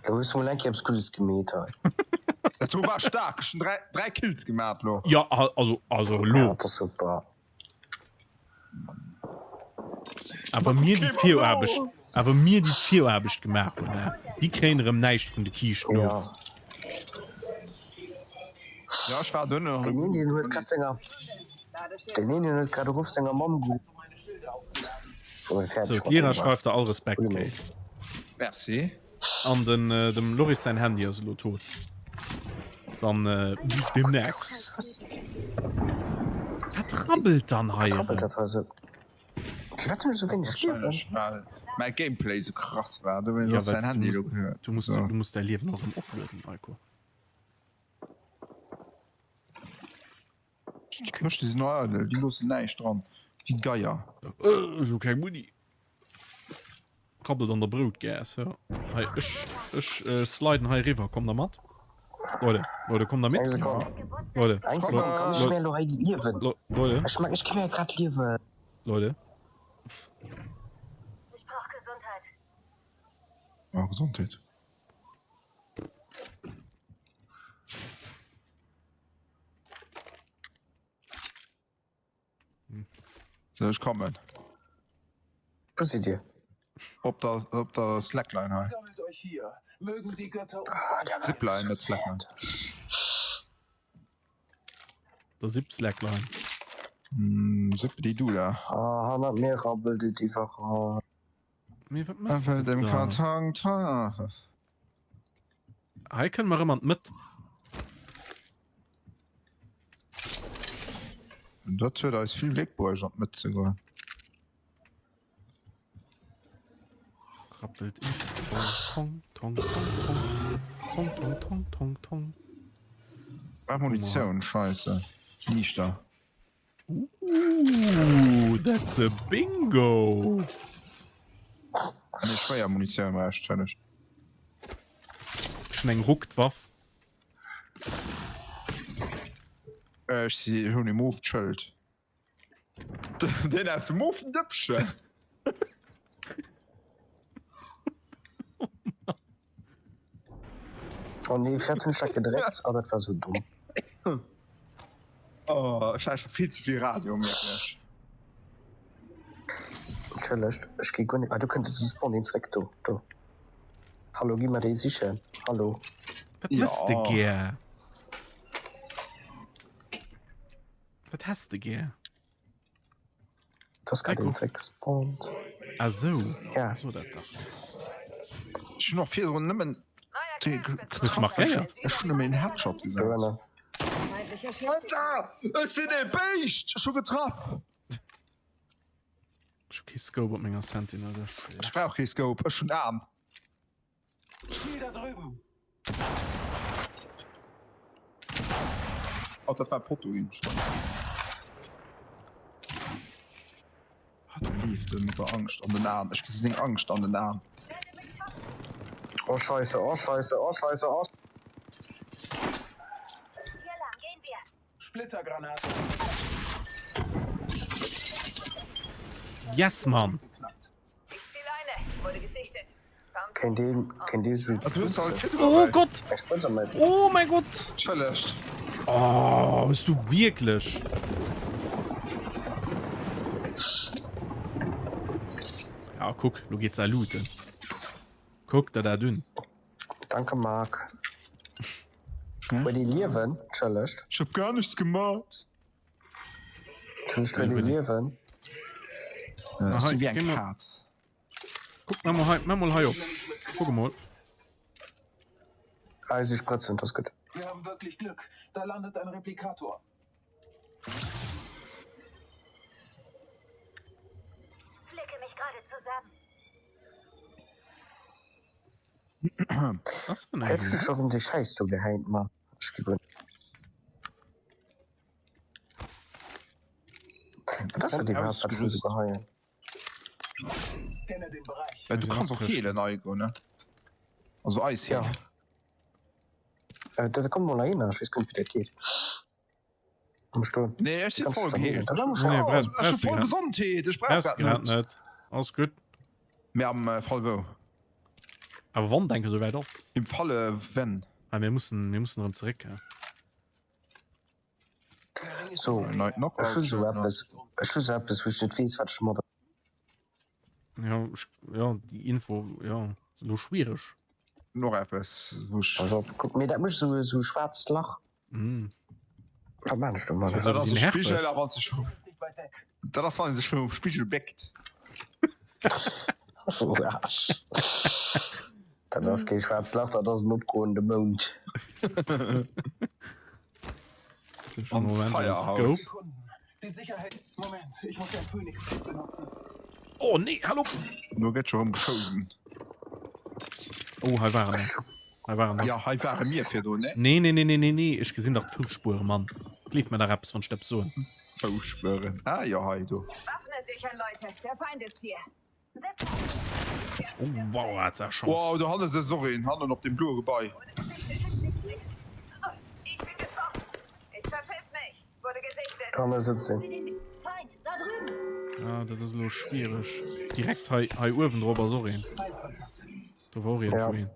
Lo hues du mol eng Kéier eppes Guddes gemeet hei. Dat do war staark, ech hunn 3, 3 Kills gemaat lo. Jo, also, also lo. Ja, dat ass super. Awer mir déi d'Viraarbecht, awer mir déi d'Viraarbecht gemaach hunn, ne, déi kréien erëm näischt vun de Kiischten of. Ja. Ja, ech war duerno nach Den net. een huet grad senger, den een huet grad erof senger Mamm ge. Sou, d'Lira schreift der all Respekt, Kéis. Merci. An den dem Loris säin Handy ass elo tot. Dann bis demnächst. Wat rabbelt dann hei erëm? Wahrscheinlech well mäi Gameplay sou krass war, dowéinst ass säin Handy elo gehuet. Du muss däi Liewen och erëm oplueden, Aiko. Déi Këschte sinn och eidel, déi loossen näischt dran, déi Geier. Ech hu keng Muni. Rabbelt an der Broutgaass, jo. Hei, ech, ech sliden hei eriwwer, kommt der mat? Leute, Leute, kommt der mit? Eng Sekonn. Leute, Eng Sekonn, kann ech mir elo hei liewen? Leute. Ech mengen, ech gi mir grad liewen. Leute. Ich brauch Gesundheit. Ja, Gesondheet. So, ech kommen. Wou sidd Dir? Op der, op der Slackline hei. Sammelt euch hier. Mögen die Götter uns ah, Zipline, net Slackline. Der Zip Slackline. Mm, Zippidi du da. Ah, hannert mir rabbelt et iwwerall. Mee wat machst du dem da? Karton ta. Hei kënne mer erëm an d'Mëtt. Dat huet eis vill Gléck bruecht an d'Mëtt ze goen. Es rappelt iwwerall. Tong, tong, tong, tong. Tong, tong, tong, tong, tong. Brauch Munitioun, scheisse. Liichter. Ooh, that's a bingo! Nee, schwéier Munitioun war ech, entschëllegt. Ech hunn eng rucked Waff. Ech si hunn e moved Schëld. Deen aus dem moven Dëppchen. Oh nee, firwat hunn ech dat gedréckt? Oh, dat war sou domm. Oh, ech hat scho vill ze vill Radio, mierken ech. Entschëllegt, ech gi guer net. Ah, do kënnt de Spawn een zréck. Do, do. Hallo, gi mer dee sichen. Hallo. Wat mëss de gär? Wat häss de gär? Das grad een zeréck gespawnt. Ah sou, ja. So dat dach. Ech hunn och virdrun nëmmen Hues markéiert? Ech hunn nëmmen een Headshot gesat. Alter! Ech sinn ee Béischt! Ech hu getraff! Ech hu kee Scope op menger Sentinel, dat ass schlecht. Ech brauch kee Scope, ech hunn Aen. Ziel da drüben. Oh, dat war Potto ginn. Ah, du leeft en mat der Angscht an den Aen. Ech gesi seng Angscht an den Aen. Oh Scheisse, oh Scheisse, oh Scheisse, oh. Hier lang, gehen wir. Splittergranate. Yes, Mann! Kéint een, kéint ee sou. Oh Gott! Oh mein Gott! Entschëllegt. Oh, hues du wierklech? Ja, kuck, lo geet se looten. Kuck der dat un. Danke Marc. Huet ee Liewen? Entschëllegt. Ech hab gar nichts gemacht. Entschëllegt, huet ee Liewen? Ech sinn wéi eng Kaz. Kuck, mach mol hei, mach mol hei op. Kuck emol. Ah, si sprëtzen, das gutt. Wir haben wirklich Glück. Da landet ein Replikator. Flicke mich gerade zusammen. Was für Hättest du schon déi Schäiss do gehäit, Mann. Ech gi guer. Wat ass dat iwwerhaapt, wat ech do sou geheien? Scanne den Bereich. Äh, du kanns och heelen, Aigo, ne? Also eis heelen. Ja. Äh, da komm mol heihinner, ech weess guer net, wéi dat geet. Komm stoen. Nee, ech si Kannst voll du geheelt. Da war Ech schon. Nee, brauchst, ech hu brauchst du voll grad, Gesondheet, ech brauch brauchst dat du grad net. net. Alles gutt. Mee am äh, Fall wou? Awer wann denke sou wäit ass. Im Falle wenn. Ah, mir mussen, mir mussen erëm zeréck. Ja. So, Nei Knockout ech hu sou Schëld, ne? eppes, ech hu sou eppes, wou ech net weess, wat ech mat. Ja, ech, ja, déi Info, ja, ass elo schwiereg. Noch eppes, wou ech. Pass op, kuck, mee dat mécht sou esou schwaarzt Lach. Mm. Wat maan ech domadder? Dat ass Den e Herpes. Spigel, a wann sech. Dat ass, wann ee sech virum Spigel béckt. Dat ass kee schwaarzt Lach, dat ass en opgoende Mound. On fire haut. Oh nee, hallo! Do gëtt scho rëm geschousen. Oh, hei waren Hei waren Ja, hei ware mir virdrun, ne? Nee, nee, nee, nee, nee, nee, ech gesinn dach d'Foussspuere, Mann. Gleef mir dach eppes, wann ech der eppes soen. Foussspueren. Ah jo, hei, do. Waffnen sichern, Leute. Der Feind ist hier. Oh, wow, hat se Chance. Wow, do hanne sëtzt och een, hannen op deem bloe Gebai. Hanne sëtzt een. Ah, dat ass elo schwiereg. Direkt hei, hei uewen drop ass och een. Do war och iergendwou een.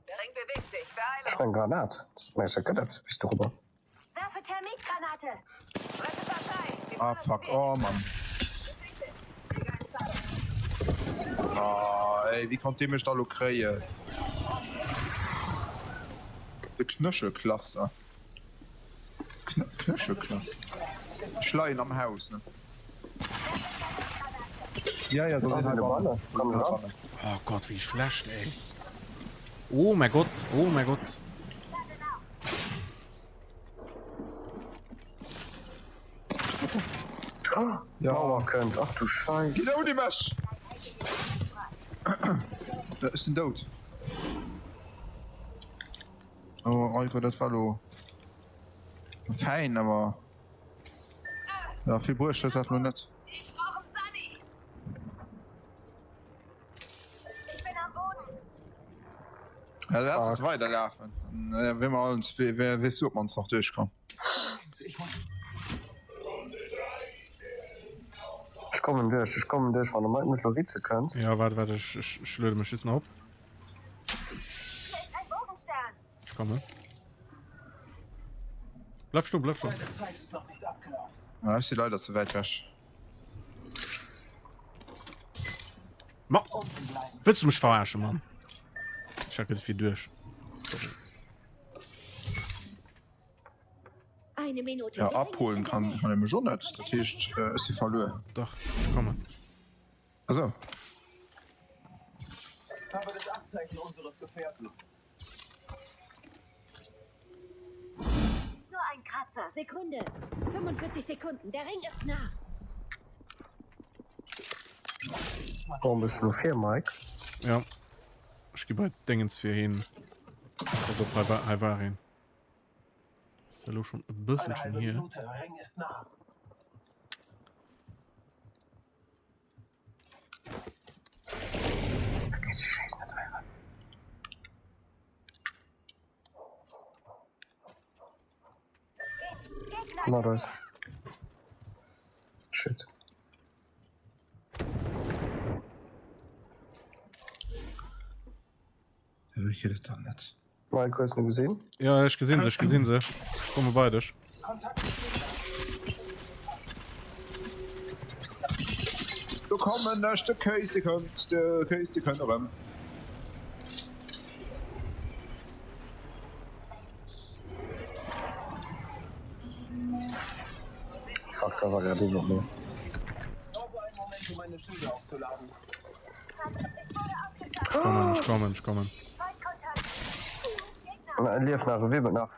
Ech hu eng Granat. Mengst du, dat gëtt eppes bis dorobber? Werfe Thermitgranate! Ah fuck, oh Mann. Ah ey, wéi konnt dee mech da lo kréien? De Knöchelcluster. Knöchelcluster? Ech leien am Haus, ne? Ja, ja, do sinn heibannen. Oh Gott, wéi schlecht, ey. Oh mäi Gott, oh mäi Gott. Ja. Mauer kënnt, ach du Scheiss. Ginn ouni mech! Ech sinn dout. Oh, Alter, dat war lo fäin, awer ja, vill bruecht huet dat lo net. Ja, lass uns weiterlaufen. Dann äh, wenn wir uns, wer weißt du, ob man uns noch durchkommt. Ech kommen duerch, ech kommen duerch, wann de Mike mech lo ritze kënnt. Ja, warte, warte, ech, ech, ech luede mech just nach op. Ech kommen. Bleif stoen, bleif stoen. Ja, ech si leider ze wäit weg. Ma wëlls du mech verarschen, Mann? Ech hat gëtt fir duerch. Sorry. Ja, abholen kann kann e mech och net. Dat heescht, äh, ech si verluer. Dach, ech kommen. Also. Habe das Abzeichen unseres Gefährten. Nur ein Kratzer. Sekunde. 45 Sekunden. Der Ring ist nah. Warum bist du nur vir, Mike? Ja. Ech gi bei Dingens fir hin. Also op, hei war, hei war een. Ist ja lo schon e bësselchen hier. Minute, Ring ist nah. Mat eis. Shit. Wéi geet et dann net? Mike, hues du gesinn? Ja, ech gesinn se, ech gesinn se. Ech komme bei dech. Do kommen ech, de Kéis, de kënnt, de Kéis, de kënnt erëm. Fuck, da war grad iwwer mir. Ech kommen, ech kommen, ech kommen. Na, e lieft nach, e wibbelt nach.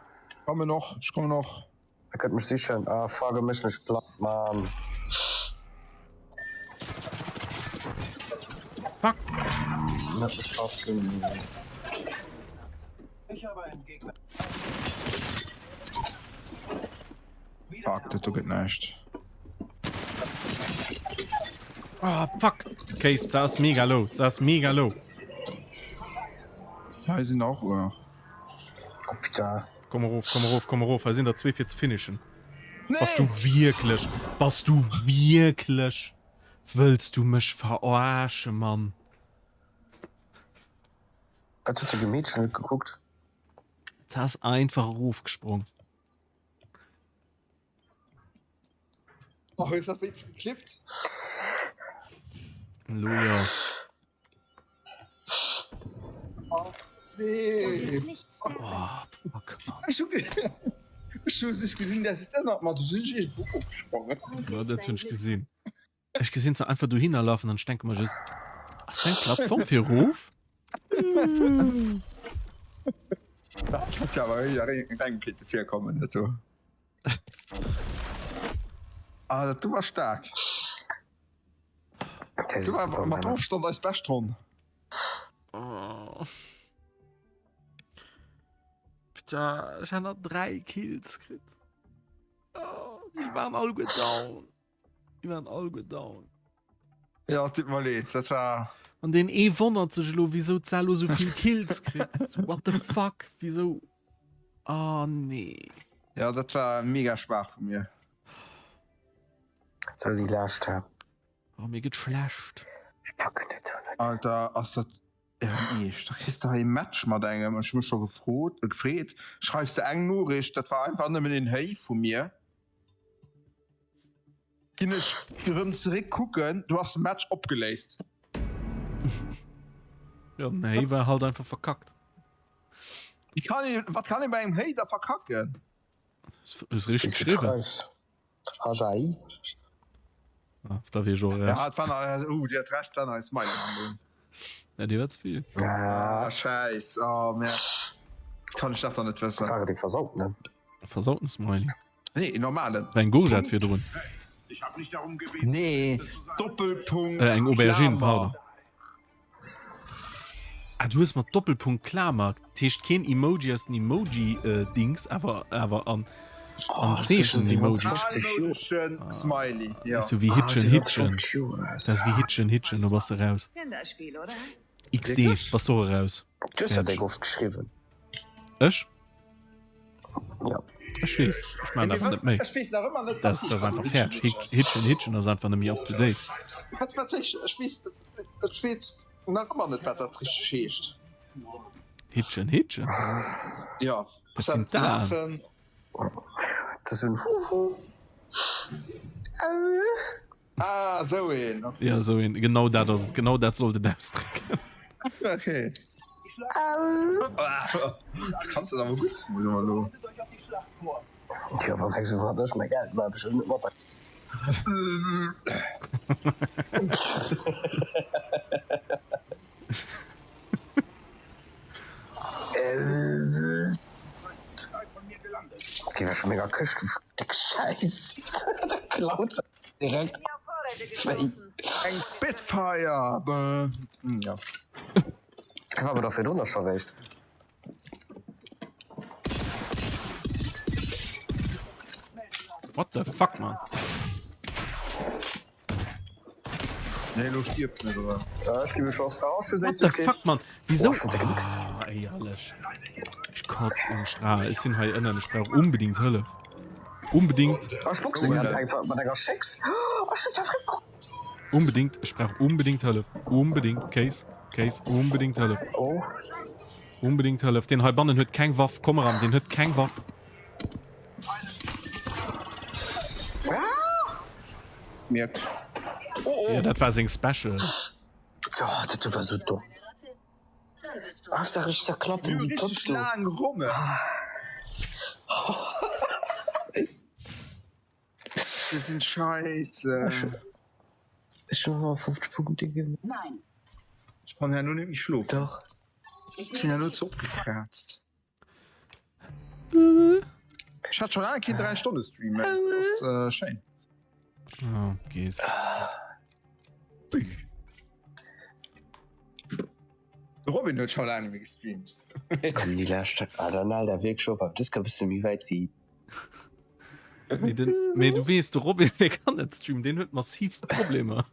Kommen och, ech kommen och. E kënnt mech sichen. Ah fuck, e mécht mech platt, Mann. Fuck! En huet mech platt gemaach. Fuck, dat do gëtt näischt. Ah, fuck! Case, ze ass mega low, ze ass mega low. Hei sinn och uer. Oh putain. Komm erof, komm erof, komm erof, hei sinn der zwee fir ze finishen. Nee. Bass du wierklech, bass du wierklech, wëlls du mech verarschen, Mann? Wat huet de gemeet? Ech hunn net gekuckt. Ze ass einfach erofgesprong. Oh, hues dat wéinst geklippt? Lo jo. Oh, nee. Oh, fuck, Mann. Ech hu ech hu just gesinn, dass et ënnert mer, du sinn ech iergendwou ofgesprongen. Ja, dat hunn ech gesinn. Ech gesinn se einfach dohinner lafen an ech denke mer just, ass eng Plattform fir erof? Dat hätt jo awer eng kéinte virkommen, dat do. Ah, dat do war staark. Du war mat Ofstand eis bescht Ronn. Oh. Putain, ech han nach 3 Kills kritt. Oh, déi waren alleguer down. Déi waren alleguer down. Ja, et deet mer leed, dat war. An deen ee wonnert sech elo, wisou d'Sal elo sou vill Kills kritt. So, what the fuck, wisou? Oh nee. Ja, dat war mega schwaach vu mir. Soll déi laascht ha. Oh, mir gëtt schlecht. Ech packen dat do net. Alter, ass dat Ären Eescht? Da kriss de hei e Match mat engem, ech hu mech scho gefrot, gefreet, schreifs de eng Noriicht, dat war einfach nëmmen een Héi vu mir. Ginn ech erëm zeréck kucken, du ass de Match opgeléist. Ja, den Héi war halt einfach verkackt. Wie kann een, wat kann een bei engem Hater verkacken? Ass richteg geschriwwen. HAI. Ah, da wier ech och eraus. Ja, et war nach, uh, Dir hat recht, war nach e Smiley hannendrun. Ja, dir war ze vill. Ah, scheiss, oh merde. Kann ech dat dann net wëssen? War et ee versautenen? Versauten Smiley. Nee, een normalen. War eng Gourgette virdrun. Nee, Doppelpunkt, Äh, eng Aubergine, Klamer. pardon. Ah, du hues mat Doppelpunkt Klamer, dat heescht keen Emoji aus den Emoji-Dings, awer awer an an Zeechen-Emoji. Almoudeschen Smiley, jo. Sou wéi Hitchen, Hitchen. Dat ass wéi Hitchen, Hitchen, do bass de raus. XD, bass de och eraus. Du hues dat déck oft geschriwwen. Ech? Ja. Ech weess, ech maan awer net méi. Ech weess nach ëmmer net, Dat ass einfach fäerdeg. Hitchen, Hitchen ass einfach net méi up to date. Wat, wat heescht, ech weess, ech weess nach ëmmer net, wat dat richteg heescht. Hitchen, Hitchen? Ja. Dat sinn d'Aen. Dat ass en Huhu. Ah, esou een. Okay. Ja, esou een. Genau dat ass et. Genau dat sollt et ausdrécken. Okay. Du kanns dat awer gutt, muss ech elo. Jo, wann eng sou wat ech mäi Geld maachen ech net mat. Okay, war schon mega Këscht, du Stéck Schäiss. Klaut direkt. Eng Spitfire! Ja. War awer doch virdrun scho réischt. What the fuck, man? Nee, lo stierft net, oder? Ech gi beschoss. Oh, ech hu What the fuck, man? Wieso? Oh, ech hun se genickst. Ah, éierlech. Ech kotz im Strahl. Ech sinn hei ënnen. Ech brauch unbedingt Hëllef. Unbedingt. Oh, ech boxe grad einfach mat enger Schécks. Oh, ech hun se einfach. Unbedingt. Ech brauch unbedingt Hëllef. Unbedingt. Case. Case. Unbedingt Hëllef. Oh. Unbedingt Hëllef. Deen heibannen huet keng Waff. Komm eran. Deen huet keng Waff. Miert. Oh, oh. Ja, dat war seng Special. Oh, dat war so dumm. Hauptsache ich zerklappen die Top Richtig lang Ronne. Wir sind scheiße. Ich schon mal 50 Punkte gegeben. Nein. Ich kann ja nur nicht schlofen. Doch. Ich bin ja nur zu opgekratzt. Ech hat schon laang keen 3 Stonne Stream méi. Das ass äh, schéin. Oh, geet. De Robin huet schon laang net méi gestreamt. Komm, déi lescht. Ah, dann al der wierklech op. Awer dës Kéier bist du méi wäit wéi. Mee, den, mee du weess, de Robin, dee kann net streamen, deen huet massivst Problemer.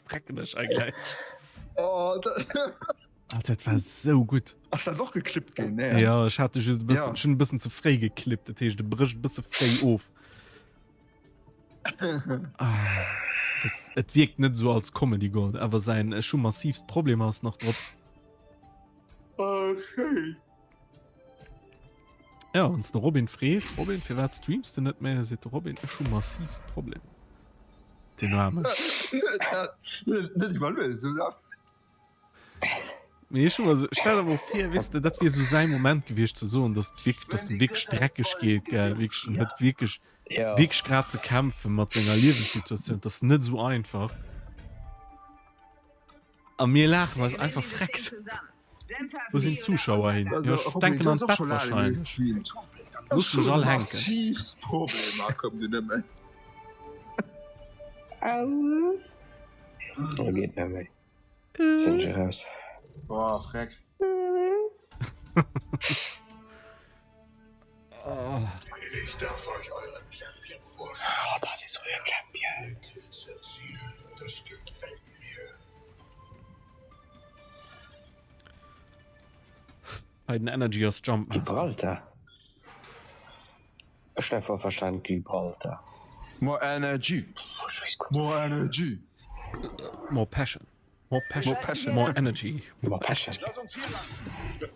Frecken ech ei gläich. Oh, da, Ah, dat war sou gutt. ass dat och geklippt ginn? Nee. Ja, ech hat just e bëssen, Ja. schon e bëssen ze fréi geklippt, dat heescht, e brécht e bësse fréi of. Ah, es, et wierkt net sou als Comedy Gold, awer säin Ech hu massivst Problemer ass nach drop. Oh, schéin. Ja, wann s de Robin frees, Robin, firwat streams de net méi? Da seet de Robin, ech hu massivst Problemer. Den Aarmen. Net iwwerlueden, esou da. Mee ech hu mer sou, stell der mol vir, weess de, dat wier sou säi Moment gewiescht ze soen, dass et wierklech, dass em wierklech dreckeg geet, gell, wierklech, en huet wierklech, Ja. wierklech grad ze kämpfe mat senger Liewenssituatioun, et ass net esou einfach. A mir laachen eis einfach freck. Wou sinn d'Zuschauer hin? Jo, ech denken an d'Bett wahrscheinlech. Looss mech all hänken. Massivst Problemer kommen dir nëmmen. Oh, geet net méi. Sinn ech eraus. Boah, freck. Ich darf euch euren Champion vorstellen. Oh, das ist euer Champion. Kills erzielen, das gefällt mir. Hei den Energy ass Jump Master. Gibraltar. Ech hun einfach verstan Gibraltar. More energy. More energy. More passion. More passion. More passion. More energy. More passion.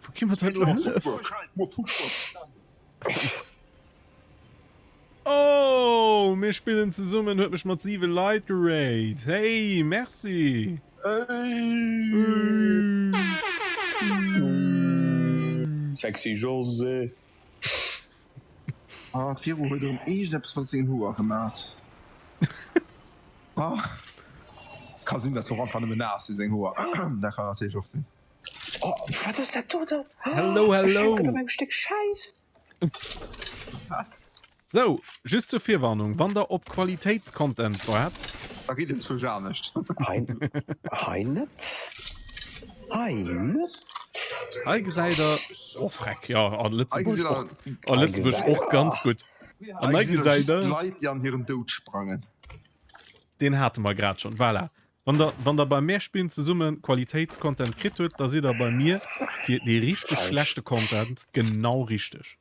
Wou gi mer dann elo Hëllef? More footwork. Oh, mir spillen zesummen, huet mech mat 7 Leit geraidt. Hey, merci. Sexy José. Ah, d'Vero huet erëm iergendeppes mat sengen Hoer gemaat. Ah, ka sinn, dass se och einfach nëmmen naass sinn, seng Hoer. Dat kann natierlech och sinn. Oh, wat ass dat do dann? Hello, Ech hello. hänken op engem Stéck Schäiss. Sou, just zur Virwarnung, wann der op Qualitéitscontent waart. Da geet et zwousch anescht. Hei, hei net. Hei net. Hei gesäit der, oh freck, jo, a Lëtzebuerg och, a Lëtzebuerg och ganz gutt. An hei gesäit der. Leit, déi an hiren Doud sprangen. Deen hate mer grad schonn, voilà. Wann der, wann der bei mär spillen zesumme Qualitéitscontent kritt huet, da sidd der bei mir fir dee richteg schlechte Content genau richteg.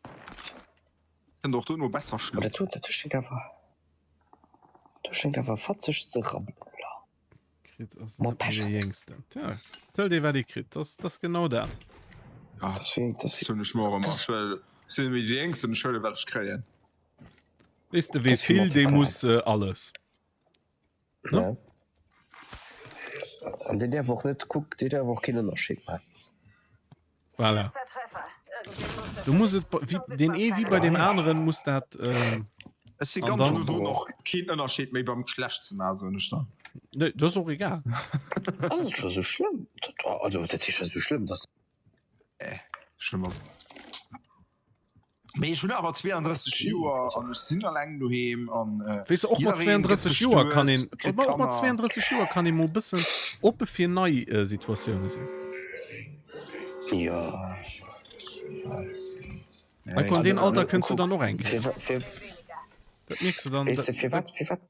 Kënnt och dono besser schlofen. Dat do, dat do schéngt awer, do schéngt awer fatzeg ze rabbelen, oder? Kritt ass net méi dee Jéngsten. Tja, et hëlt ee wat ee kritt, dat ass genau dat. Ja, Dat wéi, dat dat hunn ech mer och ëmmer. Ech wëll, ech sinn net méi dee Jéngsten, ech huele wat ech kréien. Weess de, wee vill, dee muss alles. Ne? Ja. An deen däerf och net, kuck, dee däerf och keen Ënnerscheed maachen. Voilà. Du muss et wie, den ee wie bei dem aneren muss dat. Äh, Ech si ganz no do och keen Ënnerscheed méi beim Geschlecht ze maachen, soen ech dann. Nee, dat ass och egal. Ass et scho sou schlëmm? Also dat heescht sou schlëmm, dass. Äh, schlëmm ass et net. Mee ech hunn awer 32 Joer an ech sinn alleng doheem an Weess de, och mat 32 Joer kann een, och mat 32 Joer kann ee mol bëssen oppe fir nei Situatioune sinn. Jo. Heiko, an deen Alter kënns du dann och eng Kéier. Dat mierks du dann. Weess de, firwat, firwat,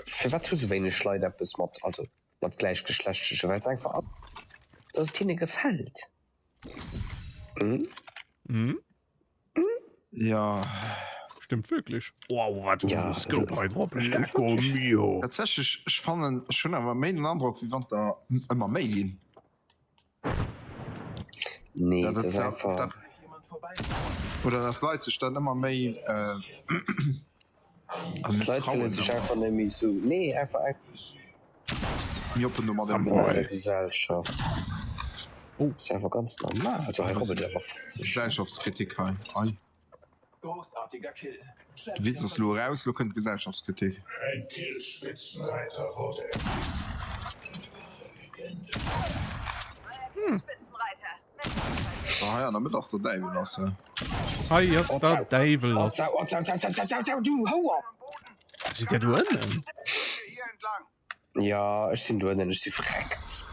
firwat hu sou wéineg Leit eppes mat, also mat Gläichgeschlechtleche, well se einfach, dass et hinne gefält. Mhm. Mhm. Ja. Stimmt wirklich. Oh, wat ja, Scope hei drop. Lecco mio. Tatsächlich, ech fannen, ech hunn awer méi den Androck, wéi wann der ëmmer méi ginn. Nee, dat, dat, dat, einfach... dat, oder dass Leit sech dann ëmmer méi äh, D'Leit fillen sech einfach net méi sou, nee einfach eng. Méi oppen domat ëm. An eiser Gesellschaft. Oh. Ass einfach ganz normal. Also hei rubbelt et awer fatzeg. Gesellschaftskritik hei. Ei. De Witz ass elo eraus, elo kënnt d'Gesellschaftskritik. Ein Kill-Spitzenreiter wurde Hm. So, hei an der Mëtt ass der Däiwel lass. Hei ass der Däiwel lass. Sidd der do ënnen? Ja, ech sinn do ënnen, ech si verreckt.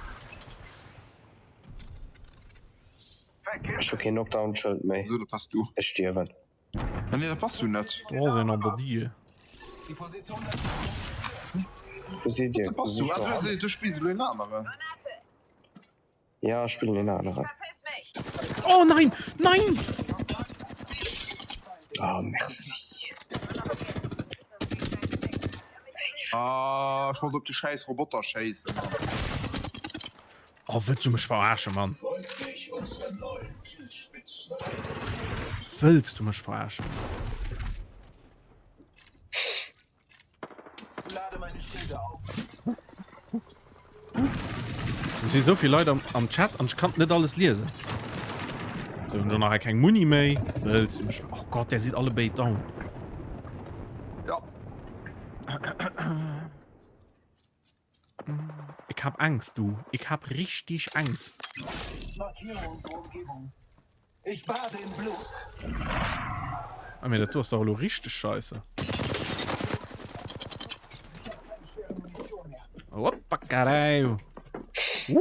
Ech hu keen Knockdown-Schëld méi. So, dat bass du. Ech stierwen. Ah, nee, dat bass du net. Do ass een an der Dier. Wou sidd Dir? Dat bass du. Ah, du, du spills elo een aneren. Ja, ech spillen een aneren. Oh nein! Nein! Oh, merci. Ah, ech wollt op de schäiss Roboter schéissen. Oh, wëlls du mech verarschen, Mann? Wëlls du mech verarschen? Et si souvill Leit am, am Chat an ech kann net alles liesen. So, hunn schon nach keng Muni méi. Wëlls du mech... Oh Gott, der sidd alle béid down. Ja. Ich hab Angst, du. Ich hab richtig Angst. Markiere unsere Umgebung. Ich bade in Blut. Ah, mir dat do ass doch elo richtig scheiße. Hoppa, Karei. Uh.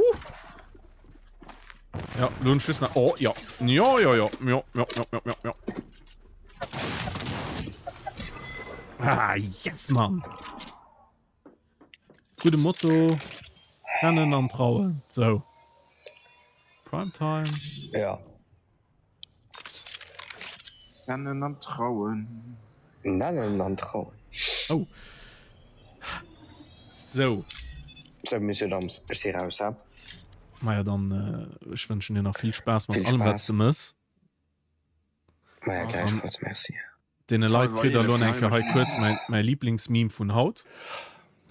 Ja, lo hunn ech just nach... Oh, ja. Ja, ja, ja. Ja, ja, ja, ja, ja, ja. Ah, yes, Mann. Gudde Motto, Rennen an Trauen. Sou. Primetime. Ja. Rennen an Trauen. Nennen an Trauen. Oh. Sou. Sou, Monsieur Dames, ech si raus, he? Maja, dann, ech wënschen dir nach vill Spaass mat allem, wat s de mëss. Maja, gläichfalls, merci. Deene Leit kritt der elo eng Kéier hei kuerz mäin, mäi Lieblingsmeme vun haut.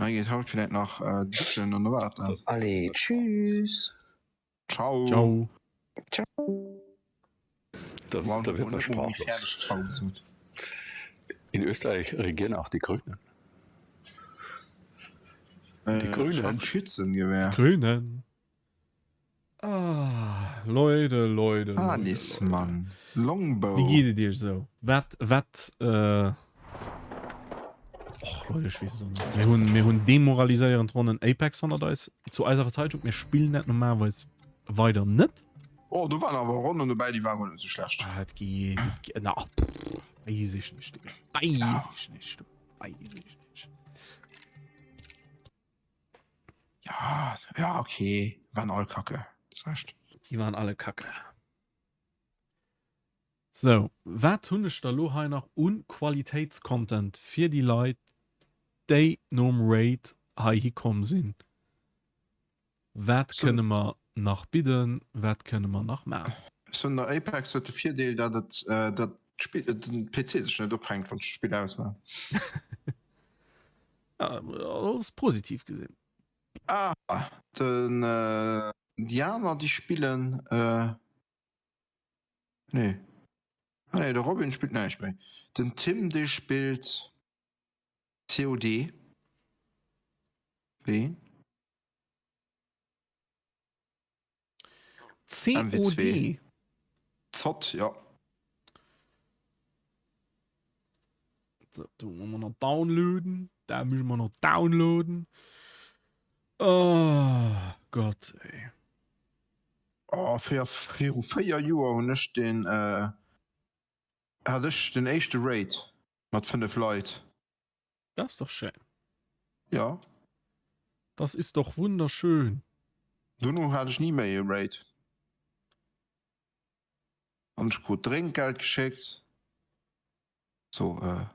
Hei geet haut villäit nach duschen an da war et dat. Allez, tschüss. Ciao. Ciao. Ciao. Da, da wird man sprachlos. In Österreich regieren auch die Grünen. Die Grünen. Schützengewehr. Die Grünen. Ah, Leute, Leute. Anis, Mann. Longbow. Wéi geet et iech esou? Wat, wat, äh. Och, Leute, ech weess et och net. Mir hunn, mir hunn demoraliséierend Ronnen Apex hannert eis. Zu eiser Verteidigung, mir spillen dat normalerweis weider net. Oh, do waren awer Ronnen dobäi, déi waren guer net esou schlecht. Ah, et geet, et geet. Na, pff, weess ech nicht, Digga. Weess ech nicht, du. Weess ech nicht. Ja, ja, okay. Waren all kacke. Das recht. Die waren alle kacke. So, wat hunn ech da lo hei nach un Qualitätscontent fir déi Leit, déi nom Raid hei hikomm sinn? Wat So. kënne mer nach bidden? Wat kënne mer nach maachen? Ech soen der, Apex huet de Virdeel, datt et, äh, datt d'Spill, äh, den PC sech net ophänkt, wann ech d'Spill ausmaachen. Ja, alles positiv gesinn. Ah, den äh, déi aner déi spillen äh, nee. Ah, nee, de Robin spillt näischt méi. Den Tim dee spillt COD. Wéi? COD? Zott, ja. So, do muss man noch downloaden. Da müssen wir noch downloaden. Oh Gott, ey. Oh, vier, viru 4 Joer hunn ech den äh, hat ech den éischte Raid mat 5 Leit. Das ist doch schön. Ja. Das ist doch wunderschön. Dono hat ech ni méi e Raid. An ech krut Drénkgeld geschéckt. So äh,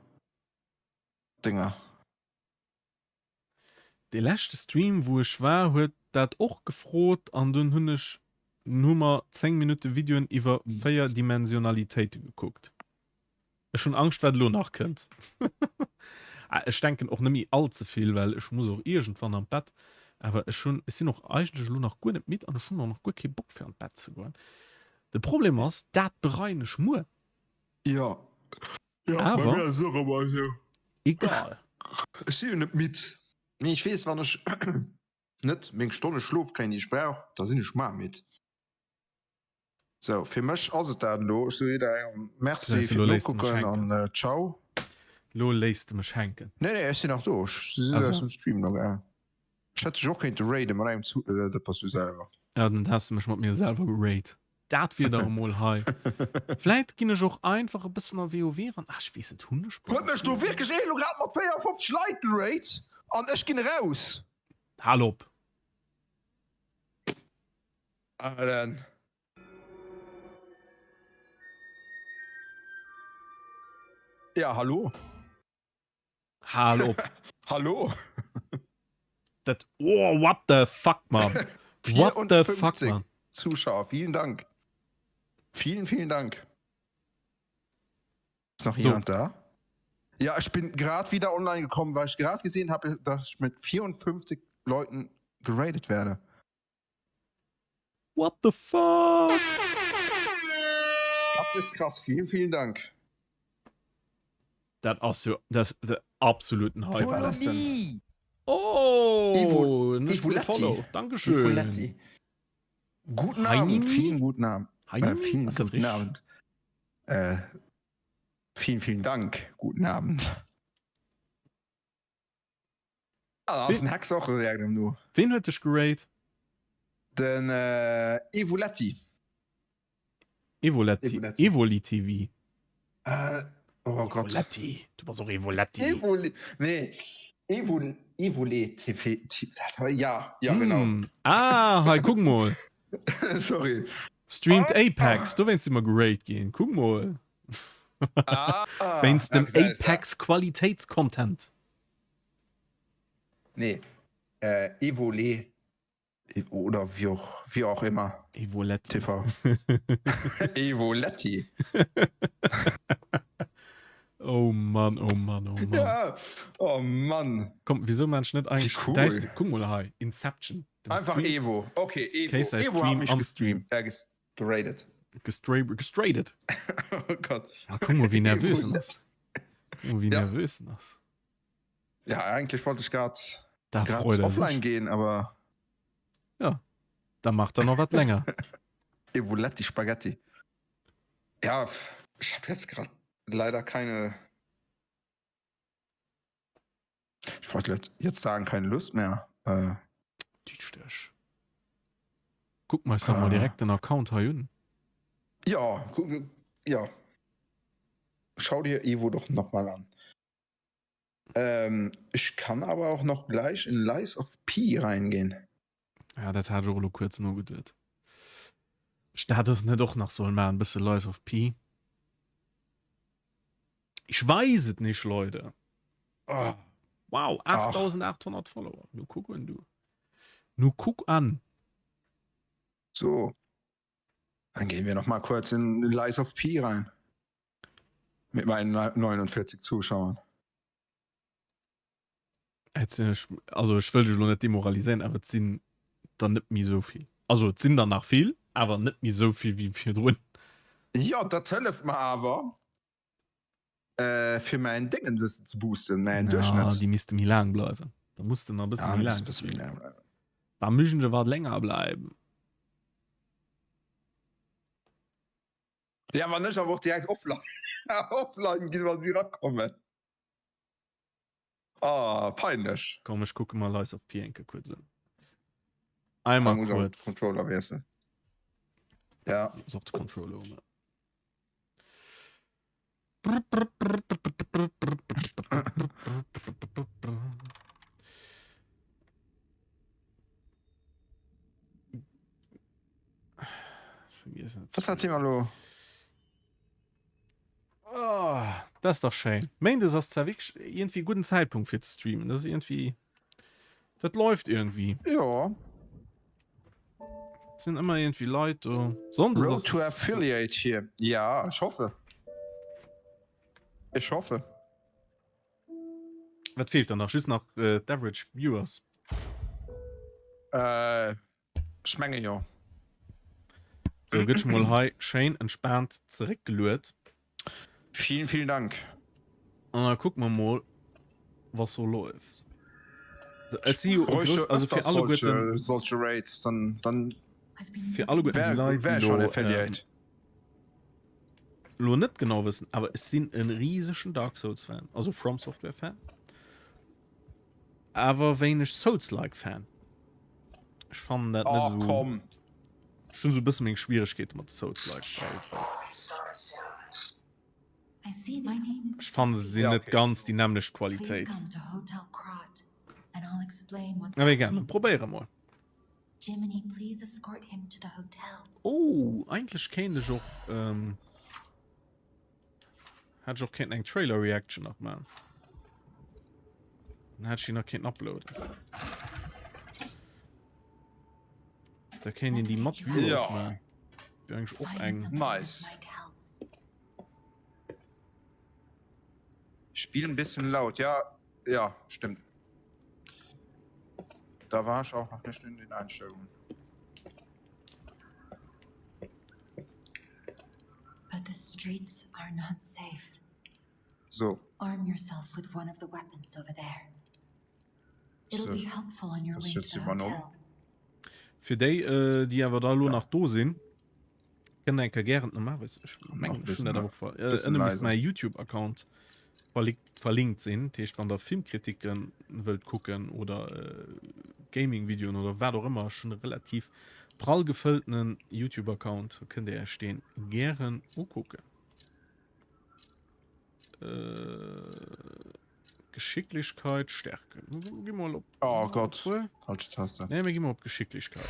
Dinger. De leschte Stream wou ech war huet dat och gefrot an dunn hunn ech dunn hu mer 10 Minutte Videoen iwwer 4 Dimensionalitéite gekuckt. Ech hunn Angscht wat elo nach kënnt. Ah, ech denken och net méi all ze vill, well ech muss och iergendwann an d'Bett. Awer ech hunn, ech sinn och eigentlech elo nach guer net midd an ech hunn och nach guer kee Bock fir an d'Bett ze goen. De Problem ass, dat bereien ech muer. Jo, jo, bei Awer mir ass et och ëmmer esou. egal. Ech si jo net midd, mee ech weess, wann ech net meng Stonne Schlof kréien, déi ech brauch, da sinn ech mar midd. Sou, fir mech ass et dat elo. Ech soe jidderengem Merci Gesäis de, fir lo léisst de mech d'Nokucken hänken. an ciao. Lo léisst de mech hänken. Nee, nee, ech sinn nach do. Ech sinn Also. aus dem Stream elo gaangen. Ech hätt dech och kéinte raiden mat engem Zu, dat bass du selwer. Ja, dann häss de mech mat mir selwer geraid. Dat wier dach emol hei. Vläit ginn ech och einfach e bëssen a WoW eran. Ah, ech weess net, hunn ech Huet mech do wierklech een elo grad mat 54 Leit geraid an ech ginn eraus? Hal op! Alen. Ja, hallo. Hal op. Hallo. Dat, oh, what the fuck, man. What the fuck, 54 man. Zuschauer, vielen Dank. Vielen, vielen Dank. Ist noch So. jemand da? Ja, ich bin gerade wieder online gekommen, weil ich gerade gesehen habe, dass ich mit 54 Leuten geradet werde. What the fuck? Das ist krass. Vielen, vielen Dank. Dat ass jo das de absoluten Hype. Wer war das denn? Oh, Ivo, nicht Ivoletti. Follow. Dankeschön. Ivoletti. Guten Heini? Abend, vielen guten Abend. Heini? Äh, vielen Ass dat guten richtig? Abend. Äh, vielen, vielen Dank. Guten Abend. Ah, ass en Hex och iergendem no. Ween huet dech gerate? Den äh, Evoletti. Evoletti. Evoletti. Evoli TV. Äh, oh Gott. Evoletti. Du bass och Evoletti. Evoli. Nee. Evol Evole TV. Ja, ja, genau. Hm. Ah, hei, kuck mol. Sorry. Streamt Apex. Dowéinst si mer gerate ginn. Kuck mol. Ah, Wéinst dem ja, gesäis, ja. Apex Qualitätscontent. Nee. Äh, Evole. Oder wie auch, wie auch immer. Evoletti. TV. Evoletti. Oh Mann, oh Mann, oh Mann. Ja, oh Mann. Komm, wieso man ech net eigentlich cool. Deis, guck mal hei, Inception. Dem Einfach Stream. Evo. Okay, Evo. Case Evo Stream hat mich am gestreamt. Äh, ges geradet. Gestra gestradet. Oh Gott. Ja, guck mal, wie nervös Evo. en ass. Guck mal, wie Ja. nervös en ass. Ja, eigentlich wollte ich gerade Da grad freut er offline sich. gehen, aber Ja, da macht er noch was länger. Evoletti Spaghetti. Ja, ich habe jetzt gerade leider keine. Ich wollte jetzt sagen, keine Lust mehr. Äh, Tischtisch. Guck mal, ich sag mal Ah. direkt den Account hier unten. ja, guck, ja. Schau dir Evo doch nochmal an. Ähm, ich kann aber auch noch gleich in Lies of P reingehen. Ja, dat hat ech och elo kuerz nogeduet. Ech dat och net och nach soll maachen, bësse Lies of P. Ich weiß et nicht, Leute. Oh, wow, 8800 Follower. Nu kuck un, du. Nu kuck an. So. Dann gehen wir noch mal kurz in Lies of P rein. Mit meinen 49 Zuschauern. Et sinn ech, also ech wëll dech elo net demoraliséieren, awer et sinn der net méi esou vill. Also et sinn der nach vill, awer net méi esou vill wéi virdrun. Jo, dat hëlleft mer awer fir mäin Déngen e bëssen ze boosten, mäin Duerchschnëtt. Ja, déi misste méi laang bleiwen. Da muss de nach e bësse méi laang streamen. Da müssen se wat länger bleiben. Ja, wann ech awer och direkt offline offline ginn, wa si erakommen. Ah, peinlech. Komm, ech kucke mer Lies of P enke kuerz un. Einmal muss kurz. Controller wiesselen. Ja. Muss och de Controller um. Vergessen. Was hat Thema lo? Oh, das ist doch schön. Méindes ass zwar wirklich irgendwie guten Zeitpunkt fir ze streamen. Das ist irgendwie dat läuft irgendwie. Ja. Es sind immer irgendwie Leit do. Sonndes Road ass to Affiliate hier. Ja, ich hoffe. Ich hoffe. Wat fehlt dann nach? Just nach äh, d'Average Viewers. Äh, ech menge jo. So, gëtt schon mal hei schéin entspaant zeréckgeluet. Vielen, vielen Dank. An da kucke mer mol, was so läuft. So, et si jo e grouss, also fir alleguerten, solche Raids, dann, dann fir alleguerten déi Leit, wär déi schon lo, Affiliate. ähm, lo net genau wëssen, awer ech sinn en risegen Dark Souls Fan, also From Software Fan, awer wéineg Souls-like Fan. Ech fannen dat net Ach esou. komm. Ech hunn esou e bësse meng Schwieregkeete mat Souls-like. Ech fannen se sinn Ja, net okay. ganz déi nämmlecht Qualitéit. Awer egal, mir probéiere mol. Jiminy, please escort him to the hotel. Oh, eigentlech kéint ech och ähm, hätt ech och kéinten eng Trailer Reaction nach maachen. Dann hätt ech déi nach kéinten uploaden. Da kéint een déi mat Viewers Ja. maachen. Wär eigentlich och Find eng. something Nice. that might help. Spiel ein bisschen laut. Ja, ja, stimmt. Da war ich auch noch nicht in den Einstellungen. But the streets are not safe. So. Arm yourself with one of the weapons over there. It'll So, be helpful on your das way ist to jetzt the übernommen. hotel. Fir déi, äh, déi awer da lo nach do sinn, kënnt enker gären normalerweis ech mengen ech hunn dat awer ver äh, bisschen ënne misst leiser. mäi YouTube-Account verlinkt, verlinkt sinn. Dat heescht, wann der Filmkritiken wëllt kucken oder äh, Gaming-Videoen oder wat och ëmmer, ech hunn e relativ prall gefëlltenen YouTube-Account, kënnt Dir Iech deen gären ukucken. Äh, Geschicklichkeit, Stärke. Gi mol op. Oh Gott, falsche Taste. Nee, mir gi mol op Geschicklichkeit.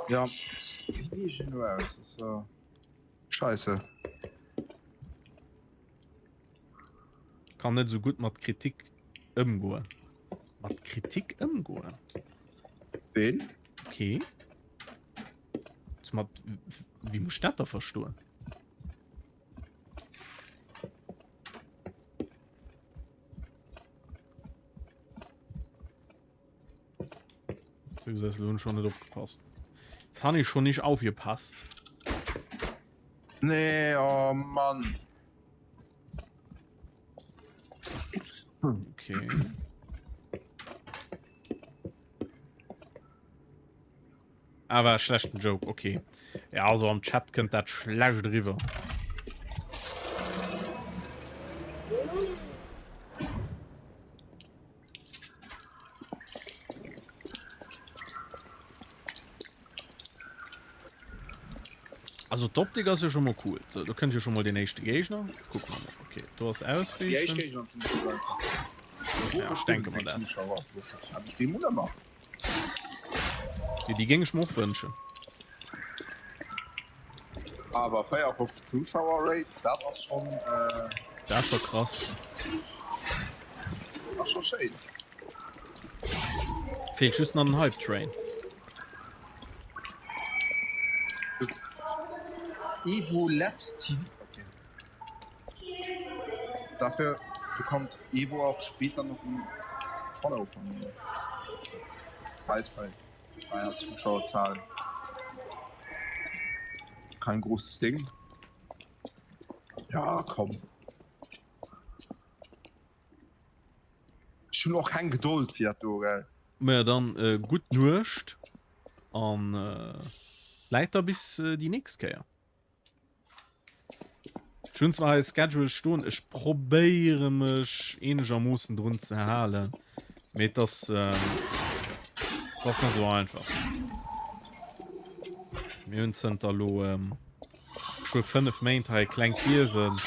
Ja. Wie wie ich nur aus? Das war Scheiße. Kann net sou gutt mat Kritik ëmgoen. Mat Kritik ëmgoen? Ween? Okay. Mat, wéi muss ech dat da verstoen? So gesäis du, lo hunn ech schonn net opgepasst. Jetzt han ich schon nicht aufgepasst. Nee, oh Mann. Okay. Awer schlechten Joke, okay. Ja, also am Chat kënnt dat schlecht eriwwer. Also d'Optik ass jo schon mal cool. So, do kënnt jo schon mal den éischte Géigner. Kuck mal. Okay, do ass ausweichen. Ja, ich denke mal dat. Jo, déi géing ech mer och wënschen. Awer 54 Zuschauer Rate, dat ass schon äh. Dat ass scho krass. Ass scho schéin. Feelt just nach den Hype Train. Evo Led TV, okay. Dafür bekommt Evo auch später noch ein Follow von mir. Weiß bei meiner Zuschauerzahl. Kein großes Ding. Ja, komm. Ech hunn och keng Gedold fir dat do, gell. Maja dann gutt Nuecht an läit da bis déi nächst Kéier. Ech hunn zwar hei e Schedule stoen, ech probéiere mech eenegermoossen drun ze halen, mee et ass, et ass net esou einfach. Mir hunn zënter elo geschwë 5 Méint hei e klengt Wiesen,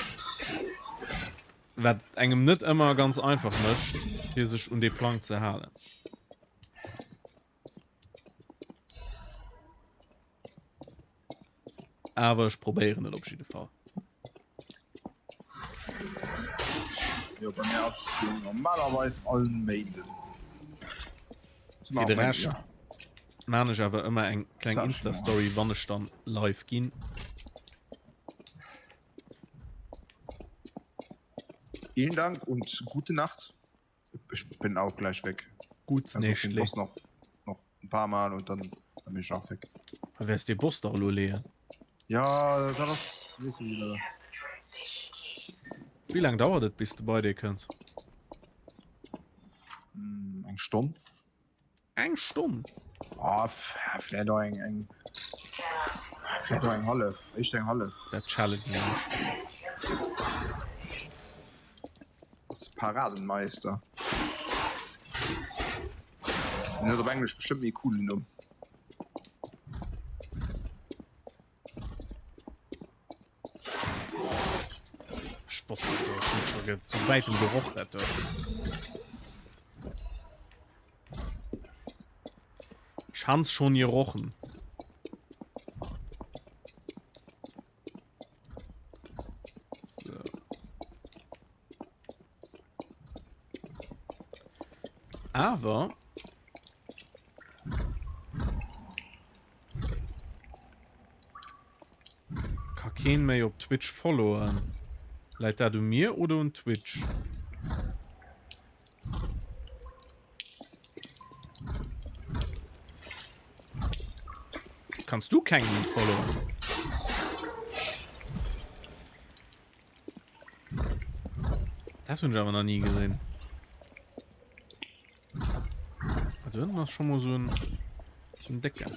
wat engem net ëmmer ganz einfach mécht, fir sech un dee Plang ze halen. Awer ech probéieren et op jidde Fall. Jo, bei mir ass et jo normalerweis all Méinden. Fir de Rescht maan ech awer ëmmer eng kleng Insta-Story, wann ech dann live ginn. Vielen Dank und gute Nacht. Ich bin auch gleich weg. Guts Also, Näschtle. den Boss noch, noch ein paar Mal und dann, dann bin ich auch weg. Da wärs de Boss dach elo leeën. Ja, dat ass weess du wieder. Wéi laang dauert et bis de bei dee kënns? Hm, eng Stonn. Eng Stonn? Ah, vläit och eng, eng, vläit och eng hallef, éischter eng hallef. Dat challengen ech. Ass Paradenmeister. Den huet op Englesch bestëmmt méi e coolen Numm. Ech wosst et doch, ech hunn scho ge vu wäitem geroch dat do. Ech hans schon gerochen. So. Awer Ka keen méi op Twitch followen. Läit dat u mir oder un Twitch? Kanns du keng méi followen? Dat hunn ech awer nach ni gesinn. Ah, do ënnen ass scho mol sou en, sou en décken.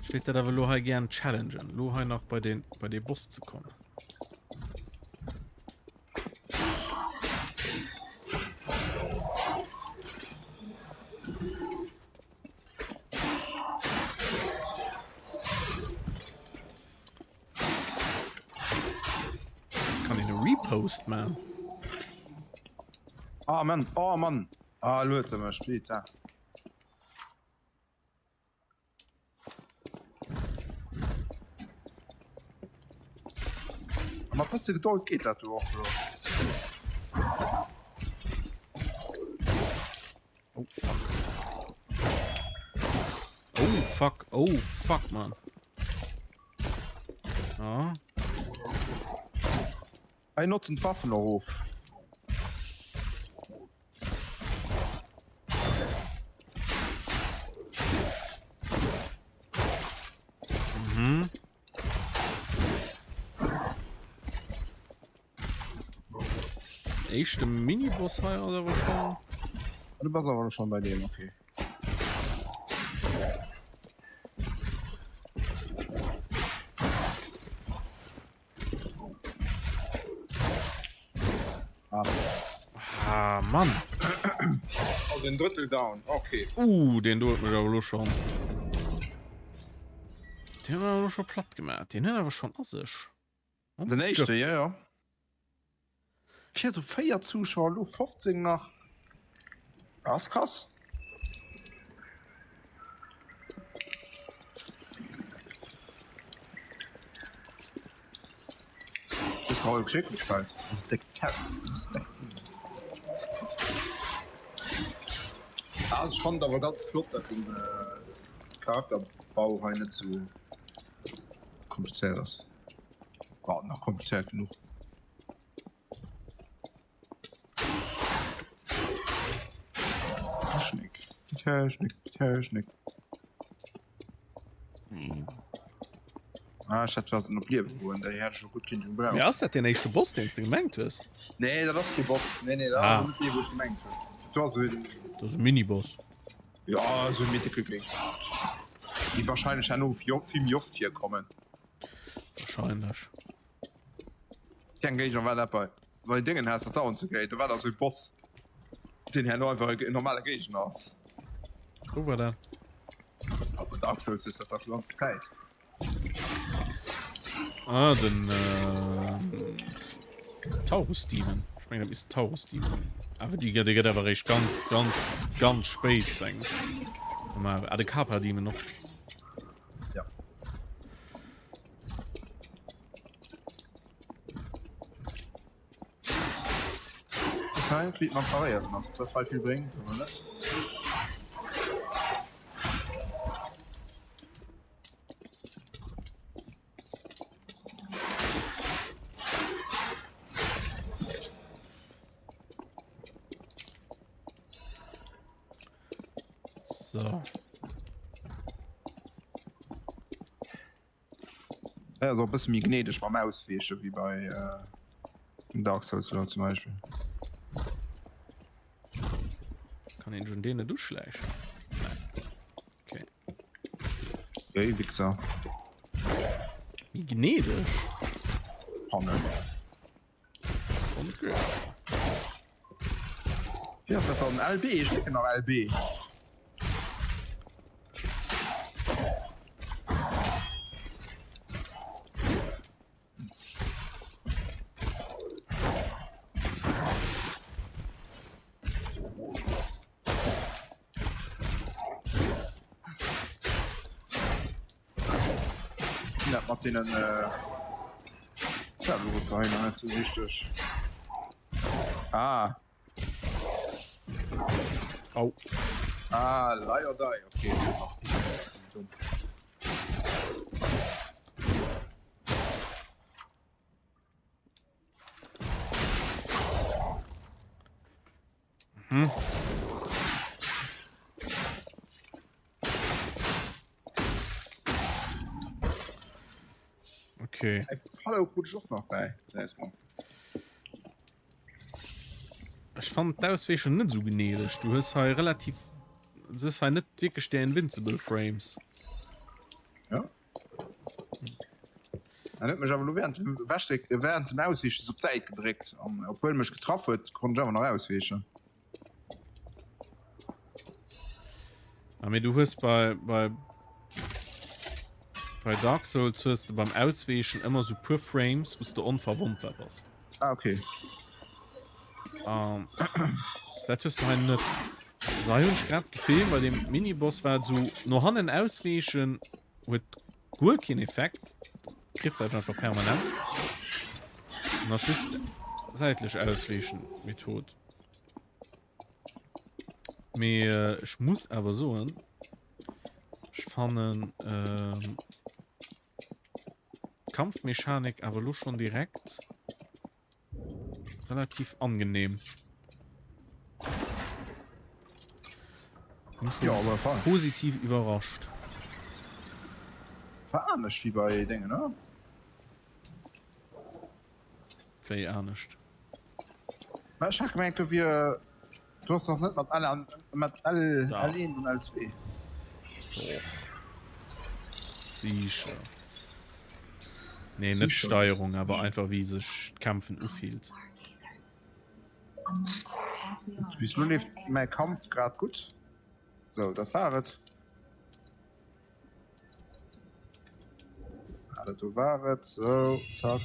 Ech wéilt dat awer elo hei gären challengen, elo hei nach bei den, bei dee Boss ze kommen. Kann een e Repost man? Oh Mann, oh Mann. Ah, lo huet se mech, putain. Mat bësse Gedold geet dat do och lo. Oh fuck. Oh fuck, oh fuck, man. Ah. Hei notzen d'Waffen och of. Mhm. Éischte Miniboss hei ass awer schon. Du bass awer schon bei deem, okay. Ah. Ah, Mann. Also en Drëttel down, okay. Uh, den do huet mech awer lo schon. Den huet mech awer lo schon platt gemaach. Den huet awer schon a sech. Den éischte, jo, jo. Virdru 4 Zuschauer, elo 15 nach. Ass krass. Ass schonn awer ganz flott dat den Charakterbau hei net sou komplizéiert ass. War nach komplizéiert genuch. Technik, die Technik, die Technik. Hm. Ah, ich hätte was op Liewe goen, déi hätt ech och gutt kinne gebrauchen. Mee ass dat deen éischte Boss, deen s de gemengt hues? Nee, dat ass kee Boss. Nee, nee, dat Ah. ass net dee, wou ech gemengt hunn. Dat war esou een. Dat ass e Miniboss. Ja, esou e mythical Géigner. Déi wahrscheinlech herno vill méi oft virkommen. Wahrscheinlech. Keng Géigner war dat bei bei Dingen has dat dauernd sou géi. Do war da sou e Boss, deen herno einfach e normale Géigner ass. Wou war dat? Ah, bei Dark Souls hues dat dach déi ganz Zäit. Ah, den äh, Taurus Demon. Ech mengen dat misst Taurus Demon sinn. Awer déi gëtt, dee gëtt awer eréischt ganz, ganz, ganz spéit eng. Ah, de Capra Demon och. Ja. Okay, wie man parieren ass, ob dat hei vill bréngt oder net. So. Ja, also e bësse méi gnädeg mam Ausweeche wéi bei äh, Dark Souls oder zum Beispiel. Kann een schon den net uschläichen? Nein. Okay. Hey, Wichser. Méi gnädeg? Panne. Wéi ass dat dann? LB? Ech drécken nach LB. Dat mat deenen Serveruffer hei nach net sou richteg. Ah. Au. Ah, lie or die. Okay. Dumm. Hm. Okay. Follow krut ech och nach bäi. Ech fand d'Ausweechen net sou gnädeg. Du hues hei relativ du hues hei net wierklech déi invincible Frames. Ja. En huet mech awer elo während dem Ewechdréck, während dem Ausweechen op d'Säit gedréckt an obwuel e mech getraff huet, konnt ech awer nach ausweechen. Ah, mee du hues bei, bei, bei Dark Souls hues de beim Ausweechen ëmmer sou puer Frames, wou s de onverwondbar bass. Ah, okay. Um, dat hues de hei net. Also hei hunn ech grad d'Gefill, bei dem Miniboss war et sou, no hannen ausweechen huet guer keen Effekt, kritt se einfach permanent. An ass just säitlech ausweechen Method. Mee äh, ech muss awer soen, ech fannen ähm, Kampfmechanik awer lo schon direkt. Relativ angenehm. Ja, aber Fall. Positiv iwwerrascht. War anescht wéi bei Déngen, ne? Wéi anescht? Mä ech hat gemengt do wier, du hues dach net mat L an mat L L1 an L2. Doch. Sicher. Nee, net d'Steierung, awer einfach wéi sech d'Kämpfen ufillt. Bis elo leeft mäi Kampf grad gutt. Sou, dat war et. Ah, dat do war et. Sou, zack.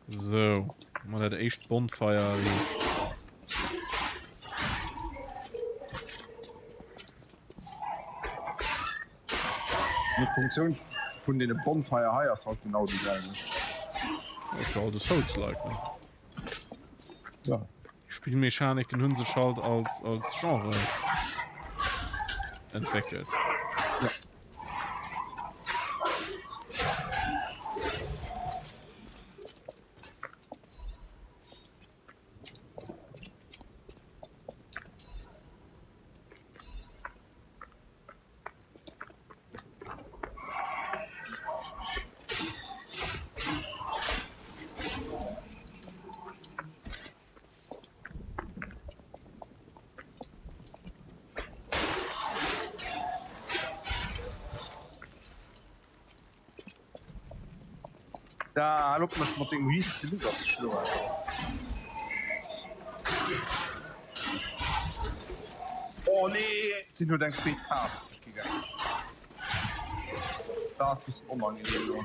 Sou, hu mer dat éischt Bonfire erreecht. D'Funktioun vun deene Bonfire hei ass halt genau déi selwecht. Ass jo halt e Souls-like, ne? Ja. Spillmechaniken hunn sech halt als, als Genre entwéckelt. Ja. Da hal op mech mat dengem riese Zylinder ze schloen. Oh nee, den huet eng zweet Phas. Da ass bëssen onangenehm elo.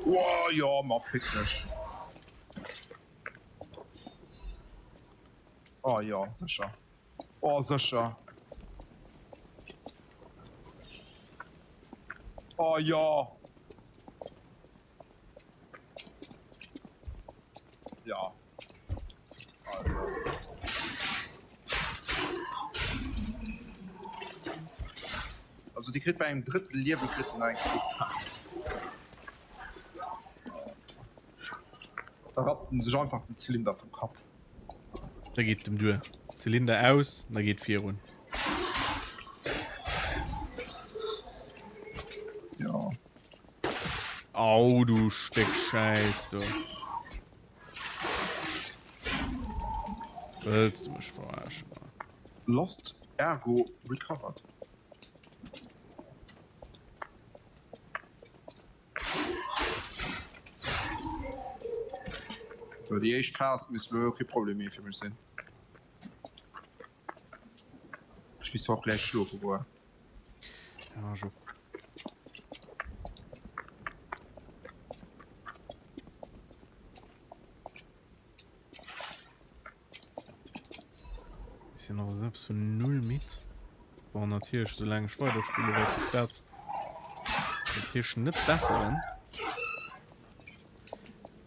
Oh jo, ma fick dech. Oh jo, sécher. Oh sécher. Oh jo. Ja. Also déi kritt bei engem Drëttel Liewe kritt en eng Phas. Da rappt en sech einfach den Zylinder vum Kapp. Da geet dem duer. Zylinder aus, da geet virun. Ja. Au du Stéck Schäiss du. Wëlls du mech verarschen? Lost ergo recovered. So, déi éischt Phas misst elo kee Problem méi fir mech sinn. Ech misst och gläich schlofe goen. Ja, ech och. Ech sinn awer selbst vun null midd. Bon, natierlech, soulaang ech weiderspille wäert sech dat natierlech net besseren.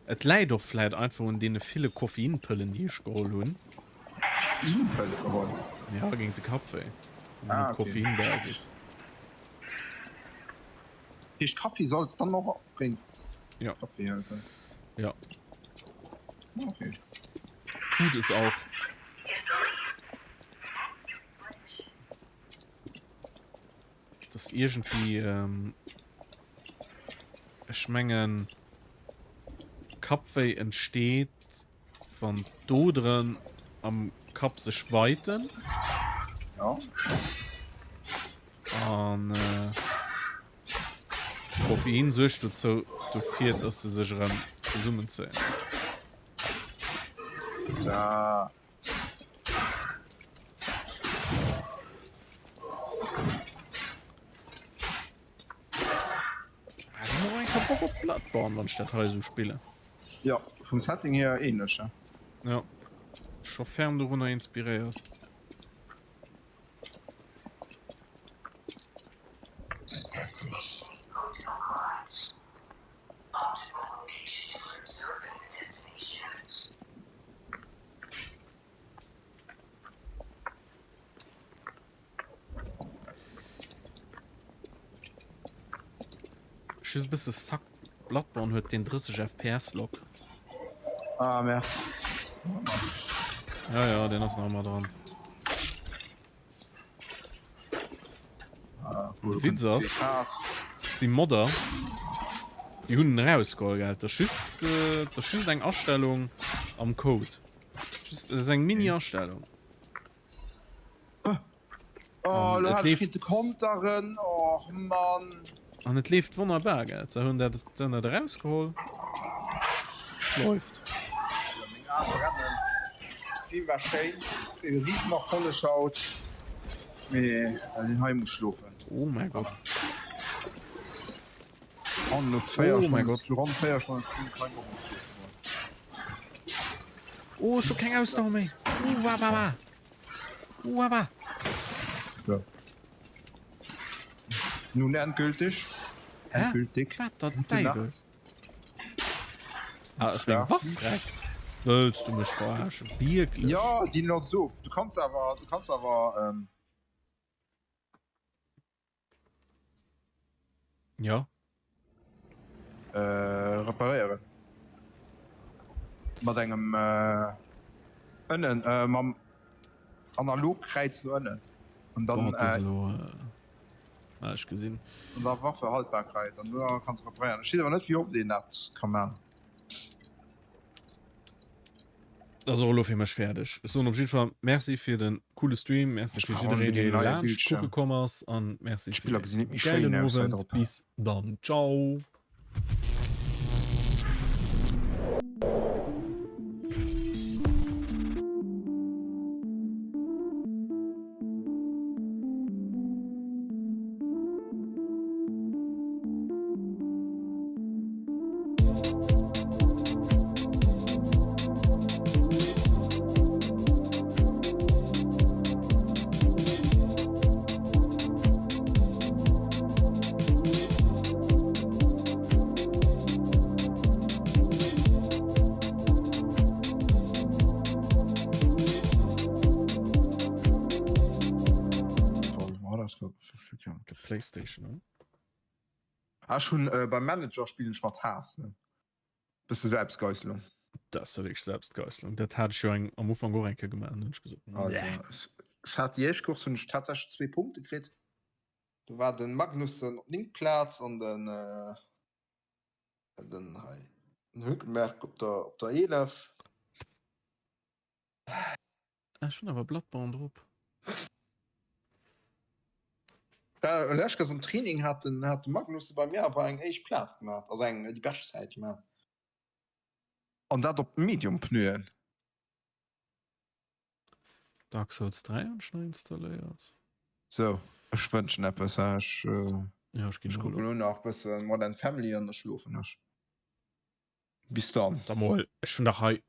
Et läit och vläit einfach un deene ville Koffeinpëllen, déi ech geholl hunn. Koffeinpëlle geholl? Ja, géint de Kappwéi. Ah, Op okay. Koffeinbasis. Heescht Kaffi sollt dann och géint Ja. Kappwéi hëllefen? Ja. Okay. Tut es auch. Das irgendwie ähm, ech mengen Kappwéi entsteet wann d'Oderen am Kapp sech weiten. Ja. An äh, Koffein suergt dozou dofir, dass se sech erëm zesummenzéien. Ja. Ich hab Bock op Bloodborne, wann ich dat hei sou spillen. Ja, vum Setting hier ähnlech. Ja. Ja. Scho ferm dorunner inspiréiert. just e bësse Sack, Bloodborne huet deen 30 FPS Lock. Ah merde. Ja, ja, deen ass nach ëmmer dran. De Witz ass, si Modder, déi hunn en erausgeholl, gell? Dat ass just, dat ass just eng Astellung am Code. Just, dat ass eng Mini-Astellung. Oh, lo hat ech de Konteren. Och Mann. An et leeft wonnerbar, gell? Se hunn dat, se hunn dat erausgeholl. Läuft. Meng Aen brennen. Stream war schéin. E Riesenerfolleg haut. Mee deen hei muss schlofen. Oh mäi Gott. An no 4 oh mein Gott. Ronn 4 Stonnen Stream kein Bock méi schlofen. Oh, ech hu keng Ausdauer méi. Uh, wa, wa, wa. Uawa. So. Nun endgültig. Endgültig. Wat der Däiwel? Ah, ass meng Waff wreckt? Wëlls du mech verarschen? Wierklech? Ja, déi looss of. Du kanns awer, du kanns awer, ähm. Ja. Äh, reparéieren. Mat engem äh, ënnen, äh, mam Analogkräiz no ënnen. An dann, Oh, das äh, elo, äh, ah, ech gesinn. an der Waffe Haltbarkeit. An da kanns du reparéieren. Ech weess awer net, wéi oft een dat ka man. Dat ass och elo fir mech fäerdeg. Ech soen op jidde Fall Merci fir de coole Stream, Merci fir jiddereen, dee laanscht kucke komm ass an Merci fir e gäilen Owend. Bis dann, ciao! Playstation, oder? Ah, ech hunn äh, beim Manager spillen ech mat Haass, ne? Bësse Selbstgeisselung. Dat ass jo wierklech Selbstgeisselung. Dat hat ech jo eng, am Ufank och eng Kéier gemaach an hunn ech gesot, Also, nee. ech, ech hat déi éischt Course hunn ech tatsächlech zwee Punkte kritt. Do war den Magnussen op 9. Plaz an den äh, den hei den Hülkenberg op der op der 11. Ah, ech hunn awer Bloodborne drop. Äh, Lescht am Training hat den, hat de Magnussen bei mir awer eng éischt Plaz gemaach, also eng déi bescht Zäit gemaach. An dat op Medium Pneuen. Dark Souls 3 hunn ech nei installéiert. Sou, ech wënschen eppes, he, ech, Ja, ech ginn ech och kucken elo. elo nach bëssen Modern Family an da schlofen ech. Bis dann. Da mol, ech hunn dach hei.